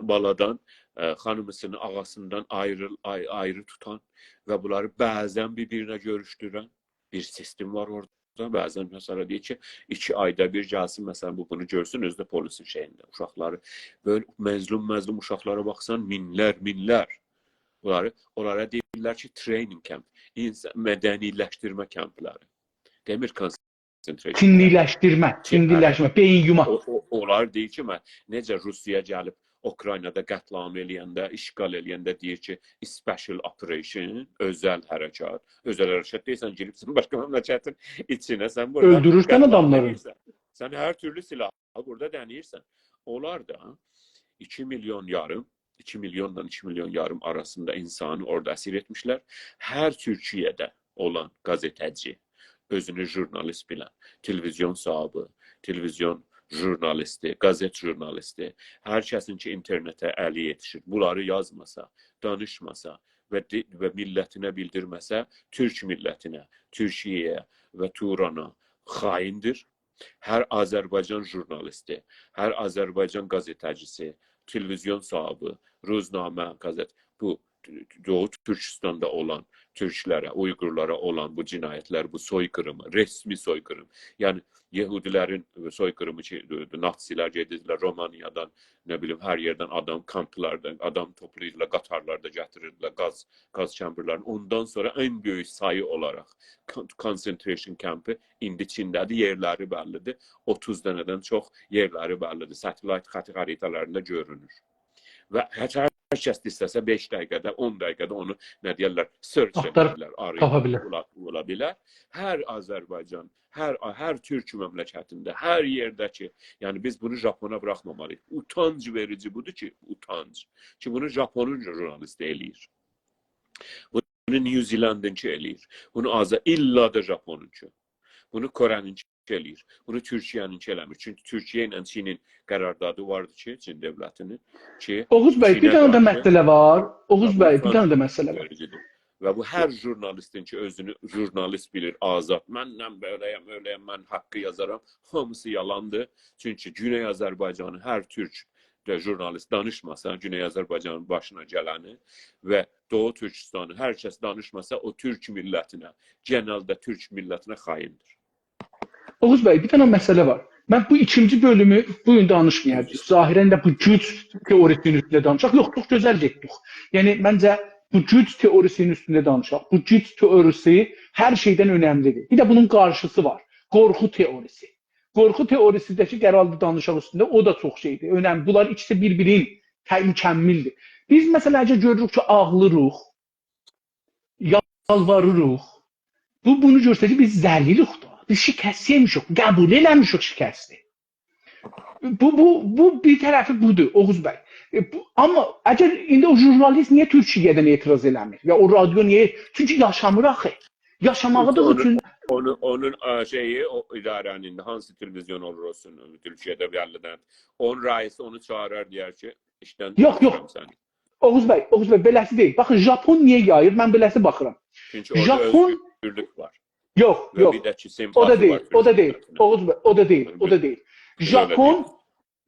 بالادان، ائ، خانیمیسینی آغاسیندان آیری، آی-، آیری توتان و بونلاری بعضا بیر-بیرینه گؤروشدورن بیر سیستم وار اورادا. بعضا، مثلا، دئییر کی، ایکی آیدا بیر گلسین، مثلا، بو بونو گؤرسون، اؤزو ده پلیسین شئیینده. اوشاقلاری، بئله مظلوم-مظلوم اوشاقلارا باخسان، مینلر، مینلر. بونلاری، اونلارا دئییرلر کی، training camp، اینسان، مدنی‌لشدیرمه کمپلری. دئمیر concentration camp. تیندی‌لشدیرمه، تیندی‌لشدیرمه، بئیین یوما. او، او، اونلار دئییر کی، من نئجه روسیا گلیب اوکراینادا قتل‌عام ائله‌ینده، اشغال ائله‌ینده دئییر کی، special operation، اؤزل حرکات. اؤزل حرکات دئییرسن، گیریبسن باشقا مملکتین ایچینه، سن بورادا قتل‌عام ائله‌ییرسن. اؤلدورورسن آداملاری. سن هر تورلو سلاحی بورادا دنه‌ییرسن. اونلار دا ایکی میلیون یاریم، ایکی میلیونلا ایکی میلیون یاریم آراسیندا اینسانی اورادا اسیر ائتمیشلر. هر تورکیه‌ده اولان قازئته‌چی، اؤزونو ژورنالیست بیلن، تلویزیون صاحیبی، تلویزیون ژورنالیستی، قازئت ژورنالیستی، هر کسین کی، اینترنته الی یئتیشیر، بونلاری یازماسا، دانیشماسا و دی-، و میللتینه بیلدیرمه‌سه، تورک میللتینه، تورکیه‌یه و تورانا خائیندیر. هر آذربایجان ژورنالیستی، هر آذربایجان قازئته‌چیسی، تلویزیون صاحیبی، روزنامه، قازئت، بو دوغو تورکیستاندا اولان تورکلره، اویغورلارا اولان بو جنایتلر، بو سوی‌قیریمی، رسمی سوی‌قیریم، یعنی یهودی‌لرین سوی‌قیریمی کی، ناتسی‌لر گئدیردیلر رومانیادان، نه بیلیم، هر یئردن آدام، کامپلاردان آدام توپلاییردیلار، قطارلاردا گتیریردیلر، گاز، گاز چمبرلرینی. اوندان سونرا ان بؤیوک سایی اولاراق con-، concentration کمپی ایندی چینده‌دیر، یئرلری بللی‌دیر. اوتوز دنه‌دن چوخ یئرلری بللی‌دیر. ساتلایت خط-، خریطه‌لرینده گؤرونور. و هر، هر کس ایسته‌سه بئش دقیقه‌ده، اون دقیقه‌ده اونو، نه دئیرلر، search ائده بیلر، آراییب تاپا بیلر. بولا، بولا بیلر. هر آذربایجان، هر، هر تورک مملکتینده، هر یئرده کی، یعنی بیز بونو ژاپونا بوراخمامالی‌ییق. اوتانج وئریجی بودور کی، اوتانج کی، بونو ژاپونون ژورنالیستی ائله‌ییر. بونو نیوزیلندینکی ائله‌ییر. بونو آذر-، ایللا دا ژاپونونکی. بونو کره‌نینکی ائله‌ییر. بونو تورکیه‌نینکی ائله‌میر. چونکی تورکیه ایله چینین قراردادی واردی کی، چین دؤولتینین کی، اوغوز بی، بیر چینه دنه ده قارشی مسئله وار. اوغوز بی، بیر دنه ده مسئله وار. وئریجی‌دیر. و بو هر ژورنالیستین کی، اؤزونو ژورنالیست بیلیر، آزاد، «منم بئله‌یم، اؤله‌یم، من حاققی یازارام»، هامیسی یالاندیر. چونکی گونئی آذربایجانی هر تورک ده ژورنالیست دانیشماسا، گونئی آذربایجانین باشینا گلنی و دوغو تورکیستانی هر کس دانیشماسا، او تورک میللتینه، گئنلده تورک میللتینه خائیندیر. اوغوز بی، بیر دنه مسئله وار. من بو ایکینجی بؤلومو بو گون دانیشمایاجاغیق. ظاهرا ده بو گوج تئوریسینین اوستونده دانیشاق. یوخ، چوخ گؤزل گئتدیک. یعنی، منجه بو گوج تئوریسینین اوستونده دانیشاق. بو گوج تئوریسی هر شئیدن اؤنملی‌دیر. بیر ده بونون قارشیسی وار. قورخو تئوریسی. قورخو تئوریسی ده کی، قراردی دانیشاق اوستونده، او دا چوخ شئیدیر، اؤنملی. بونلار ایکیسی بیر-بیرین ته-، مکمل‌دیر. بیز، مثلا، اگر گؤروروک کی، آغلیریق، یالواریریق، بو، بونو گؤستریر کی، بیز ذلیلیک دا. بیز شکست یئمیشیک، قبول ائله‌میشیک شکستی. بو، بو، بو بیر طرفی بودور، اوغوز بی. ائ، بو، آمما اگر ایندی او ژورنالیست نییه تورکیه‌دن اعتراض ائله‌میر؟ یا او رادیو نییه؟ چونکی یاشامیر آخی. یاشاماغی دا اونو، اوچون اونو، اونون، ائ، شئیی، او اداره‌نین، هانسی تلویزیون اولور اولسون، تورکیه‌ده بللی‌دیر، اونون رئیسی اونو چاغیرار، دئیر کی، ایشدن یوخ، یوخ. چیخاریرام سنی. اوغوز بی، اوغوز بی، بئله‌سی دئییل. باخین، ژاپون نییه یاییر؟ من بئله‌سی باخیرام. چونکی اورادا ژاپون اؤزگورلوک وار. یوخ، و یوخ. بیر ده کی، او دا سمپاتی دئییل، وار او دا دئییل، تورکلرینن. اوغوز بی، او دا دئییل، او دا دئییل. بیر، بیر، بیر. ژاپون،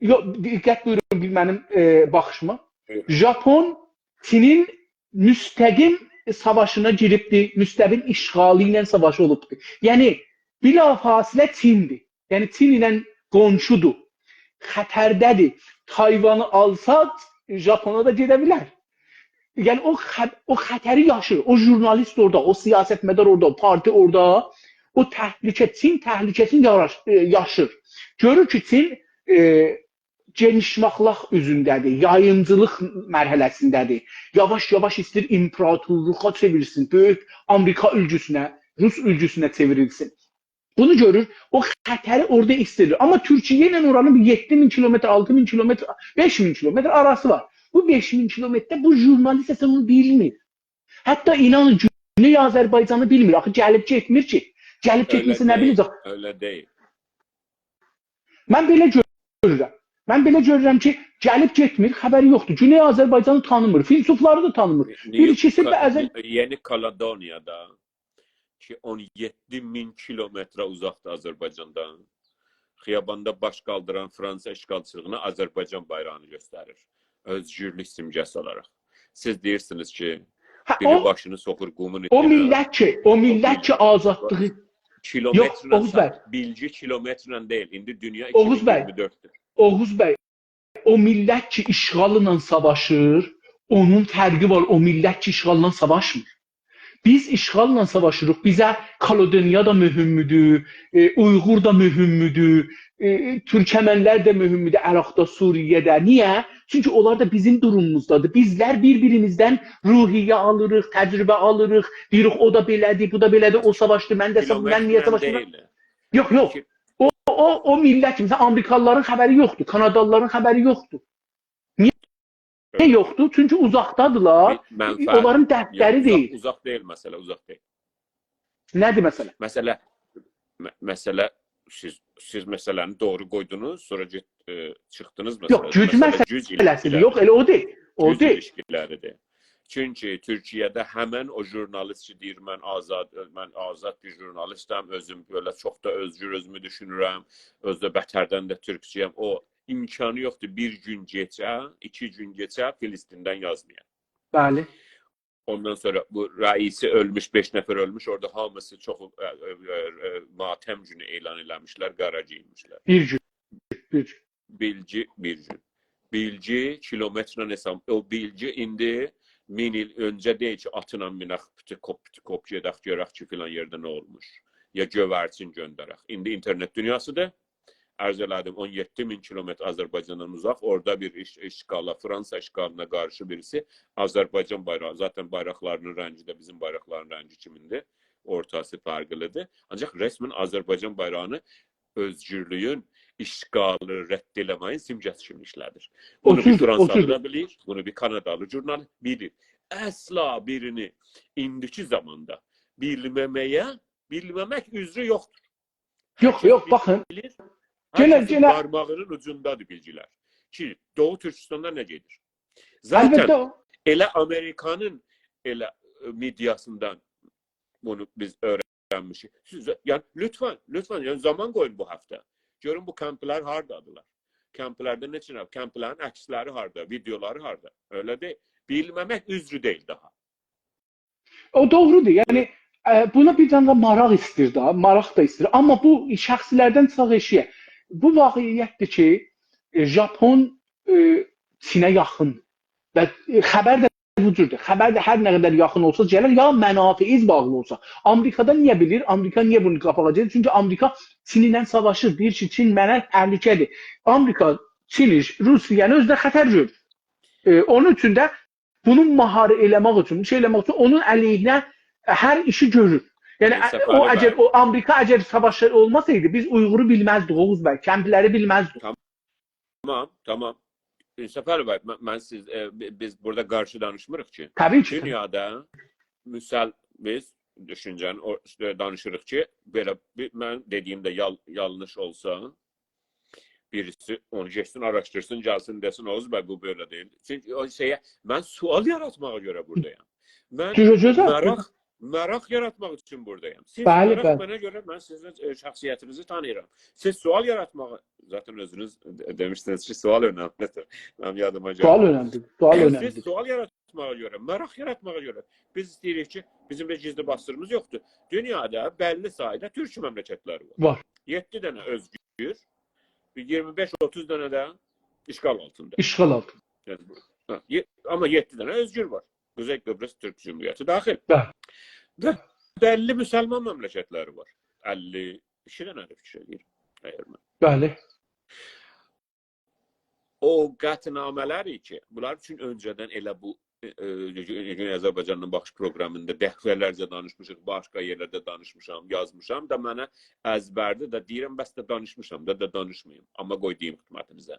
یوخ، دقت بویورون بیر منیم، ائ، باخیشیما. بویورون. ژاپون چینین مستقیم ساواشینا گیریبدی، مستقیم اشغالی ایله ساواشی اولوبدو. یعنی، بلافاصله چیندیر. یعنی، چین ایله قونشودور. خطرده‌دیر. تایوانی آلسا، ژاپونا دا گئده بیلر. یعنی، او خط-، او خطری یاشیر. او ژورنالیست اورادا، او سیاستمدار اورادا، او پارتی اورادا، او تهلکه، چین تهلکه‌سینی یاراش-، ائ، یاشیر. گؤرور کی، چین، ائ، گئنیشماقلاق اوزونده‌دیر، یاییمجیلیق مرحله‌سینده‌دیر. یاواش-یاواش ایسته‌ییر ایمپراتورلوغا چئوریلسین، بؤیوک آمریکا اولگوسونه، روس اولگوسونه چئوریلسین. بونو گؤرور، او خطری اورادا حیس ائدیر. آمما تورکیه ایله اورانین بیر یئددی مین کیلومتر، آلتی مین کیلومتر، بئش مین کیلومتر آراسی وار. بو بئش مین کیلومترده بو ژورنالیست اصلا اونو بیلمیر. حتی اینانین، گونئی آذربایجانی بیلمیر. آخی گلیب گئتمیر کی. گلیب گئتمه‌سه نه بیله‌جک؟ ائله دئییل. من بئله گؤرورم. من بئله گؤرورم کی، گلیب گئتمیر، خبری یوخدور. گونئی آذربایجانی تانیمیر، فیلسوفلاری دا تانیمیر. نیو-، بیر ایکیسی کا-، به ازل نی-، یئنی کالئدونیادا کی، اون یئددی مین کیلومتره اوزاقدا آذربایجاندان، خیاباندا باش قالدیران فرانسا اشغالچیلیغینا آذربایجان بایراغینی گؤستریر. اؤزگورلوک سیمگه‌سی اولاراق. سیز دئییرسینیز کی، هه، بیری او، باشینی سوخور قومون او ایچینه. میللت کی، او او میللت کی، بیلگی آزادلیغی... یوخ، کیلومترله اوغوز سا-، بی. بیلگی کیلومترله دئییل. ایندی دونیا اوغوز بی. ایکی مین ایگیرمی دؤرددور. اوغوز بی، او میللت کی، اشغاللا ساواشیر، اونون فرقی وار او میللت کی، اشغاللا ساواشمیر. بیز اشغاللا ساواشیریق. بیزه کالئدونیا دا مهمدور، ائ، اویغور دا مهمدور، ائ، تورکمنلر ده مهمدور عراقدا، سوریه‌ده. نییه؟ چونکی اونلار دا بیزیم دوروموموزدادیر. بیزلر بیر-بیریمیزدن روحیه آلیریق، تجربه آلیریق. دئییریک، او دا بئله‌دیر، بو دا بئله‌دیر، او ساواشدی، من ده سا-، من نییه کیلومترله ساواشمیرام؟ دئییل. یوخ، یوخ. او، او، او میللت کی، مثلا، آمریکالیلارین خبری یوخدور، کانادالیلارین خبری یوخدور. نییه؟ نییه یوخدور؟ چونکی اوزاقدادیرلار. بیر منفعت. اونلارین دردلری یوخ، اوزاق، دئییل. اوزاق دئییل مسئله، اوزاق دئییل. نه‌دیر مسئله؟ مسئله، م-، مسئله، سیز، سیز مسئله‌نی دوغرو قویدونوز، سونرا گئت-، ائ، چیخدینیز یوخ، مسئله‌دن. گوج مسئله گوج مسئله‌سیدیر. ایلیشکیلری. یوخ، ائله او دئییل. او گوج دئییل. ایلیشکیلریدیر. چونکی تورکیه‌ده همن او ژورنالیست کی، دئییر، «من آزاد، من آزاد بیر ژورنالیستم، اؤزوم بئله چوخ دا اؤزگور، اؤزومو دوشونورم، اؤزو ده بتردن ده تورکچویم.» او امکانی یوخدور. بیر گون کئچه، ایکی گون کئچه، فلسطیندن یازمایا. بلی. اوندان سونرا بو رئیسی اؤلموش، بئش نفر اؤلموش، اورادا هامیسی چوخ، ائ، ائ، ائ، ائ، ماتم گونو اعلان ائله‌میشلر، قارا گئیینمیشلر. بیر گون، بیر گون. بیلگی، بیر گون. بیلگی کیلومترله حساب. او بیلگی ایندی مین ایل اؤنجه دئییل کی، آتلا مینک، پتیکوپ، پتیکوپ گئدک، گؤرک کی، فلان یئرده نه اولموش. یا گؤیرچین گؤندرک. ایندی اینترنت دونیاسیدیر. عرض ائله‌دیم، اون یئددی مین کیلومتر آذربایجاندان اوزاق، اورادا بیر ایش-، اشغالا، فرانسا اشغالینا قارشی بیریسی آذربایجان بایراغی، ذاتاً بایراقلارینین رنگی ده بیزیم بایراقلارین رنگی کیمین‌دیر، اورتاسی فرقلی‌دیر. آنجاق رسماً آذربایجان بایراغینی اؤزگورلویون، اشغالی رد ائله‌مه‌یین سیمگه‌سی کیمی ایشله‌دیر. بونو بیر اوتوزدور، فرانسالی اوتوزدور. دا بیلیر، بونو بیر کانادالی ژورنالیست بیلیر. اصلا بیرینی ایندیکی زاماندا بیلمه‌مه‌یه، بیلمه‌مک عذرو یوخدور. یوخ، هر کس یوخ، بیلیر. باخین. هر یئنه، کسین یئنه بارماغینین اوجوندادیر بیلگیلر کی، دوغو تورکوستاندا نه گئدیر. ذاتاً البته او ائله آمریکانین ائله، ائ، مئدیاسیندان بونو بیز اؤیرنمیشیک. سیز، یعنی، لطفاً، لطفاً، یعنی، زامان قویون بو هفته. گؤرون بو کمپلر هاردادیلار. کمپلرده نئچه نفر، کمپلرین عکسلری هاردا، ویدئولاری هاردا؟ ائله دئییل. بیلمه‌مک عذرو دئییل داها. او دوغرودور. یعنی، ائ، بونا بیر دنه ده ماراق ایسته‌ییر ده، ماراق دا ایسته‌ییر. آمما بو شخصی‌لردن چیخاق ائشییه. بو واقعیت‌دیر کی، ائ، ژاپون، ائ، چینه یاخین. و، ائ، خبر ده بو جوردور. خبر ده هر نه قدر یاخین اولسا گلر، یا منافعیز باغلی اولسا. آمریکادا نییه بیلیر؟ آمریکا نییه بونو قاباغا گئدیر؟ چونکی آمریکا چین ایله ساواشیر. دئییر کی، چین منه تهلکه‌دیر. آمریکا چینی، روسیه‌نی اؤزونه خطر گؤرور. ائ، اونون اوچون ده بونو مهار ائله‌مک اوچون، شئی ائله‌مک اوچون اونون علیهینه هر ایشی گؤرور. یعنی، انصافا او، اگر، او آمریکا اگر ساواشیر اولماسایدی، بیز اویغورو بیلمزدیک، اوغوز بی، کمپلری بیلمزدیک. تامام، تامام. انصافا، من، من سیز، ائ، بی-، بیز بورادا قارشی دانیشمیریق کی. طبیعی کی. دونیادا مسل-، بیز دوشونجه‌نی او، دانیشیریق کی، بئله بیر، من دئدیییم ده یال-، یانلیش اولسا، بیریسی اونو گئتسین، آراشدیرسین، گلسین، دئسین، «اوغوز بی، بو بئله دئییل.» چونکی او شئیه، من سؤال یاراتماغا گؤره بورادایام. من گؤزل، گؤزل. ماراق، ماراق یاراتماق اوچون بورادایام. سیز بلی، ماراق بلی. منه گؤره، من سیزین، ائ، شخصیتینیزی تانیییرام. سیز سؤال یاراتماغا، ذاتاً اؤزونوز ده-، دئمیشدینیز کی، سؤال اؤنملی‌دیر. منیم یادیما گلدی. سؤال اؤنملی‌دیر، سؤال اؤنملی‌دیر. سیز سؤال یاراتماغا گؤره، ماراق یاراتماغا گؤره بیز ایسته‌ییریک کی، بیزیم بیر گیزلی باستیریمیز یوخدور. دونیادا بللی سایدا تورک مملکتلری وار. وار. یئددی دنه اؤزگور، بیر ایگیرمی بئش اوتوز دنه ده اشغال آلتیندا. اشغال آلتیندا. یعنی بو، هه، یئ-، آمما یئددی دنه اؤزگور وار. قوزئی قیبریس تورک جمهوریتی داخیل. بلی. و بللی مسلمان مملکتلری وار. اللی ایکی دنه ده فیکیر ائدیرم، اگر من. بلی. او قطعنامه‌لری کی، بونلار اوچون اؤنجه‌دن ائله بو، ائ، ائ، گونئی آذربایجاندان باخیش پروقرامیندا دفعه‌لرجه دانیشمیشیق، باشقا یئرلرده دانیشمیشام، یازمیشام دا، منه ازبردیر ده، دئییرم، بس ده دانیشمیشام دا، دا دانیشماییم. آمما قوی دئییم خدمتینیزه.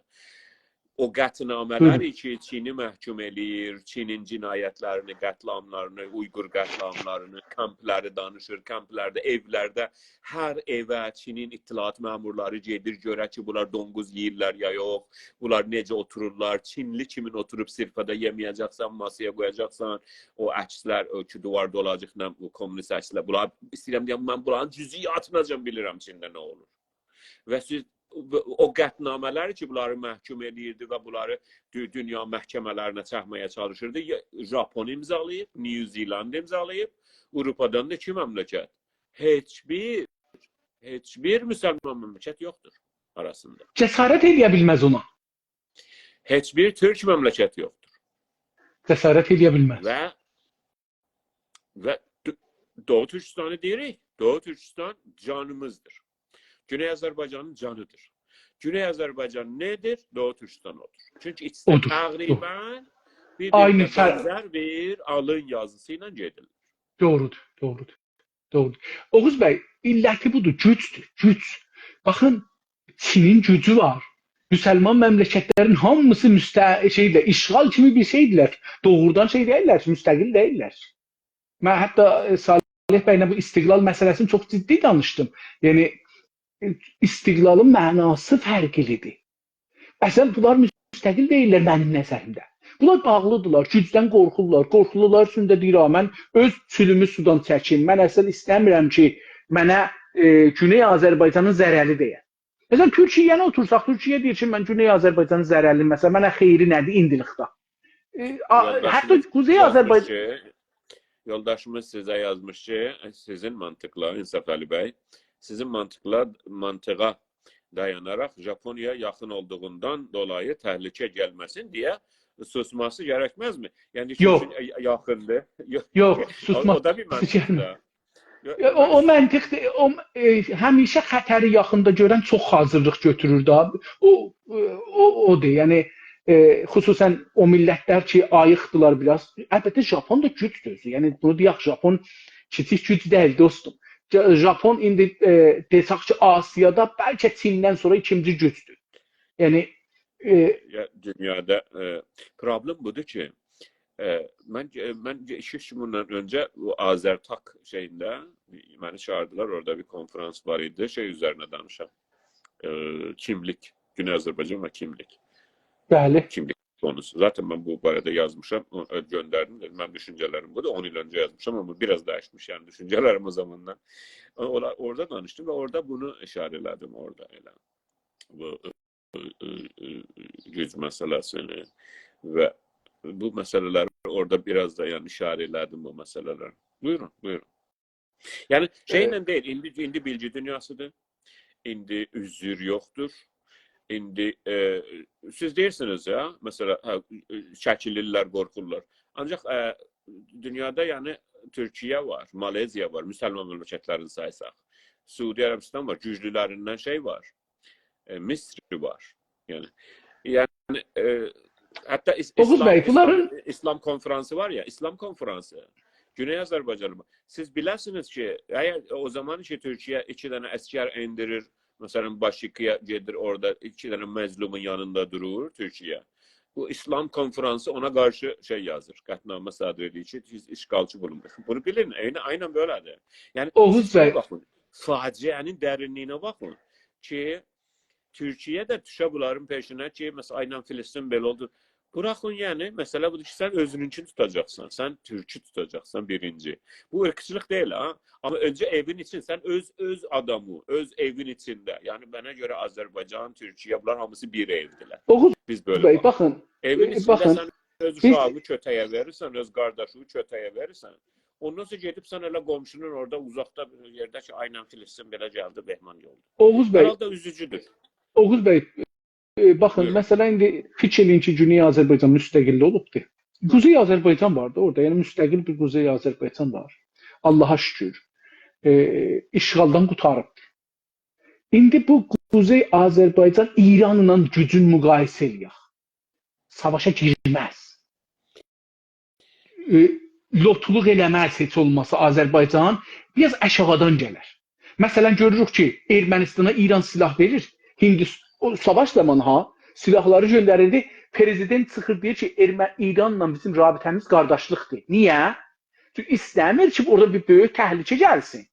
او قطعنامه‌لری کی، چینی محکوم ائله‌ییر، چینین جنایتلرینی، قتل‌عاملارینی، اویغور قتل‌عاملارینی، کمپلری دانیشیر، کمپلرده، ائولرده، هر ائوه چینین اطلاعات مأمورلاری گئدیر، گؤره کی، بونلار دونقوز یئییرلر یا یوخ، بونلار نئجه اوتورورلار، چینلی کیمین اوتوروب سفره‌ده یئمه‌یه‌جکسن، ماسایا قویاجاقسان، او عکسلر، او کی، دووار دولاجیقلا، بو کمونیست عکسلر، بونلار، ایسته‌ییرم دئیم، من بونلارین جزئیاتیناجان بیلیرم چینده نه اولور. و سیز، او قطعنامه‌لر کی، بونلاری محکوم ائله‌ییردی و بونلاری دو-، دونیا محکمه‌لرینه چکمه‌یه چالیشیردی، یا-، ژاپون امضالاییب، نیوزیلند امضالاییب، آوروپادان دا ایکی مملکت. هئچ بیر، هئچ بیر مسلمان مملکت یوخدور آراسیندا. جسارت ائله‌یه بیلمز اونا. هئچ بیر تورک مملکت یوخدور. جسارت ائله‌یه بیلمز. و، و دو-، دوغو تورکیستانی دئییریک. دوغو تورکیستان جانیمیزدیر. گونئی آذربایجانین جانیدیر. گونئی آذربایجان نه‌دیر؟ دوغو تورکیستان اودور. چونکی ایکیسی ده اودور، دوغرو. تقریباً بیر-بیرینه عینی سر- بنزر بیر آلین یازیسی ایله گئدیرلر. دوغرودور، دوغرودور. دوغرودور. اوغوز بی، علتی بودور، گوجدور، گوج. باخین، چینین گوجو وار. مسلمان مملکتلرین هامیسی مست-، شئیدیر، اشغال کیمی بیر شئیدیرلر. دوغرودان شئی دئییللر، مستقل دئییللر. من حتی، ائ، صالح بیله بو استقلال مسئله‌سینی چوخ جدی دانیشدیم. یعنی، ائ، استقلالین معناسی فرقلیدیر. اصلاً، بونلار مستقل دئییللر منیم نظریمده. بونلار باغلیدیرلار، گوجدن قورخورلار. قورخولولار اوچون ده دئییر: «آ، من اؤز چولومو سودان چکیم. من اصلاً ایسته‌میرم کی، منه، ائ، گونئی آذربایجانین ضرری دَیه.» مثلاً، تورکیه‌نی اوتورساق، تورکیه دئییر کی، «من گونئی آذربایجانین ضرری، مثلاً، منه خیری نه‌دیر ایندیلیکده؟» ائ، آ، یولداشیمیز حتی قوزئی یازمیش آذربایجان کی، یولداشیمیز سیزه یازمیش کی، سیزین منطقلا، انصافعلی بی، سیزین منطقلا، منطقا دایاناراق ژاپونیا یاخین اولدوغوندان دولایی تهلکه گلمه‌سین دئیه سوسماسی گرکمزمی؟ یعنی، یوخ. چونکی یاخیندیر. یوخ. یوخ، او، او دا بیر سوسماسی منطقدیر. گلمز. یو-، یا، او، او منطق دئ-، او، ائ، همیشه خطری یاخیندا گؤرن چوخ حاضیرلیق گؤتورور دا. او، او، او، اودور. یعنی، ائ، خصوصاً او میللتلر کی، آییقدیلار بیر آز. البته، ژاپون دا گوجدور اؤزو. یعنی، بونو دئیک، ژاپون کیچیک گوج دئییل، دوستوم. ژا-، ژاپون ایندی، ائ، دئسک کی، آسیادا بلکه چیندن سونرا ایکینجی گوجدور. یعنی، ائ، یا، دونیادا، ائ، پروبلم بودور کی، ائ، من، ائ، من ایکی-اوچ گون بوندان اؤنجه بو آذرتاک شئیینده منی چاغیردیلار، اورادا بیر کنفرانس وار ایدی، شئی اوزرینه دانیشام. ائ، کیملیک، گونئی آذربایجان و کیملیک. بلی. کیملیک قونوسو. ذاتاً من بو باره‌ده یازمیشام، او، ائ، گؤندردیم، دئدیم، منیم دوشونجه‌لریم بودور، اون ایل اؤنجه یازمیشام، آمما بیر آز دییشمیش، یعنی، دوشونجه‌لریم او زاماندان. او-، اولا-، اورادا دانیشدیم و اورادا بونو ایشاره ائله‌دیم اورادا ائله. بو، ائ، ائ، ائ، گوج مسئله‌سینی و بو مسئله‌لری اورادا بیر آز دا، یعنی، ایشاره ائله‌دیم بو مسئله‌لره. بویورون، بویورون. یعنی، شئیله، ائ، دئییل، ایندی، ایندی بیلگی دونیاسیدیر. ایندی عذر یوخدور. ایندی، ائ، سیز دئییرسینیز یا، مثلا، هه، ائ، چکیلیرلر، قورخورلار. آنجاق، ائ، دونیادا، یعنی، تورکیه وار، مالزیا وار، مسلمان مملکتلرینی سایساق. سعودی عربستان وار، گوجلولریندن شئی وار. ائ، مصر وار. یعنی، یعنی، ائ، حتی ایس-، اوغوز ایسلام، بی، بونلارین ایسلام، ایسلام کنفرانسی وار یا، ایسلام کنفرانسی. گونئی آذربایجانی وار. سیز بیله‌سینیز کی، اگر او زامان کی، تورکیه ایکی دنه عسگر ائندیریر، مثلا، باشیکایا گئدیر، اورادا ایکی دنه مظلومون یانیندا دورور تورکیه. بو ایسلام کنفرانسی اونا قارشی شئی یازیر، قطعنامه صادر ائدیر کی، سیز اشغالچی بولون. بونو بیلین، عینی، عیناً بئله‌دیر. یعنی، اوغوز سیز بی، باخین، فاجعه‌نین درینلیگینه باخین کی، تورکیه ده دوشه بونلارین پئشینه کی، مثلا، عیناً فلسطین بئله اولدو. بوراخین، یعنی، مسئله بودور کی، سن اؤزونونکونو توتاجاقسان، سن تورکو توتاجاقسان بیرینجی. بو عیرقچیلیق دئییل، ها؟ آمما اؤنجه ائوین ایچین، سن اؤز، اؤز آدامی، اؤز ائوین ایچینده. یعنی، منه گؤره آذربایجان، تورکیه، بونلار هامیسی بیر ائودیرلر. اوغوز بیز بئله بی، باخ-، باخین، ائوین ائ، ایچینده باخین، سن اؤز بیز اوشاغینی کؤته‌یه وئریرسن، اؤز قارداشینی کؤته‌یه وئریرسن. اوندان سونرا گئدیب سن ائله قونشونون اورادا اوزاقدا بیر یئرده کی، عیناً فلسطین بئله گلدی، بهمان یولدو. اوغوز بی، هر حالدا اوزوجودور. اوغوز بی، ائ، باخین، بویورون. مثلا، ایندی فیکیر ائله‌یین کی، گونئی آذربایجان مستقل اولوبدور. قوزئی آذربایجان واردی اورادا، یعنی مستقل بیر قوزئی آذربایجان وار. آللاها شوکور. ائ، اشغالدان قوتاریبدیر. ایندی بو قوزئی آذربایجان ایرانلا گوجون مقایسه ائله‌یک. ساواشا گیرمز. ائ، لوتولوق ائله‌مز هئچ اولماسا آذربایجان، بیر آز آشاغیدان گلر. مثلا، گؤروروک کی، ارمنیستانا ایران سلاح وئریر، هندوس-، او ساواش زامانی ها، سلاحلاری گؤندریردی. پرزیدنت چیخیر، دئییر کی، ارمه-، ایرانلا بیزیم رابطه‌میز قارداشلیقدیر. نییه؟ چونکی ایسته‌میر کی، اورادا بیر بؤیوک تهلکه گلسین.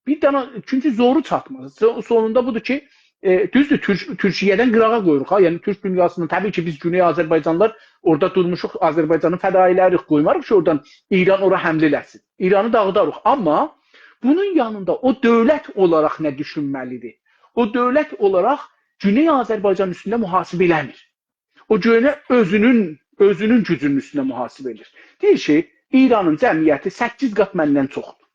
بیر دنه، چونکی زورو چاتماز. سو-، سونوندا بودور کی، ائ، دوزدور، تورک-، تورکیه‌دن قیراغا قویوروق ها. یعنی، تورک دونیاسینی، طبیعی کی، بیز گونئی آذربایجانلیلار اورادا دورموشوق، آذربایجانین فدایی‌لری‌ییک، قویماریق کی، اورادان ایران اورا حمله ائله‌سین. ایرانی داغیداریق. آمما بونون یانیندا او دؤولت اولاراق نه دوشونمه‌لیدیر؟ او دؤولت اولاراق گونئی آذربایجانین اوستونده محاسبه ائله‌میر. او گؤیه اؤزونون، اؤزونون گوجونون اوستونده محاسبه ائدیر. دئییر کی، ایرانین جمعیتی سککیز قات مندن چوخدور.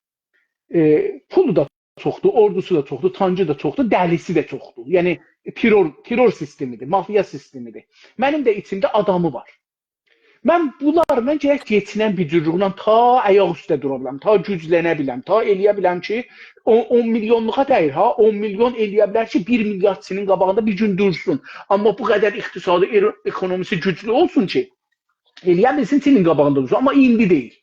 ائ، پولو دا چوخدور، اوردوسو دا چوخدور، تانکی دا چوخدور، دلیسی ده چوخدور. یعنی ترور، ترور سیستمیدیر، مافیا سیستمیدیر. منیم ده ایچیمده آدامی وار. من بونلارلا گرک گئچینم بیر جورلوقلا، تا آیاق اوسته دورا بیلم، تا گوجلنه بیلم، تا ائلیه بیلم کی، اون، اون میلیونلوغا دئییل ها، اون میلیون ائلیه بیلر کی، بیر میلیارد چینین قاباغیندا بیر گون دورسون. آمما بو قدر اقتصادی، ائر-، اکونومیسی گوجلو اولسون کی، ائلیه بیلسین چینین قاباغیندا دورسون. آمما ایندی دئییل.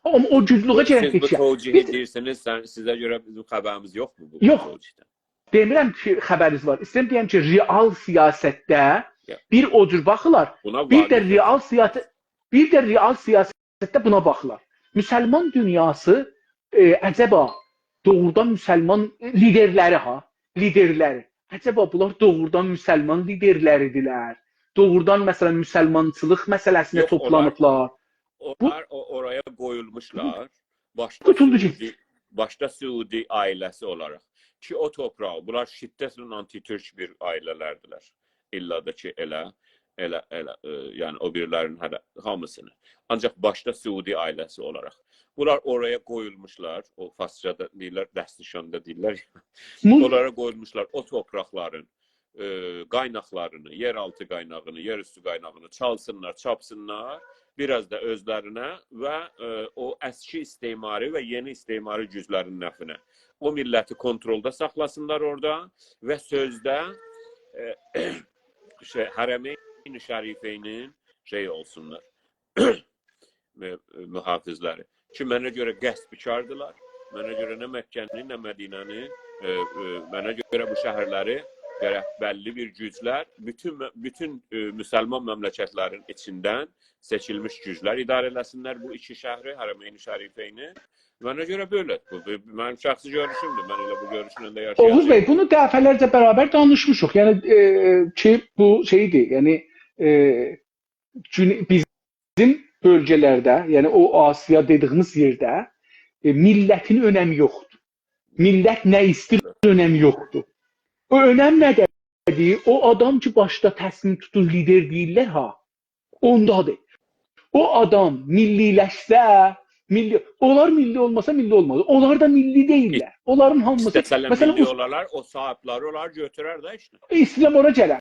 آمما او گوجلوغا گرک سیز بو یئتیشک. توجیهی بیز دئییرسینیز، سن، سیزه گؤره بیزیم خبریمیز یوخمو بو، بو یوخ. توجیهدن؟ دئمیرم کی، خبرینیز وار. ایسته‌ییرم دئیم کی، رئال سیاستده یا. بیر او جور باخیلار، بونا بیر ده واقعیت رئال سیاست، بیر ده رئال سیاستده بونا باخیلار. مسلمان دونیاسی، ائ، عجبا دوغرودان مسلمان لیدرلری ها، لیدرلری. عجبا بونلار دوغرودان مسلمان لیدرلریدیرلر؟ دوغرودان، مثلا، مسلمانچیلیق مسئله‌سینه یوخ، اونلار، توپلانیبلار؟ بو اونلار او-، اورایا قویولموشلار. باشدا قوتولدو سعودی، گئتدی. باشدا سعودی عائله‌سی اولاراق کی، او توپراغی، بونلار شدتله آنتی‌تورک بیر عائله‌لردیلر. ایللا دا کی، ائله، ائله، ائله، ائ، یعنی او بیریلرین هره، هامیسینی. آنجاق باشدا سعودی عائله‌سی اولاراق. بونلار اورایا قویولموشلار، او فارسجادا دئییرلر، دست‌نشان‌دا دئییرلر. بو اونلارا قویولموشلار، او توپراقلارین، ائ، قایناقلارینی، یئرآلتی قایناغینی، یئراوستو قایناغینی چالسینلار، چاپسینلار، بیر آز دا اؤزلرینه و، ائ، او اسکی استعماری و یئنی استعماری گوجلرین نفعینه. او میللتی کنترلدا ساخلاسینلار اورادا و سؤزده، ائ، شئی، حرمین شریفینین شئی اولسونلار، م-، محافظلری. کی، منه گؤره غصب‌کاردیلار. منه گؤره نه مکه‌نی، نه مدینه‌نی، ائ، ائ، منه گؤره بو شهرلری گرک بللی بیر گوجلر، بوتون، بوتون، ائ، مسلمان مملکتلرین ایچیندن سئچیلمیش گوجلر اداره ائله‌سینلر بو ایکی شهری، حرمین شریفینی. منه گؤره بئله. بو، بو منیم شخصی گؤروشومدور. من ائله بو گؤروشله ده یاشایاجاغام. اوغوز بی، بونو دفعه‌لرجه برابر دانیشمیشیق. یعنی، ائ، کی، بو شئیدیر، یعنی، ائ، گون-، بیزیم بؤلگه‌لرده، یعنی او آسیا دئدیگیمیز یئرده، ائ، میللتین اؤنمی یوخدور. میللت نه ایسته‌ییر، اؤنمی یوخدور. او اؤنم نه‌دیر؟ او آدام کی، باشدا تصمیم توتور، لیدر دئییرلر ها، اوندادیر. او آدام میللی‌لشسه، میللی، اونلار میللی اولماسا میللی اولماز. اونلار دا میللی دئییللر. اونلارین هامیسی، ایسته‌سه‌لر مثلا، میللی اوس- اولالار، او صاحیبلری اونلاری گؤتورر ده ایشته. ایسته‌ییرم اورا گلم.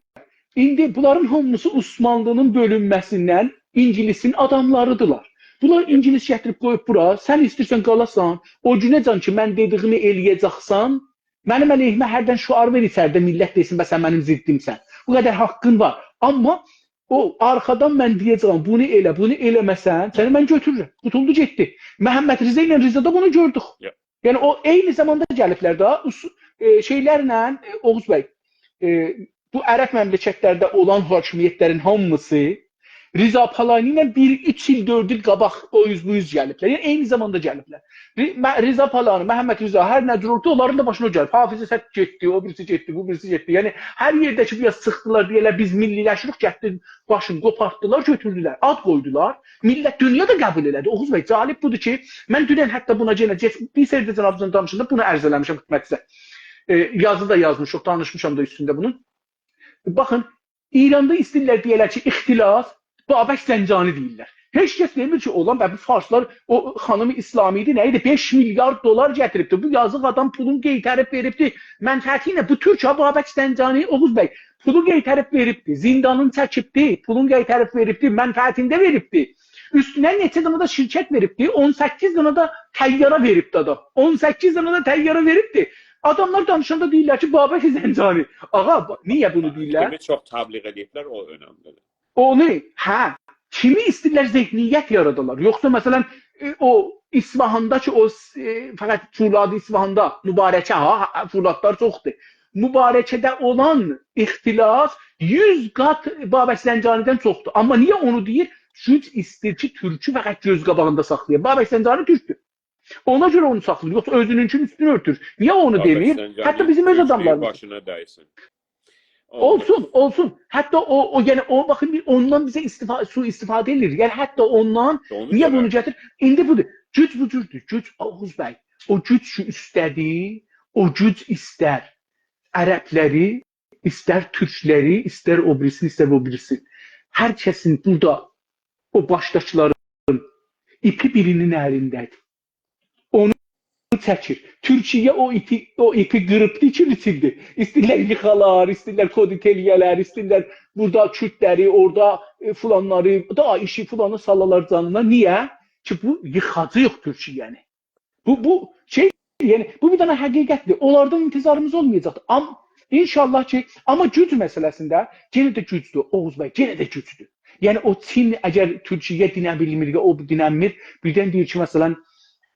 ایندی بونلارین هامیسی عثمانلی‌نین بؤلونمه‌سیندن اینگیلیسین آداملاریدیرلار. بونلار یا. اینگیلیس گتیریب قویوب بورا. سن ایسته‌ییرسن قالاسان، او گونه‌جن کی، من دئدیگیمی ائلیه‌جکسن، منیم علیهیمه هردن شعار وئر ایچریده، میللت دئسین، «به، سن منیم ضدیمسن.» بو قدر حاققین وار. آمما او آرخادان من دئیه‌جه‌یم، «بونو ائله، بونو ائله‌مه‌سن، سنی من گؤتورورم.» قوتولدو گئتدی. محمدرضا ایله رضادا بونو گؤردوک. یا. یعنی او عینی زاماندا گلیبلر ده، اوس-، ائ، شئیلرله، ائ، اوغوز بی، ائ، بو عرب مملکتلرده اولان حاکمیتلرین هامیسی رضا پالانی ایله بیر، اوچ ایل، دؤرد ایل قاباق او اوز بو اوز گلیبلر. یعنی عینی زاماندا گلیبلر. ر-، م-، رضا پالانی، محمدرضا، هر نه جور اولدو، اونلارین دا باشینا او گلیب. حافظ اسد گئتدی، او بیریسی گئتدی، بو بیریسی گئتدی. یعنی هر یئرده کی، بیر آز چیخدیلار، دئیه‌لر، «بیز میللی‌لشیریک»، گتدی، باشینی قوپارتدیلار، گؤتوردولر، آد قویدولار. میللت، دونیا دا قبول ائله‌دی. اوغوز بی، جالب بودور کی، من دونن حتی بونا یئنه گئچ-، بیر سری ده جنابینیزین دانیشاندا بونو عرض ائله‌میشم خدمتینیزه. ائ، یازی دا یازمیشیق، دانیشمیشام دا اوستونده بونون. باخین، ایراندا ایسته‌ییرلر دئیه‌لر کی، اختلاس، بابک زنجانی دئییرلر. هئچ کس دئمیر کی، اولان، به، بو فارسلار، او خانیم اسلامی ایدی، نه ایدی؟ بئش میلیارد دلار گتیریبدی. بو یازیق آدام پولون قئیتریب وئریبدی. منفعتی ایله بو تورک ها، بابک زنجانی، اوغوز بی، پولو قئیتریب وئریبدی. زندانین چکیبدی، پولون قئیتریب وئریبدی، منفعتینده وئریبدی. اوستونه نئچه دنه ده شرکت وئریبدی، اون سککیز دنه ده طیاره وئریبدی آدام. اون سککیز دنه ده طیاره وئریبدی. آداملار دانیشاندا دئییرلر کی، بابک زنجانی. آغا، با-، نییه بونو دئییرلر؟ کیمی چوخ تبلیغ ائدیبلر، او اؤنملی. اونو، هه، کیمی ایسته‌ییرلر ذهنیت یارادالار. یوخسا، مثلا، ائ، او اصفهاندا کی، او، ائ، فقط فولادی اصفهاندا، مبارکه ها، ها، فولادلار چوخدور. مبارکه‌ده اولان اختلاس یوز قات بابک زنجانی‌دن چوخدور. آمما نییه اونو دئییر؟ گوج ایسته‌ییر کی، تورکو فقط گؤز قاباغیندا ساخلایا. بابک زنجانی تورکدور. اونا گؤره اونو ساخلاییر. یوخسا اؤزونونکونون اوستونو اؤرتور. نییه اونو بابک دئمیر؟ زنجانی حتی بیزیم اؤز تورکلویو آداملاریمیز. باشینا دیسین. اولسون، اولسون. حتی او، او، یعنی او، باخین، بیر اوندان بیزه استفا-، سوءاستفاده ائدیر. یعنی حتی اوندان اونو نییه دئمک. بونو گتیر؟ ایندی بودور. گوج بو جوردور. گوج، اوغوز بی، او گوج کی اوسته‌دیر، او گوج ایستر عربلری، ایستر تورکلری، ایستر او بیریسینی، ایستر او بیریسینی. هر کسین بورادا او باشداکیلارین ایپی بیرینین الینده‌دیر. اونو چکیر. تورکیه او ایپی، او ایپی قیریبدی کی، بیتیردی. ایسته‌ییرلر ییخالار، ایسته‌ییرلر کودتا ائله‌یه‌لر، ایسته‌ییرلر بورادا کوردلری، اورادا، ائ، فلانلاری، دا ایشی فلانی سالالار جانینا. نییه؟ کی، بو ییخاجاق تورکیه‌نی. بو، بو شئی، یعنی، بو بیر دنه حقیقتدیر. اونلاردان انتظاریمیز اولمایاجاقدیر. آم-، انشاءالله کی، آمما گوج مسئله‌سینده یئنه ده گوجدور، اوغوز بی، یئنه ده گوجدور. یعنی، او چین، اگر تورکیه دینه بیلمیر، او دیننمیر، بیردن دئییر کی، مثلا،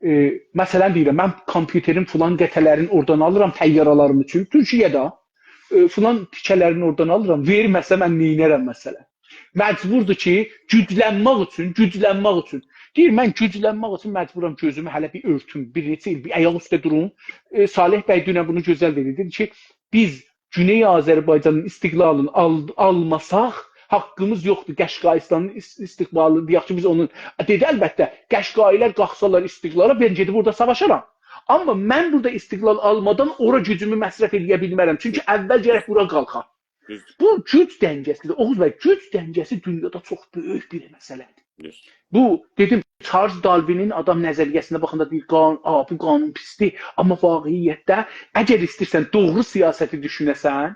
ائ، مثلا دئییرم، من کامپیوترین فلان قطعه‌لرینی اورادان آلیرام، طیاره‌لریم اوچون، تورکیه‌ده، ائ، فلان تیکه‌لرینی اورادان آلیرام، وئرمه‌سه من نئینه‌رم، مثلا؟ مجبوردور کی، گوجلنمک اوچون، گوجلنمک اوچون. دئییر، من گوجلنمک اوچون مجبورام گؤزومو هله بیر اؤرتوم، بیر نئچه ایل بیر آیاق اوسته دوروم. ائ، صالح بی دونن بونو گؤزل دئدی. دئدی کی، بیز گونئی آذربایجانین استقلالینی آل-، آلماساق، حاققیمیز یوخدور قشقاییستانین اس-، استقبالینی دئیک کی، بیز اونون، دئدی، البته، قشقایی‌لر قالخسالار استقلالا، من گئدیب اورادا ساواشارام. آمما من بورادا استقلال آلمادان اورا گوجومو مصرف ائله‌یه بیلمرم. چونکی اول گرک بورا قالخا. دوز. بو گوج دنگه‌سیدیر. اوغوز بی، گوج دنگه‌سی دونیادا چوخ بؤیوک بیر مسئله‌دیر. دوز. بو، دئدیم، چارلز داروینین آدام نظریه‌سینه باخاندا دئییر، قان-، «آ، بو قانون پیسدیر.» آمما واقعیتده، اگر ایسته‌ییرسن دوغرو سیاستی دوشونه‌سن،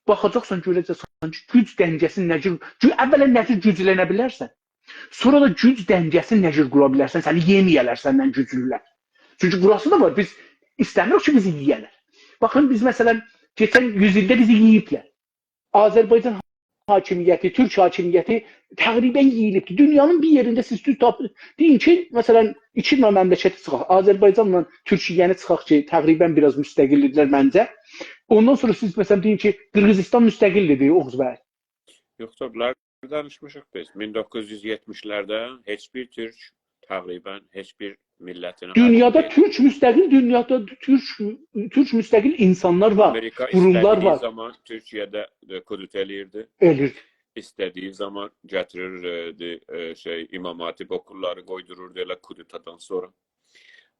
باخاجاقسان، گؤره‌جکسن کی، گوج دنگه‌سینی نه جور، گو-، اولا نه جور گوجلنه بیلرسن، سونرا دا گوج دنگه‌سینی نه جور قورا بیلرسن، سنی یئمه‌یه‌لر سندن گوجلولر. چونکی بوراسی دا وار، بیز ایسته‌میریک کی، بیزی یئیه‌لر. باخین، بیز، مثلا، کئچن یوز ایلده بیزی یئییبلر. آذربایجان حاکمیتی، تورک حاکمیتی تقریبا یئییلیبدیر. دونیانین بیر یئرینده سیز توت تاپ-، دئیین کی، مثلا، ایکی دنه مملکتی چیخاق. آذربایجانلا تورکیه‌نی چیخاق کی، تقریبا بیر آز مستقل‌دیرلر منجه. اوندان سونرا سیز، مثلا، دئیین کی، قیرغیزیستان مستقل‌دیر، اوغوز بی. یوخ، بونلاری دانیشمیشیق بیز. مین دوققوز یوز یئتمیشلرده هئچ بیر تورک، تقریبا هئچ بیر میللتینه دونیادا تورک مستقل، دونیادا تورک، تورک مستقل اینسانلار وار، قوروملار وار. آمریکا ایسته‌دیگی زامان تورکیه‌ده، ائ، کودتا ائله‌ییردی. ائله‌ییردی. ایسته‌دیگی زامان گتیریردی، ائ، شئی، امام حاتب اوکوللاری قویدوروردو ائله کودتادان سونرا.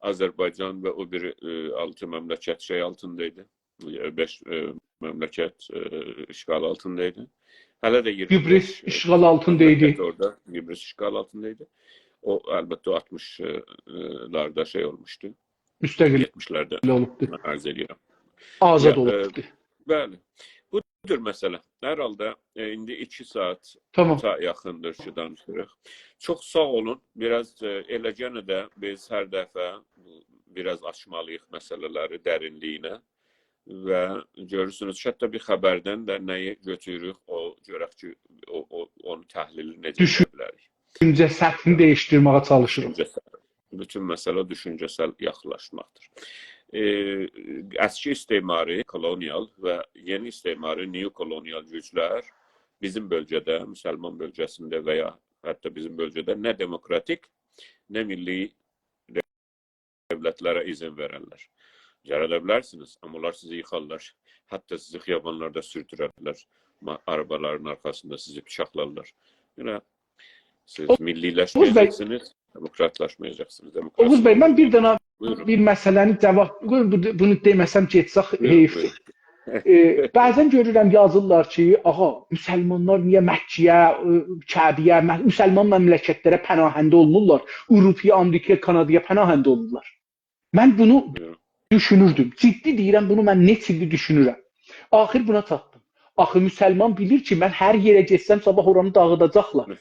آذربایجان و او بیری، ائ، آلتی مملکت شئی آلتیندا ایدی. ائ، بئش، ائ، مملکت، ائ، اشغال آلتیندا ایدی. هله ده قیبریس اییرمی بئش، ائ، اشغال آلتیندا ایدی. مملکت اورادا، قیبریس اشغال آلتیندا ایدی. او، البته، او آلتمیش، ائ، لاردا شئی اولموشدو. مستقل یئتمیشلرده اولوبدو. من عرض ائدیرم. آزاد، یا، ائ، اولوبدو. بلی. بودور مسئله. هر حالدا، ائ، ایندی ایکی ساعت، تامام، ساعت یاخیندیر کی، دانیشیریق. چوخ ساغ اولون. بیر آز، ائ، ائله یئنه ده بیز هر دفعه بیر آز آچمالی‌ییق مسئله‌لری درینلیگینه. و گؤرورسونوز کی، حتی بیر خبردن ده نه‌یی گؤتوروروک، او، گؤرک کی، او، او، اونون تحلیلینی نئجه دوشون-، ائده بیلریک. دوشونجه سطحینی دییشدیرمه‌یه چالیشیریق. دوشونجه سطحی. بوتون مسئله دوشونجه‌سل یاخینلاشماقدیر. ائ، اسکی استعماری، کولونیال و یئنی استعماری، نیوکولونیال گوجلر بیزیم بؤلگه‌ده، مسلمان بؤلگه‌سینده و یا حتی بیزیم بؤلگه‌ده نه دموکراتیک، نه میللی دؤولتلره اذن وئررلر. یارادا بیلرسینیز، آمما اونلار سیزی ییخارلار. حتی سیزی خیابانلاردا سوردوررلر. ما-، آرابالارین آرخاسیندا سیزی بیچاقلارلار. یئنه سیز، اوغوز بی، میللی‌لشمه‌یه‌جکسینیز، دموکراتلاشمایاجاقسینیز، اوغوز بی، من بیر دنه، بویورون، بیر مسئله‌نی جاواب، بو-، بونو دئمه‌سم گئتسک، بویورون، حئیفدیر. بویورون. ائ، بعضا گؤرورم، یازیرلار کی، «آغا، مسلمانلار نییه مکه‌یه، ائ، کعبه‌یه، مه-، مسلمان مملکتلره پناهنده اولمورلار، آوروپایا، آمریکایا، کانادایا پناهنده اولورلار؟» من بونو، بویورون، دوشونوردوم. جدی دئییرم، بونو من نئچه ایلدیر دوشونورم. آخیر بونا چاتدیم. آخی مسلمان بیلیر کی، من هر یئره گئتسم، صاباح اورانی داغیداجاقلار.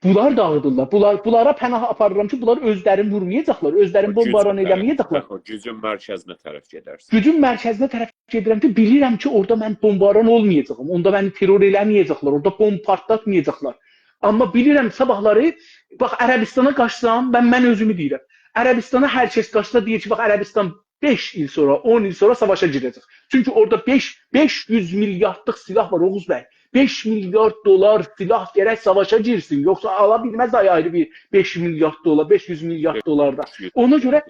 بونلار داغیدیرلار. بونلار، بونلارا پناه آپاریرام کی، بونلار اؤزلرینی وورمایاجاقلار، اؤزلرینی بومباران ائله‌مه‌یه‌جکلر. او گوجون مرکزینه طرف گئدرسن. گوجون مرکزینه طرف گئدیرم کی، بیلیرم کی، اورادا من بومباران اولمایاجاغام، اوندا منی ترور ائله‌مه‌یه‌جکلر، اورادا بومب پارتلاتمایاجاقلار. آمما بیلیرم، صاباحلاری، باخ، عربستانا قاچسام، من، من اؤزومو دئییرم. عربستانا هر کس قاچسا، دئییر کی، باخ، عربستان بئش ایل سونرا، اون ایل سونرا ساواشا گیره‌جک. چونکی اورادا بئش، بئش یوز میلیاردلیق سلاح وار، اوغوز بی. بئش میلیارد دلار سلاح گرک ساواشا گیرسین، یوخسا آلا بیلمز آی-، آیری بیر بئش میلیارد دلار، بئش یوز میلیارد دلار دا. اونا گؤره،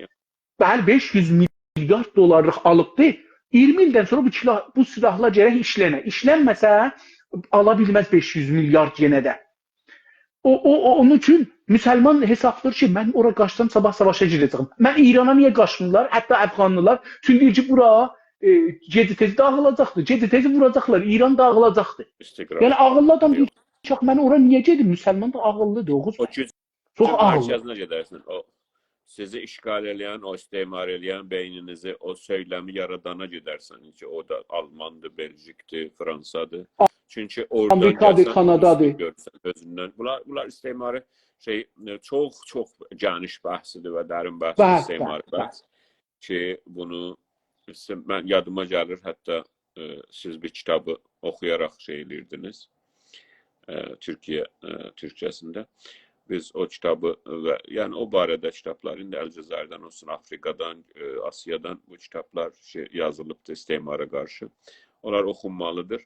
بلی، بئش یوز میلیارد دلارلیق آلیبدی. اییرمی ایلدن سونرا بو سلاح، بو سلاحلار گرک ایشلنه. ایشلنمه‌سه، آلا بیلمز بئش یوز میلیارد یئنه ده. او، او، او، اونون اوچون مسلمان حسابلاییر کی، من اورا قاچسام صاباح ساواشا گیره‌جه‌یم. من ایرانا نییه قاچمیرلار؟ حتی افغانلیلار. چونکی دئییر کی، بورا، ائ، گئج-تئز داغیلاجاقدیر. گئج-تئز ووراجاقلار. ایران داغیلاجاقدیر. استقرار. یعنی عاغیللی آدام دئییر، یوخ، کی، من اورا نییه گئدیم؟ مسلمان دا عاغیللیدیر، اوغوز. او گوج چوخ آغیللی. مرکزینه گئدرسن. او سیزی اشغال ائله‌ین، او استعمار ائله‌ین بئینینیزی، او سؤیلمی یارادانا گئدرسن کی، او دا آلماندیر، بلژیکدیر، فرانسادیر. آ-، چونکی اورادان آمریکادیر، گلسن، اونو کانادادیر. گؤرورسن اؤزوندن. بونلار، بونلار استعماری شئی، ائ، چوخ، چوخ گئنیش بحثیدیر و درین بحث، بلی، استعمار، بلی، بلی، بحث کی، بونو، من یادیما گلیر، حتی، ائ، سیز بیر کیتابی اوخویاراق شئی ائله‌ییردینیز، ائ، تورکیه، ائ، تورکجه‌سینده. بیز او کیتابی و، یعنی، او باره‌ده کیتابلار، ایندی الجزایردن اولسون، آفریقادان، ائ، آسیادان بو کیتابلار شئی، یازیلیبدیر استعمارا قارشی. اونلار اوخونمالیدیر.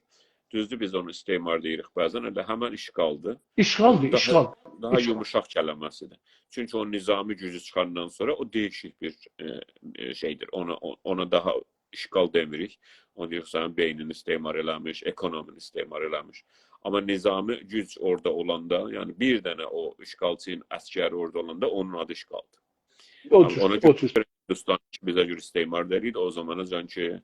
دوزدور، بیز اونو استعمار دئییریک بعضا، ائله همن اشغالدیر. اشغالدیر، داها، اشغال. داها اشغال. یوموشاق کلمه‌سیدیر. چونکی او نظامی گوجو چیخاندان سونرا او دییشیک بیر، ائ، ائ، شئیدیر. اونا، او-، اونا داها اشغال دئمیریک. اونو دئییریک، سنین بئینینی استعمار ائله‌میش، اکونومینی استعمار ائله‌میش. آمما نظامی گوج اورادا اولاندا، یعنی بیر دنه او اشغالچی‌نین عسکری اورادا اولاندا اونون آدی اشغالدیر. او جور، اونا گؤره، او جور. هندوستان کی، بیزه گؤره استعمار دئییل، او زاماناجان کی، ائ،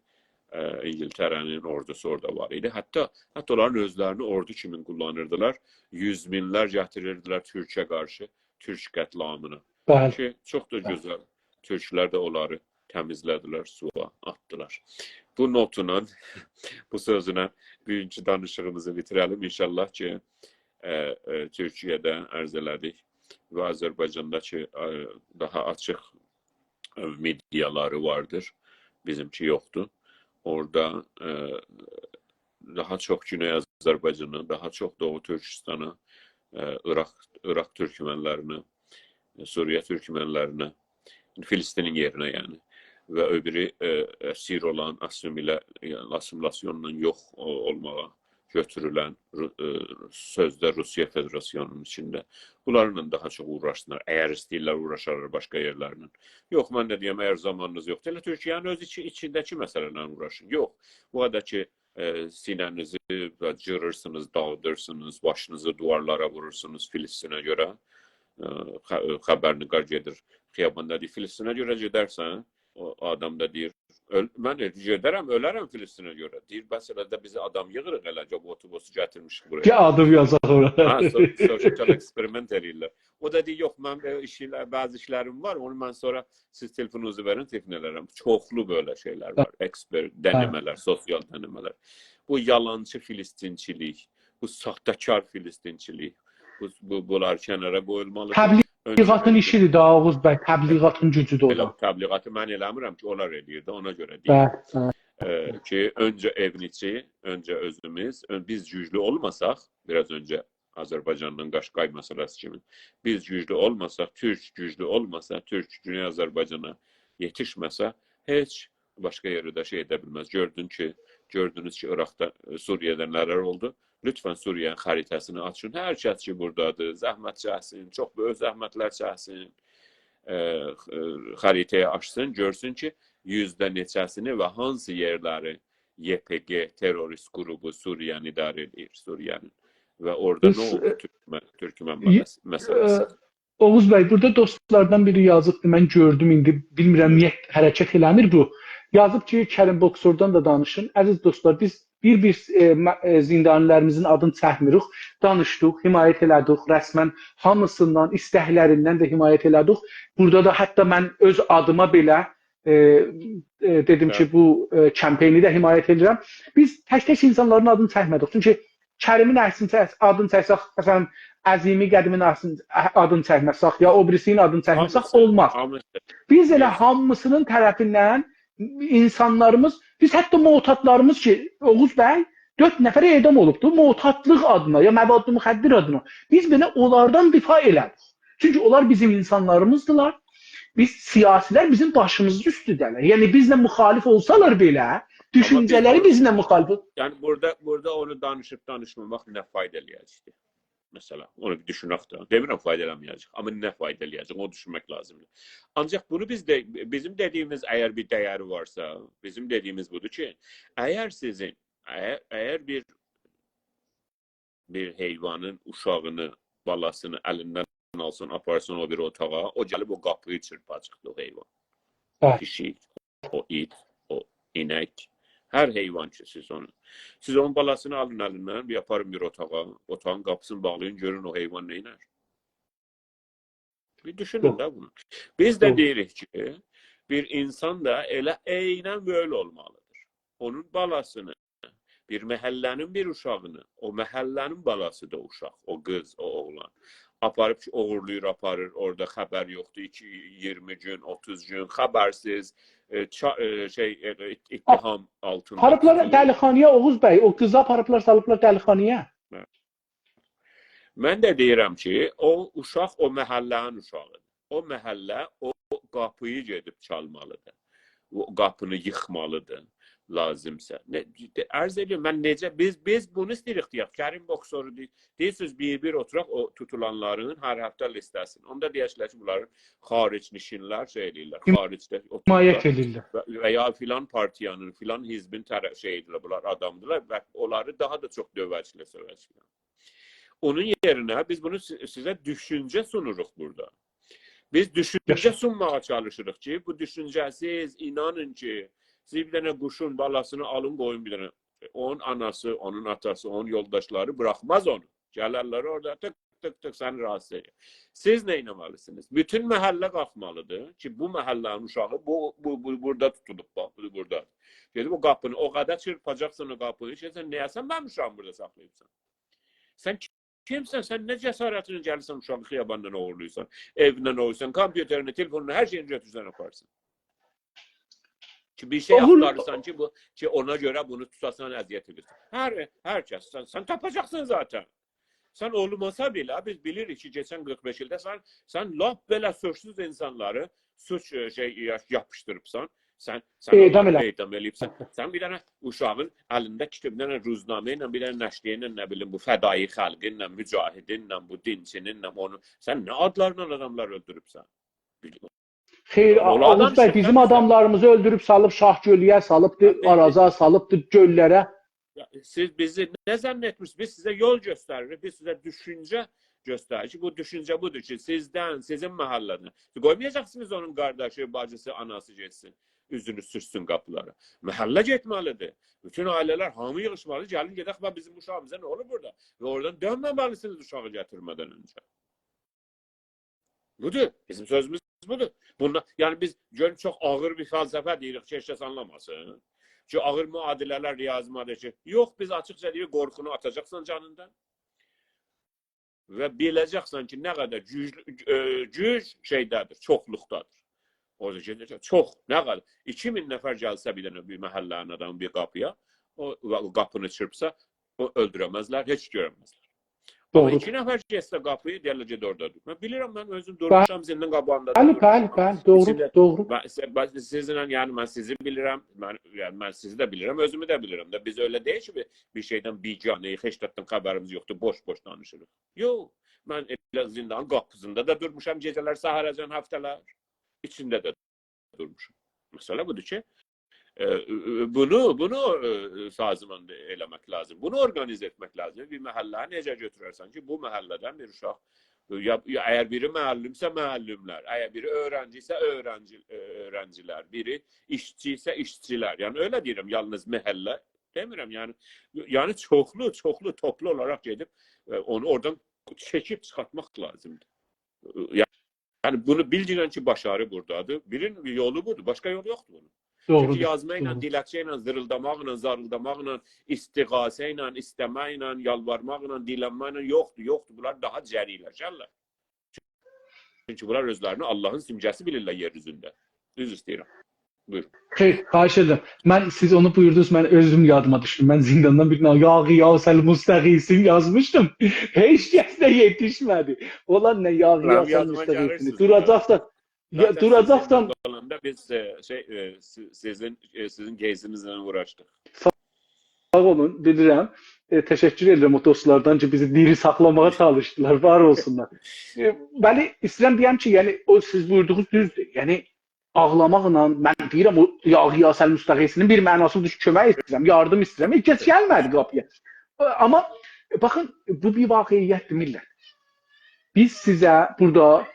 اینگیلتره‌نین اوردوسو اورادا وار ایدی. حتی، حتی اونلارین اؤزلرینی اوردو کیمی قوللانیردیلار. یوز مینلر گتیریردیلر تورکه قارشی، تورک قتل‌عامینا. بلی. کی، چوخ دا، بلی، گؤزل. تورکلر ده اونلاری تمیزله‌دیلر، سویا آتدیلار. بو نوتلا، بو سؤزله بوگونکو دانیشیغیمیزی بیتیره‌لیم. انشاءالله کی، ائ، ائ، تورکیه‌ده عرض ائله‌دیک و آذربایجاندا کی، ائ، داها آچیق، ائ، مئدیالاری واردیر. بیزیمکی یوخدور. اورادا، ائ، داها چوخ گونئی آذربایجانا، داها چوخ دوغو تورکوستانا، ائ، عراق، عراق تورکمنلرینه، ائ، سوریه تورکمنلرینه، فلسطینین یئرینه، یعنی، و او بیری، ائ، اسیر اولان، آسیمیله، یعنی، آسیمیلاسیونلا یوخ او-، اولماغا گؤتورولن، رو-، ائ، سؤزده روسیه فدراسیونونون ایچینده. بونلارلا داها چوخ اوغراشسینلار، اگر ایسته‌ییرلر اوغراشارلار باشقا یئرلرله. یوخ، من ده دئیم، اگر زامانینیز یوخدور، ائله تورکیه‌نین اؤز ایچی-، ایچینده‌کی مسئله‌لرله اوغراشین. یوخ، بو قدر کی، ائ، سینه‌نیزی جیریرسینیز، داغیدیرسینیز، باشینیزی دیوارلارا وورورسونوز فلسطینه گؤره. ائ، خ-، خبرنگار گئدیر خیاباندا، دئییر، «فلسطینه گؤره گئدرسن؟» او آدام دا دئییر، «اؤل-، من ائله گئدرم، اؤلرم فلسطینه گؤره.» دئییر، «بس ائله ده بیزی آدام ییغیریق ائله، گل بو اوتوبوسو گتیرمیشیک بورایا.» کی، آدام یازاق اورا. هه، سو-، سوشیال اکسپریمنت ائله‌ییرلر. او دا دئییر، «یوخ، من بئله ایش ائله-، بعضی ایشلریم وار، اونو من سونرا سیز تلفونونوزو وئرین، تلفون ائلرم.» چوخلو بئله شئیلر وار، اکسپر-، دنه‌مه‌لر، سوسیال دنه‌مه‌لر. بو یالانچی فلسطینچیلیک، بو ساخته‌کار فلسطینچیلیک، بو، بو، بونلار کنارا قویولمالیدیر. تبلیغاتین ایشیدیر دا، اوغوز بی، تبلیغاتین گوجودور او دا. ائله تبلیغاتی من ائله‌میرم کی، اونلار ائله‌ییر ده، اونا گؤره دئییرم. بلی، بلی. ائ، کی، اؤنجه ائوین ایچی، اؤنجه اؤزوموز، اؤن-، بیز گوجلو اولماساق، بیر آز اؤنجه آذربایجانلا قاشقای مسئله‌سی کیمی، بیز گوجلو اولماساق، تورک گوجلو اولماسا، تورک گونئی آذربایجانا یئتیشمه‌سه، هئچ باشقا یئرده شئی ائده بیلمز. گؤردون کی، گؤردونوز کی، عراقدا، ائ، سوریه‌ده نه‌لر اولدو. لطفاً سوریه‌نین خریطه‌سینی آچین. هر کس کی، بورادادیر، زحمت چکسین، چوخ بؤیوک زحمتلر چکسین، ائ، خ-، ائ، خریطه‌نی آچسین، گؤرسون کی، یوزده نئچه‌سینی و هانسی یئرلری ی‌پ‌گ تروریست قروپو سوریه‌نی اداره ائدیر، سوریه‌نین. و اورادا نه اولدو تورکمن، تورکمن، ائ، مسئله‌سی؟ ائ، اوغوز بی، بورادا دوستلاردان بیری یازیبدی، من گؤردوم ایندی، بیلمیرم نییه حرکت ائله‌میر بو. یازیب کی، کریم بوکسوردان دا دانیشین. عزیز دوستلار، بیز بیر-بیر، ائ، مه-، ائ، زندانی‌لریمیزین آدینی چکمیریک، دانیشدیق، حمایت ائله‌دیک، رسماً هامیسیندان، ایستکلریندن ده حمایت ائله‌دیک. بورادا دا حتی من اؤز آدیما بئله، ائ، ائ، دئدیم کی، بلی، بو، ائ، کمپینی ده حمایت ائدیرم. بیز تک-تک اینسانلارین آدینی چکمه‌دیک. چونکی کریمین عکسینی چک-، آدینی چکسک، مثلاً، عظیمی قدیمین عکسینی، ا-، آدینی چکمه‌سک، یا او بیریسینین آدینی چکمه‌سک، هامیسی، اولماز. هامیسی. بیز ائله، یوخ، هامیسینین طرفیندن اینسانلاریمیز، بیز حتی معتادلاریمیز کی، اوغوز بی، دؤرد نفر اعدام اولوبدو، معتادلیق آدینا، یا مواد مخدر آدینا. بیز بئله اونلاردان دفاع ائله‌دیک. چونکی اونلار بیزیم اینسانلاریمیزدیلار. بیز سیاسی‌لر بیزیم باشیمیزین اوستونده‌لر. یعنی بیزله مخالف اولسالار بئله، دوشونجه‌لری بیز بیزله مخالف. یعنی بورادا، بورادا اونو دانیشیب دانیشماماق نه فایدا ائله‌یه‌جکدیر؟ مثلا، اونو بیر دوشونک ده. دئمیرم فایدا ائله‌مه‌یه‌جک، آمما نه فایدا ائله‌یه‌جک، اونو دوشونمک لازیمدیر. آنجاق بونو بیز ده، بیزیم دئدیگیمیز، اگر بیر ده‌یری وارسا، بیزیم دئدیگیمیز بودور کی، اگر سیزین، اگر، اگر بیر، بیر حیوانین اوشاغینی، بالاسینی الیندن آلسین، آپارسین او بیر اوتاغا، او گلیب او قاپینی چیرپاجاقدیر او حیوان. بلی. پیشیک، او ایت، او اینک، هر حیوان کی سیز اونو، سیز اونون بالاسینی آلین الیندن، بیر آپارین بیر اوتاغا، اوتاغین قاپیسینی باغلایین، گؤرون او حیوان نئینر. بیر دوشونون دوغرو. ده بونو. بیز ده دوغرو. دئییریک کی، بیر اینسان دا ائله عیناً بئله اولمالیدیر. اونون بالاسینی، بیر محله‌نین بیر اوشاغینی، او محله‌نین بالاسی دا اوشاق، او قیز، او اوغلان، آپاریب کی، اوغورلاییر، آپاریر، اورادا خبر یوخدور، ایکی، اییرمی گون، اوتوز گون، خبرسیز، ائ، چا-، ائ، شئی، ائ، ات-، اتهام آلتیندا آپاریبلار توتولور. دلی‌خانایا، اوغوز بی، او قیزی آپاریبلار، سالیبلار دلی‌خانایا. من ده دئییرم کی، او اوشاق او محله‌نین اوشاغیدیر. او محله او قاپینی گئدیب چالمالیدیر. او قاپینی ییخمالیدیر، لازیمسا. نه، عرض ائدیرم، من نئجه، بیز، بیز بونو ایسته‌ییریک دئیک. کریم بوکسورو دئییر، دئییرسینیز، بیر-بیر اوتوراق او توتولانلارین هر هفته لیسته‌سینی. اوندا دئیه‌جکلر کی، بونلارین خارج‌نشین‌لر شئی ائله‌ییرلر، خارجده اوتوروبلار. حمایت ائله‌ییرلر. و، و یا فلان پارتیانین، فلان حزبین طرف شئییدیرلر، بونلار آدامیدیرلار و اونلاری داها دا چوخ دؤوه‌جکلر، سؤوه‌جکلر. اونون یئرینه بیز بونو سی-، سیزه دوشونجه سونوروق بورادا. بیز دوشونجه، یاشا، سونماغا چالیشیریق کی، بو دوشونجه‌سیز، اینانین کی، سیز بیر دنه قوشون بالاسینی آلین، قویون بیر دنه. اونون آناسی، اونون آتاسی، اونون یولداشلاری بوراخماز اونو. گلرلر اورادا تیک، تیک، تیک سنی راحاتسیز ائدیر. سیز نه ائتمه‌لیسینیز؟ بوتون محله قالخمالیدیر کی، بو محله‌نین اوشاغی بو، بو، بو بورادا توتولوب، باخ، بو بورادا. گئدیب او قاپینی، او قدر چیرپاجاقسان او قاپینی کی، سن نییه سن منیم اوشاغیمی بورادا ساخلاییبسان؟ سن کیمسن؟ سن نه جسارتینله گلیرسن اوشاغی خیاباندان اوغورلاییرسان، ائویندن اوغورلاییرسان، کامپیوترینی، تلفونونو، هر شئیینی گؤتورورسن، آپاریرسان؟ کی، بیر شئی، اوغور، آختاریرسان کی، بو، کی، اونا گؤره بونو توتاسان، اذیت ائدیرسن. هر، هر کس، سن، سن تاپاجاقسان ذاتاً. سن اولماسا بئله، بیز بیلیریک کی، کئچن قیرخ بئش ایلده سن، سن لاپ بئله سوچسوز اینسانلاری سوچ، ائ، شئی، یا-، یاپیشدیریبسان. سن، سن اعدام اونلاری ائله. اعدام ائله‌ییبسن. سن بیر دنه اوشاغین الینده کیتاب، بیر دنه روزنامه ایله، بیر دنه نشریه ایله، نه بیلیم، بو فدایی خلق ایله، مجاهدینله، بو دینچینینله، اونو، سن نه آدلارلا آداملاری اؤلدوروبسن؟ خیر، اونلار، اوغوز بی، دانیشیق، بیزیم دانیشیق، آداملاریمیزی اؤلدوروب سالیب شاه‌گؤلویه، سالیبدی، هه، آرازا، سالیبدی گؤللره. یا، سیز بیزی نه ظن ائتمیسینیز؟ بیز سیزه یول گؤستریریک، بیز سیزه دوشونجه گؤستریریک کی، بو دوشونجه بودور کی، سیزدن، سیزین محله‌دن. سیز قویمایاجاقسینیز اونون قارداشی، باجیسی، آناسی گئتسین، اوزونو سورتسون قاپیلارا. محله گئتمه‌لیدیر. بوتون عائله‌لر، هامی ییغیشمالی، گلین گئدک، باخ، بیزیم اوشاغیمیزا نه اولور بورادا. و اورادان دؤنمه‌مه‌لیسینیز اوشاغی گتیرمه‌دن اؤنجه. بودور. بیزیم سؤزوموز بودور. بوندا، یعنی بیز گؤرون چوخ آغیر بیر فلسفه دئییریک کی، هئچ کس آنلاماسین. کی، آغیر معادله‌لر، ریاضی معادله‌لر کی، یوخ، بیز آچیقجا دئییریک، قورخونو آتاجاقسان جانیندان. و بیله‌جکسن کی، نه قدر گوج، ائ، گوج شئیده‌دیر، چوخلوقدادیر. اورادا گئده‌جک، چوخ، نه قدر؟ ایکی مین نفر گلسه بیر دنه بیر محله‌نین آدامی بیر قاپییا، او، او قاپینی چیرپسا، او اؤلدوره‌مزلر، هئچ گؤرمزلر. آمما، دوغرو، ایکی نفر گئتسه قاپییا، دئیرلر، گئت اورادا دور. من بیلیرم، من اؤزوم دورموشام، زندان قاباغیندا دا، بلی، دورموشام. بلی، بلی، دوغرو، ایچینده، دوغرو. من، من سیزینله، یعنی، من سیزی بیلیرم، من، یعنی، من سیزی ده بیلیرم، اؤزومو ده بیلیرم ده. بیز ائله دئییل کی، بیر، بیر شئیدن بیگانه‌ییک، هئچ زاددان خبریمیز یوخدور، بوش-بوش دانیشیریق. یوخ، من ائله زندانین قاپیسیندا دا دورموشام گئجه‌لر، سحره‌جن هفته‌لر. ایچینده ده دورموشام. مسئله بودور کی، ائ، ائ، بونو، بونو، ائ، سازمان ائله‌مک لازیم. بونو اورقانیزه ائتمک لازیم. بیر محله‌نی نئجه گؤتوررسن کی، بو محله‌دن بیر اوشاق، یا، یا اگر بیری معلم‌سه، معلم‌لر، اگر بیری اؤیرنجی‌سه، اؤیرنجی، ائ، اؤیرنجی‌لر، بیری ایشچی‌سه، ایشچی‌لر. یعنی، ائله دئییرم، یالنیز محله دئمیرم، یعنی، یعنی چوخلو، چوخلو، توپلو اولاراق گئدیب، ائ، اونو اورادان چکیب چیخارتماق لازیمدیر. یعنی، بونو بیلگینن کی، باشاری بورادادیر. بیرین یولو بودور، باشقا یولو یوخدور بونون. دوغرودور، چونکی یازما ایله، دوغرو، دیلکچه ایله، زیریلداماقلا، زاریلداماقلا، استغاثه ایله، ایسته‌مکله، یالوارماقلا، دیلنمکله یوخدور، یوخدور. بونلار داها جری‌لشرلر. چونکی بونلار اؤزلرینی آللاهین سیمگه‌سی بیلیرلر یئر اوزونده. دوز ایسته‌ییرم. بویورون. خیر، خواهش ائدیرم. من، سیز اونو بویوردونوز، من اؤزوم یادیما دوشدوم. من زنداندان بیر دنه «یا غیاث المستغیثین» یازمیشدیم. هئچ کس ده یئتیشمه‌دی. اولان نه «یا غیاث المستغیثین»؟ دوراجاق دا، یا، دوراجاقسان. ذاتاً سیز منن قالاندا بیز، ائ، شئی، ائ، سی-، سیزین، ائ، سیزین کئیسینیزله اوغراشدیق. ساغ اولون، بیلیرم. ائ، تشکر ائدیرم او دوستلاردان کی، بیزی دیری ساخلاماغا چالیشدیلار، وار اولسونلار. ائ، بلی، ایسته‌ییرم دئیم کی، یعنی، او سیز بویوردوغونوز دوزدور. یعنی، آغلاماقلا، من دئییرم، او یاغی یاسل مستغیثی‌نین بیر معناسی بودور کی، کؤمک ایسته‌ییرم، یاردیم ایسته‌ییرم. هئچ کس گلمه‌دی قاپییا. آمما، ائ، باخین، بو بیر واقعیتدیر، میللت. بیز سیزه بورادا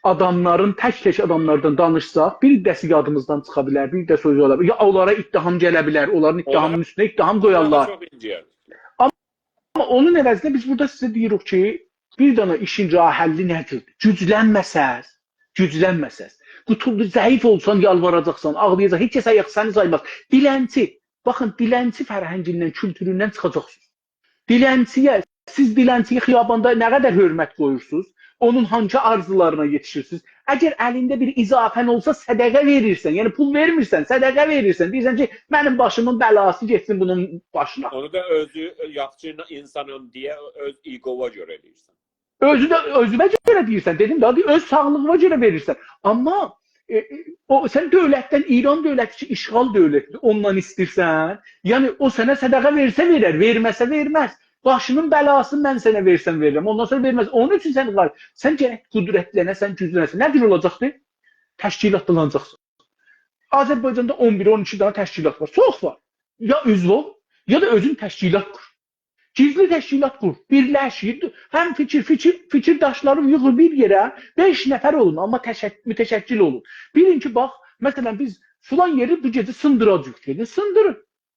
آداملارین، تک-تک آداملاردان دانیشساق، بیر عده‌سی یادیمیزدان چیخا بیلر، بیر عده‌سی اولا بیلر. یا اونلارا اتهام گله بیلر، اونلارین اتهامین اوستونه اتهام قویارلار. چوخ اینجی‌یه‌جک. آمما اونون عوضینه بیز بورادا سیزه دئییریک کی، بیر دنه ایشین راه حلی نه‌دیر؟ گوجلنمه‌سز، گوجلنمه‌سز. قوتولدو، ضعیف اولسان، یالواراجاقسان، آغلایاجاق، هئچ کس آیاق سنی سایماز. دیلنچی، باخین، دیلنچی فرهنگیندن، کولتوروندن چیخاجاقسینیز. دیلنچی‌یه، سیز دیلنچی‌یه خیاباندا نه قدر حؤرمت قویورسونوز؟ اونون هانسی آرزولارینا یئتیشیرسینیز؟ اگر الینده بیر اضافه‌ن اولسا، صدقه وئریرسن. یعنی پول وئرمیرسن، صدقه وئریرسن. دئییرسن کی، منیم باشیمین بلاسی گئتسین بونون باشینا. اونو دا اؤزو یاخشی اینسانام دئیه اؤز ایگووا گؤره ائله‌ییرسن. اؤزو ده، اؤزونه گؤره دئییرسن، دئدیم ده، اؤز ساغلیغینا گؤره وئریرسن. آمما، ائ، ائ، او، سن دؤولتدن، ایران دؤولتی کی، اشغال دؤولتی‌دیر، اوندان ایسته‌ییرسن، یعنی او سنه صدقه وئرسه وئرر، وئرمه‌سه وئرمز. باشی‌نین بلاسی من سنه وئرسم وئررم، اوندان سونرا وئرمز. اونون اوچون سن، سن گرک قدرتلنه‌سن، گوجلنه‌سن. نه جور اولاجاقدی؟ تشکیلاتلاناجاقسان. آذربایجاندا اون بیر، اون ایکی دنه تشکیلات وار. چوخ وار. یا عضو اول، یا دا اؤزون تشکیلات قور. گیزلی تشکیلات قور، بیرلش، هم فیکیر، فیکیر، فیکیرداشلاری ییغین بیر یئره، بئش نفر اولون، آمما تشک-، متشکل اولون. بیلین کی، باخ، مثلا، بیز فلان یئری بو گئجه سیندیراجاغیق، گئدین، سیندیرین.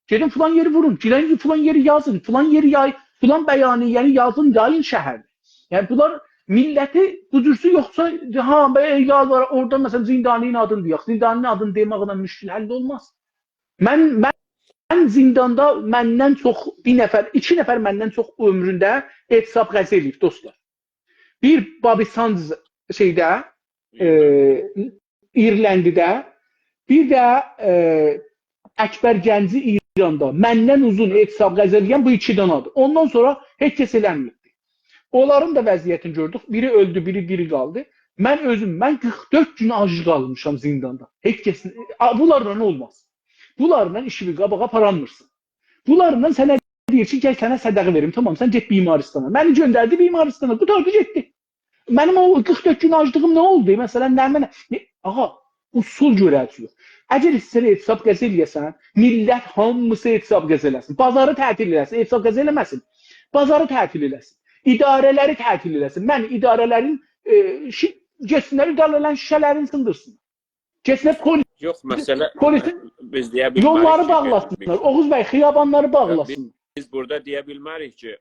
گئدین فلان یئری وورون، گئدین فلان یئری یازین، فلان یئری یای-، فلان بیانیه‌نی یازین، یایین شهرده. یعنی، بونلار میللتی قودورسو یوخسا، ها، بی-، یالوارا، اورادا، مثلا، زندانی‌نین آدینی دئیک. زندانی‌نین آدینی دئمکله مشکل حل اولماز. من، من، من زنداندا مندن چوخ بیر نفر، ایکی نفر مندن چوخ عؤمرونده اعتصاب غذا ائله‌ییب، دوستلار. بیر بابی ساندز شئیده، ائ، ایرلندی‌ده، بیر ده، ائ، اکبر گنجی ایراندا. مندن اوزون اعتصاب غذا ائله‌ین بو ایکی دنه‌دیر. اوندان سونرا هئچ کس ائله‌مه‌ییبدی. اونلارین دا وضعیتینی گؤردوک. بیری اؤلدو، بیری دیری قالدی. من اؤزوم، من قیرخ دؤرد گون آج قالمیشام زنداندا. هئچ کس، آ، بونلارلا اولماز. بونلارلا ایشی بیر قاباغا آپارانمیرسان. بونلارلا سنه دئییر کی، گل سنه صدقه وئریم. تامام، سن گئت بیمارستانا. منی گؤندردی بیمارستانا. قوتاردی، گئتدی. منیم او قیرخ دؤرد گون آجلیغیم نه اولدو؟ مثلا، نه منه؟ نه؟ آغا، اصول گؤررسینیز. اگر ایسته‌ییر اعتصاب غذا ائله‌یه‌سن، میللت هامیسی اعتصاب غذا ائله‌سین. بازاری تعطیل ائله‌سین، اعتصاب غذا ائله‌مه‌سین. بازاری تعطیل ائله‌سین. اداره‌لری تعطیل ائله‌سین. من اداره‌لرین، ائ، شی-، گئتسینلر، اداره‌لرین شوشه‌لرینی سیندیرسین. گئتسینلر پولیس-، یوخ، مسئله، پولیسین بیز دئیه بیلمریک یوللاری کی، باغلاسینلار. گئدین، اوغوز بی، خیابانلاری باغلاسین. بیز، بیز بورادا دئیه بیلمریک کی،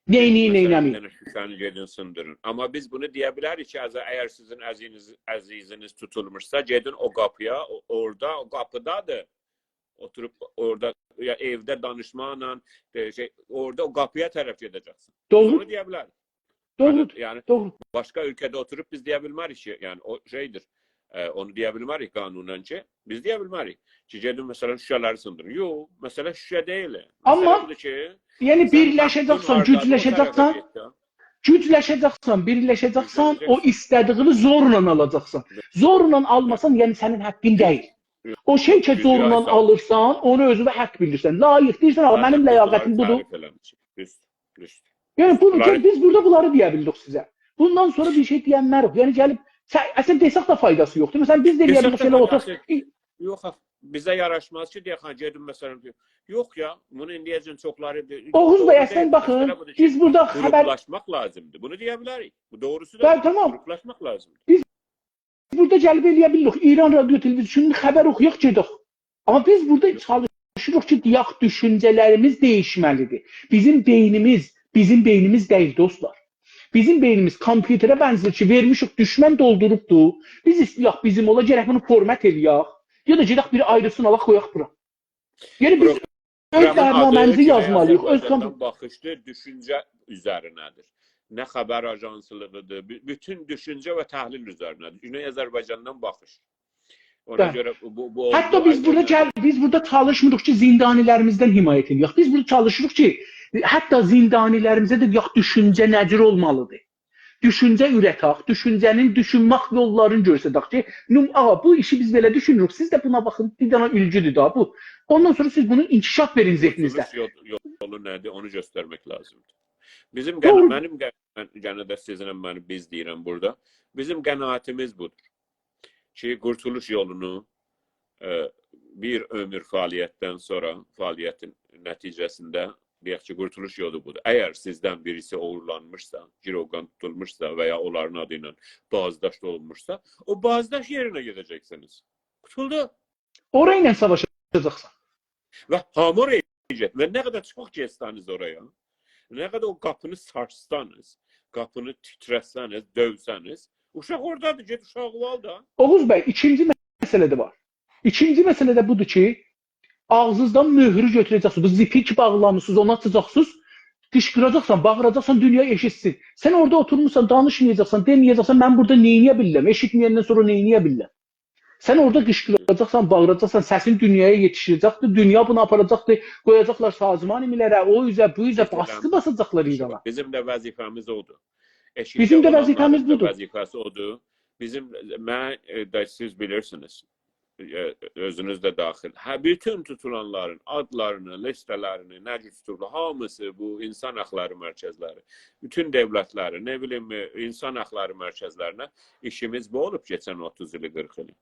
نئینییین، مثلا، نئینه‌مه‌یین. بیر دنه شوشه‌نی گئدین سیندیرین. آمما بیز بونو دئیه بیلریک کی، از-، اگر سیزین عزیزینیز، عزیزینیز توتولموشسا، گئدین او قاپییا، او-، اورادا، او قاپیدادیر. اوتوروب اورادا، یا ائوده دانیشماقلا، ائ، شئی، اورادا او قاپییا طرف گئده‌جکسن. دوغرو. بونو دئیه بیلریک. دوغرو، یعنی، دوغرو. باشقا اؤلکه‌ده اوتوروب بیز دئیه بیلمریک کی، یعنی، او شئیدیر، ائ، اونو دئیه بیلمریک قانونا کی، بیز دئیه بیلمریک کی، گئدین، مثلا، شوشه‌لری سیندیرین. یوخ، مسئله شوشه دئییل. آمما، مسئله بودور کی، یعنی، سن بیرلشه‌جکسن، حاققین واردی، او گوجلشه‌جکسن، طرفه گئت ده. گوجلشه‌جکسن، بیرلشه‌جکسن، گوجلشه‌جکسن، او ایسته‌دیگینی زورلا آلاجاقسان. زورلا آلماسان، یعنی، سنین حاققین دئییل. او شئی کی، گوجلو زورلا آلیرسان، اونو اؤزونه حاق بیلیرسن. لایق دئییرسن، «آغا، منیم لیاقتیم بودور.» تعریف ائله‌میشیک. دوز، دوز. یعنی، بونو، بونلاری بیز بورادا بونلاری دئیه بیلدیک سیزه. بوندان سونرا بیر شئی دئینمه‌ریک. یعنی، گلیب، سن، اصلا دئسک ده فایداسی یوخدور. مثلا، بیز ده ائله‌یه بیلریک، مثلا، اوتور. دئسک ده فایداسی یوخ، آخی. بیزه یاریشماز کی، دئیک، «ها، گئدین، مثلا.» یوخ یا، بونو ایندیه‌جن چوخلاری دئ-، اوغوز بی، دوغرو دئییل. اصلا باخین، مسئله بودور کی، بیز بورادا خبر، گروپلاشماق لازیمدیر. بونو دئیه بیلریک. بو دوغروسو دا بودور. تامام. گروپلاشماق لازیمدیر. بیز بورادا گلیب ائله‌یه بیلریک. ایران رادیو تلویزیونونون خبر اوخویاق، گئدک. آمما بیز بورادا چالیشیریق کی، دئیک، دوشونجه‌لریمیز دییشمه‌لیدیر. بیزیم بئینیمیز، بیزیم بئینیمیز دئییل، دوستلار. بیزیم بئینیمیز کامپیوتره بنزیر کی، وئرمیشیک، دوشمن دولدوروبدور. بیز ایسته‌یک بیزیم اولا، گرک بونو فورمت ائله‌یک. یا دا گئدک بیر آیریسینی آلاق، قویاق بورا. یعنی بیز اؤز برنامه‌میزی یازمالی‌ییق، اؤز کامپ- پروگرامین آماجی کی، آذربایجاندان باخیشدیر، دوشونجه اوزرینه‌دیر. نه خبر آژانسیلیغیدیر، بو-، بوتون دوشونجه و تحلیل اوزرینه‌دیر. گونئی آذربایجاندان باخیش. اونا گؤره بو، بو، بو، حتی بیز بورادا گل-، بیز بورادا چالیشمیریق کی، زندانی‌لریمیزدن حمایت ائله‌یک. بیز بورادا چالیشیریق کی، حتی زندانی‌لریمیزه ده دئیک، دوشونجه نه جور اولمالیدیر. دوشونجه اوره‌دک، دوشونجه‌نین، دوشونمک یوللارینی گؤسترک کی، نوم-، آغا، بو ایشی بیز بئله دوشونوروک، سیز ده بونا باخین، بیر دنه اولگودور دا بو. اوندان سونرا سیز بونو انکشاف وئرین ذهنینیزده. قورتولوش یول-، یولو نه‌دیر، اونو گؤسترمک لازیمدیر. بیزیم قه-، دوغرو. منیم قه-، من یئنه ده سیزینله، من، بیز دئییرم بورادا. بیزیم قناعتیمیز بودور کی، قورتولوش یولونو، ائ، بیر عؤمور فعالیتدن سونرا، فعالیتین نتیجه‌سینده، دئیک کی، قورتولوش یولو بودور. اگر سیزدن بیریسی اوغورلانمیشسا، گیروگان توتولموشسا و یا اونلارین آدی ایله بازداشت اولونموشسا، او بازداشت یئرینه گئده‌جکسینیز. قوتولدو. اورا ایله ساواشاجاقسان. و هامی اورایا گئده‌جک. و نه قدر چوخ گئتسه‌نیز اورایا، نه قدر او قاپینی سارسسانیز، قاپینی تیترتسه‌نیز، دؤیسه‌نیز، اوشاق اورادادیر، گئت اوشاغی آل دا. اوغوز بی، ایکینجی مسئله ده وار. ایکینجی مسئله ده بودور کی، آغزینیزدان مؤهرو گؤتوره‌جکسینیز. بو زیپی کی باغلامیسینیز، اونو آچاجاقسینیز. قیشقیراجاقسان، باغیراجاقسان، دونیا ائشیتسین. سن اورادا اوتورموسان، دانیشمایاجاقسان، دئمه‌یه‌جکسن، من بورادا نئینیه بیلیرم؟ ائشیتمه‌یندن سونرا نئینیه بیلیرم؟ سن اورادا قیشقیراجاقسان، باغیراجاقسان، سسین دونیایا یئتیشه‌جکدیر، دونیا بونو آپاراجاقدیر، قویاجاقلار سازمان ایلره، او اوزه، بو اوزه، باسقی باساجاقلار ایرانا. بیزیم ده وظیفه‌میز اودور. بیزیم ده وظیفه‌میز بودور. وظیفه‌سی اودور. بیزیم، من، ائ، ده سیز بیلیرسینیز، ائ، اؤزونوز ده داخیل. هه، بوتون توتولانلارین آدلارینی، لیسته‌لرینی، نه جور توتولوب، هامیسی بو اینسان حاقلاری مرکزلری، بوتون دؤولتلری، نه بیلیم، ائ، اینسان حاقلاری مرکزلرینه ایشیمیز بو اولوب کئچن اوتوز ایلی، قیرخ ایلی.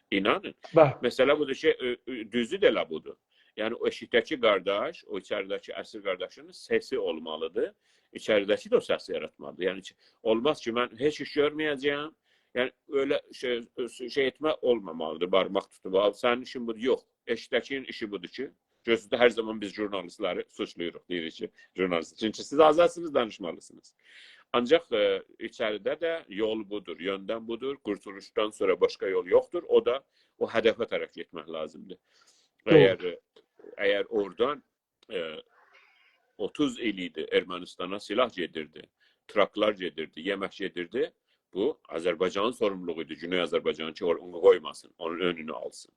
اینانین. بلی. مسئله بودور کی، ائ، ائ، دوزو ده ائله بودور. یعنی او ائشیکده‌کی قارداش، او ایچریده‌کی اسیر قارداشینین سسی اولمالیدیر. ایچریده‌کی ده او سسی یاراتمالیدیر. یعنی کی، اولماز کی، من هئچ ایش گؤرمه‌یه‌جه‌یم. یعنی ائله شئی، شئی ائتمه اولمامالیدیر، بارماق توتوب، «آ، سنین ایشین بودور.» یوخ، ائشیکده‌کینین ایشی بودور کی، گؤزده هر زامان بیز ژورنالیستلری سوچلویوروق، دئییریک کی، ژورنالیست. چونکی سیز آزادسینیز، دانیشمالیسینیز. آنجاق، ائ، ایچریده ده یول بودور، یؤندم بودور. قورتولوشدان سونرا باشقا یول یوخدور. او دا او هدفه طرف گئتمک لازیمدیر. دوغرو. اگر، اگر اورادان، ائ، اوتوز ایل ایدی ارمنیستانا سلاح گئدیردی، تراکلار گئدیردی، یئمک گئدیردی. بو آذربایجانین سوروملولوغو ایدی، گونئی آذربایجانین کی، اونو قویماسین، اونون اؤنونو آلسین.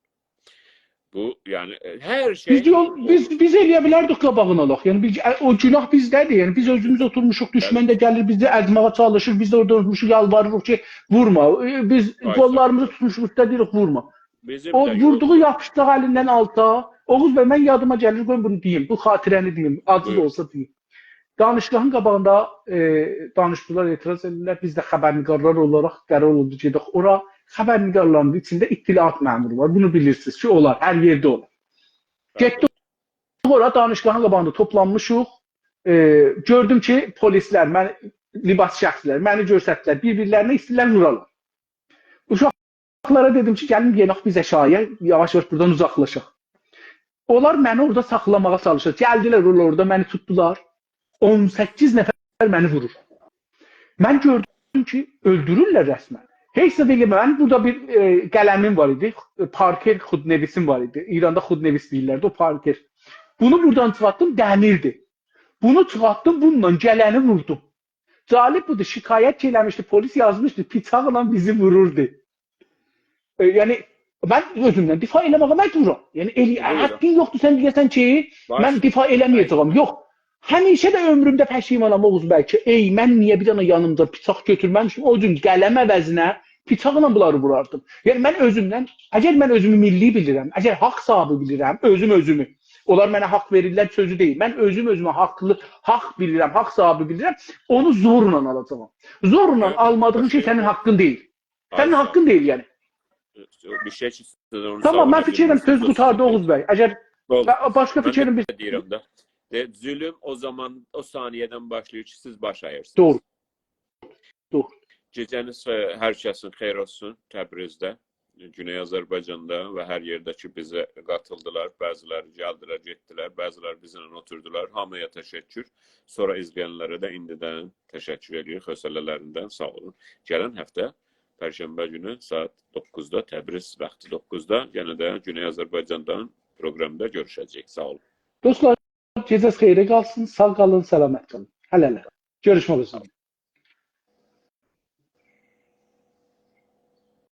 بو، یعنی، ائ، هر شئی... بیز یول، بیز، بیز ائلیه بیلردیک قاباغینی آلاق. یعنی بیز، ائ، او گوناه بیزده‌دیر. یعنی بیز اؤزوموز اوتورموشوق، دوشمن ده گلیر، بیزی ازماغا چالیشیر، بیز ده اورادا اوتورموشوق، یالواریریق کی، وورما. ائ، بیز قوللاریمیزی توتموشوق، اوسته دئییریک، وورما. او ووردوغو یاپیشدیق الیندن آلتا. اوغوز بی، من یادیما گلیر، قویون بونو دئییم، بو خاطره‌نی دئییم، آجی دا اولسا دئییم. دانشگاهین قاباغیندا، ائ، دانشجولار اعتراض ائدیرلر، بیز ده خبرنگارلار اولاراق قرار اولدو گئدک اورا. خبرنگارلارین ایچینده اطلاعات مأمورو وار، بونو بیلیرسینیز کی، اولار، هر یئرده اولار. گئتدیک اورا، دانشگاهین قاباغیندا توپلانمیشیق. ائ، گؤردوم کی، پلیسلر، من، لباس شخصی‌لر منی گؤرستدیلر، بیر-بیرلرینه ایسته‌ییرلر وورالار. اوشاقلارا دئدیم کی، گلین یئنک بیز آشاغییا، یاواش-یاواش بورادان اوزاقلاشاق. اونلار منی اورادا ساخلاماغا چالیشیر. گلدیلر اورا، اورادا منی توتدولار. اون سککیز نفر منی وورور. من گؤردوم کی، اؤلدورورلر رسماً. هئچ زاد ائله‌مه. منیم بورادا بیر، ائ، قلمیم وار ایدی. پارکر خودنویسیم وار ایدی. ایراندا خودنویس دئییرلردی، او پارکر. بونو بورادان چیخارتدیم، دمیردی. بونو چیخارتدیم، بونونلا گلنی ووردوم. جالب بودور، شکایت کی ائله‌میشدی، پلیس یازمیشدی، «بیچاقلا بیزی ووروردو.» ائ، یعنی، من اؤزومدن دفاع ائله‌مه‌یه مجبورام. یعنی، ائلی-، حاققین یوخدور سن دئیه‌سن کی، من دفاع ائله‌مه‌یه‌جه‌یم. یوخ. همیشه ده عؤمرومده پشیمانام، اوغوز بی، کی، ای، من نییه بیر دنه یانیمدا بیچاق گؤتورمه‌میشم، او گون قلم عوضینه بیچاقلا بونلاری ووراردیم. یعنی، من اؤزومدن، اگر من اؤزومو میللی بیلیرم، اگر حاق صاحیبی بیلیرم، اؤزوم اؤزومو، اونلار منه حاق وئریرلر سؤزو دئییل. من اؤزوم اؤزومه حاقلی، حاق بیلیرم، حاق صاحیبی بیلیرم، اونو زورلا آلاجاغام. زورلا آلمادیغین شئی سنین حاققین دئییل. سنین حاققین دئییل، یعنی. بیر شئی کی، سیز اونو... تامام، من فیکیر ائدیرم، سؤز قوتاردی، اوغوز بی. اگر باشقا فیکرین... دئییرم ده. دئ-، ظلم او زامان، او ثانیه‌دن باشلاییر کی، سیز باش اییرسینیز. دوغرو. دوغرو. گئجه‌نیز، ائ، هر کسین خئییر اولسون تبریزده، گونئی آذربایجاندا و هر یئرده کی، بیزه قاتیلدیلار. بعضی‌لری گلدیلر، گئتدیلر، بعضی‌لری بیزیمله اوتوردولار. هامییا تشکر. سونرا ایزله‌ینلره ده ایندیدن تشکر ائدیریک. حوصله‌لریندن ساغ اولون. گلن هفته پرشنبه گونو ساعت دوققوزدا، تبریز واختی دوققوزدا، یئنه ده گونئی آذربایجاندان پروقرامدا گؤروشه‌جه‌ییک. ساغ اولون. دوستلار، گئجه‌نیز خئیره قالسین، ساغ قالین، سلامت قالین. هله‌لر. گؤروشمک اوزره.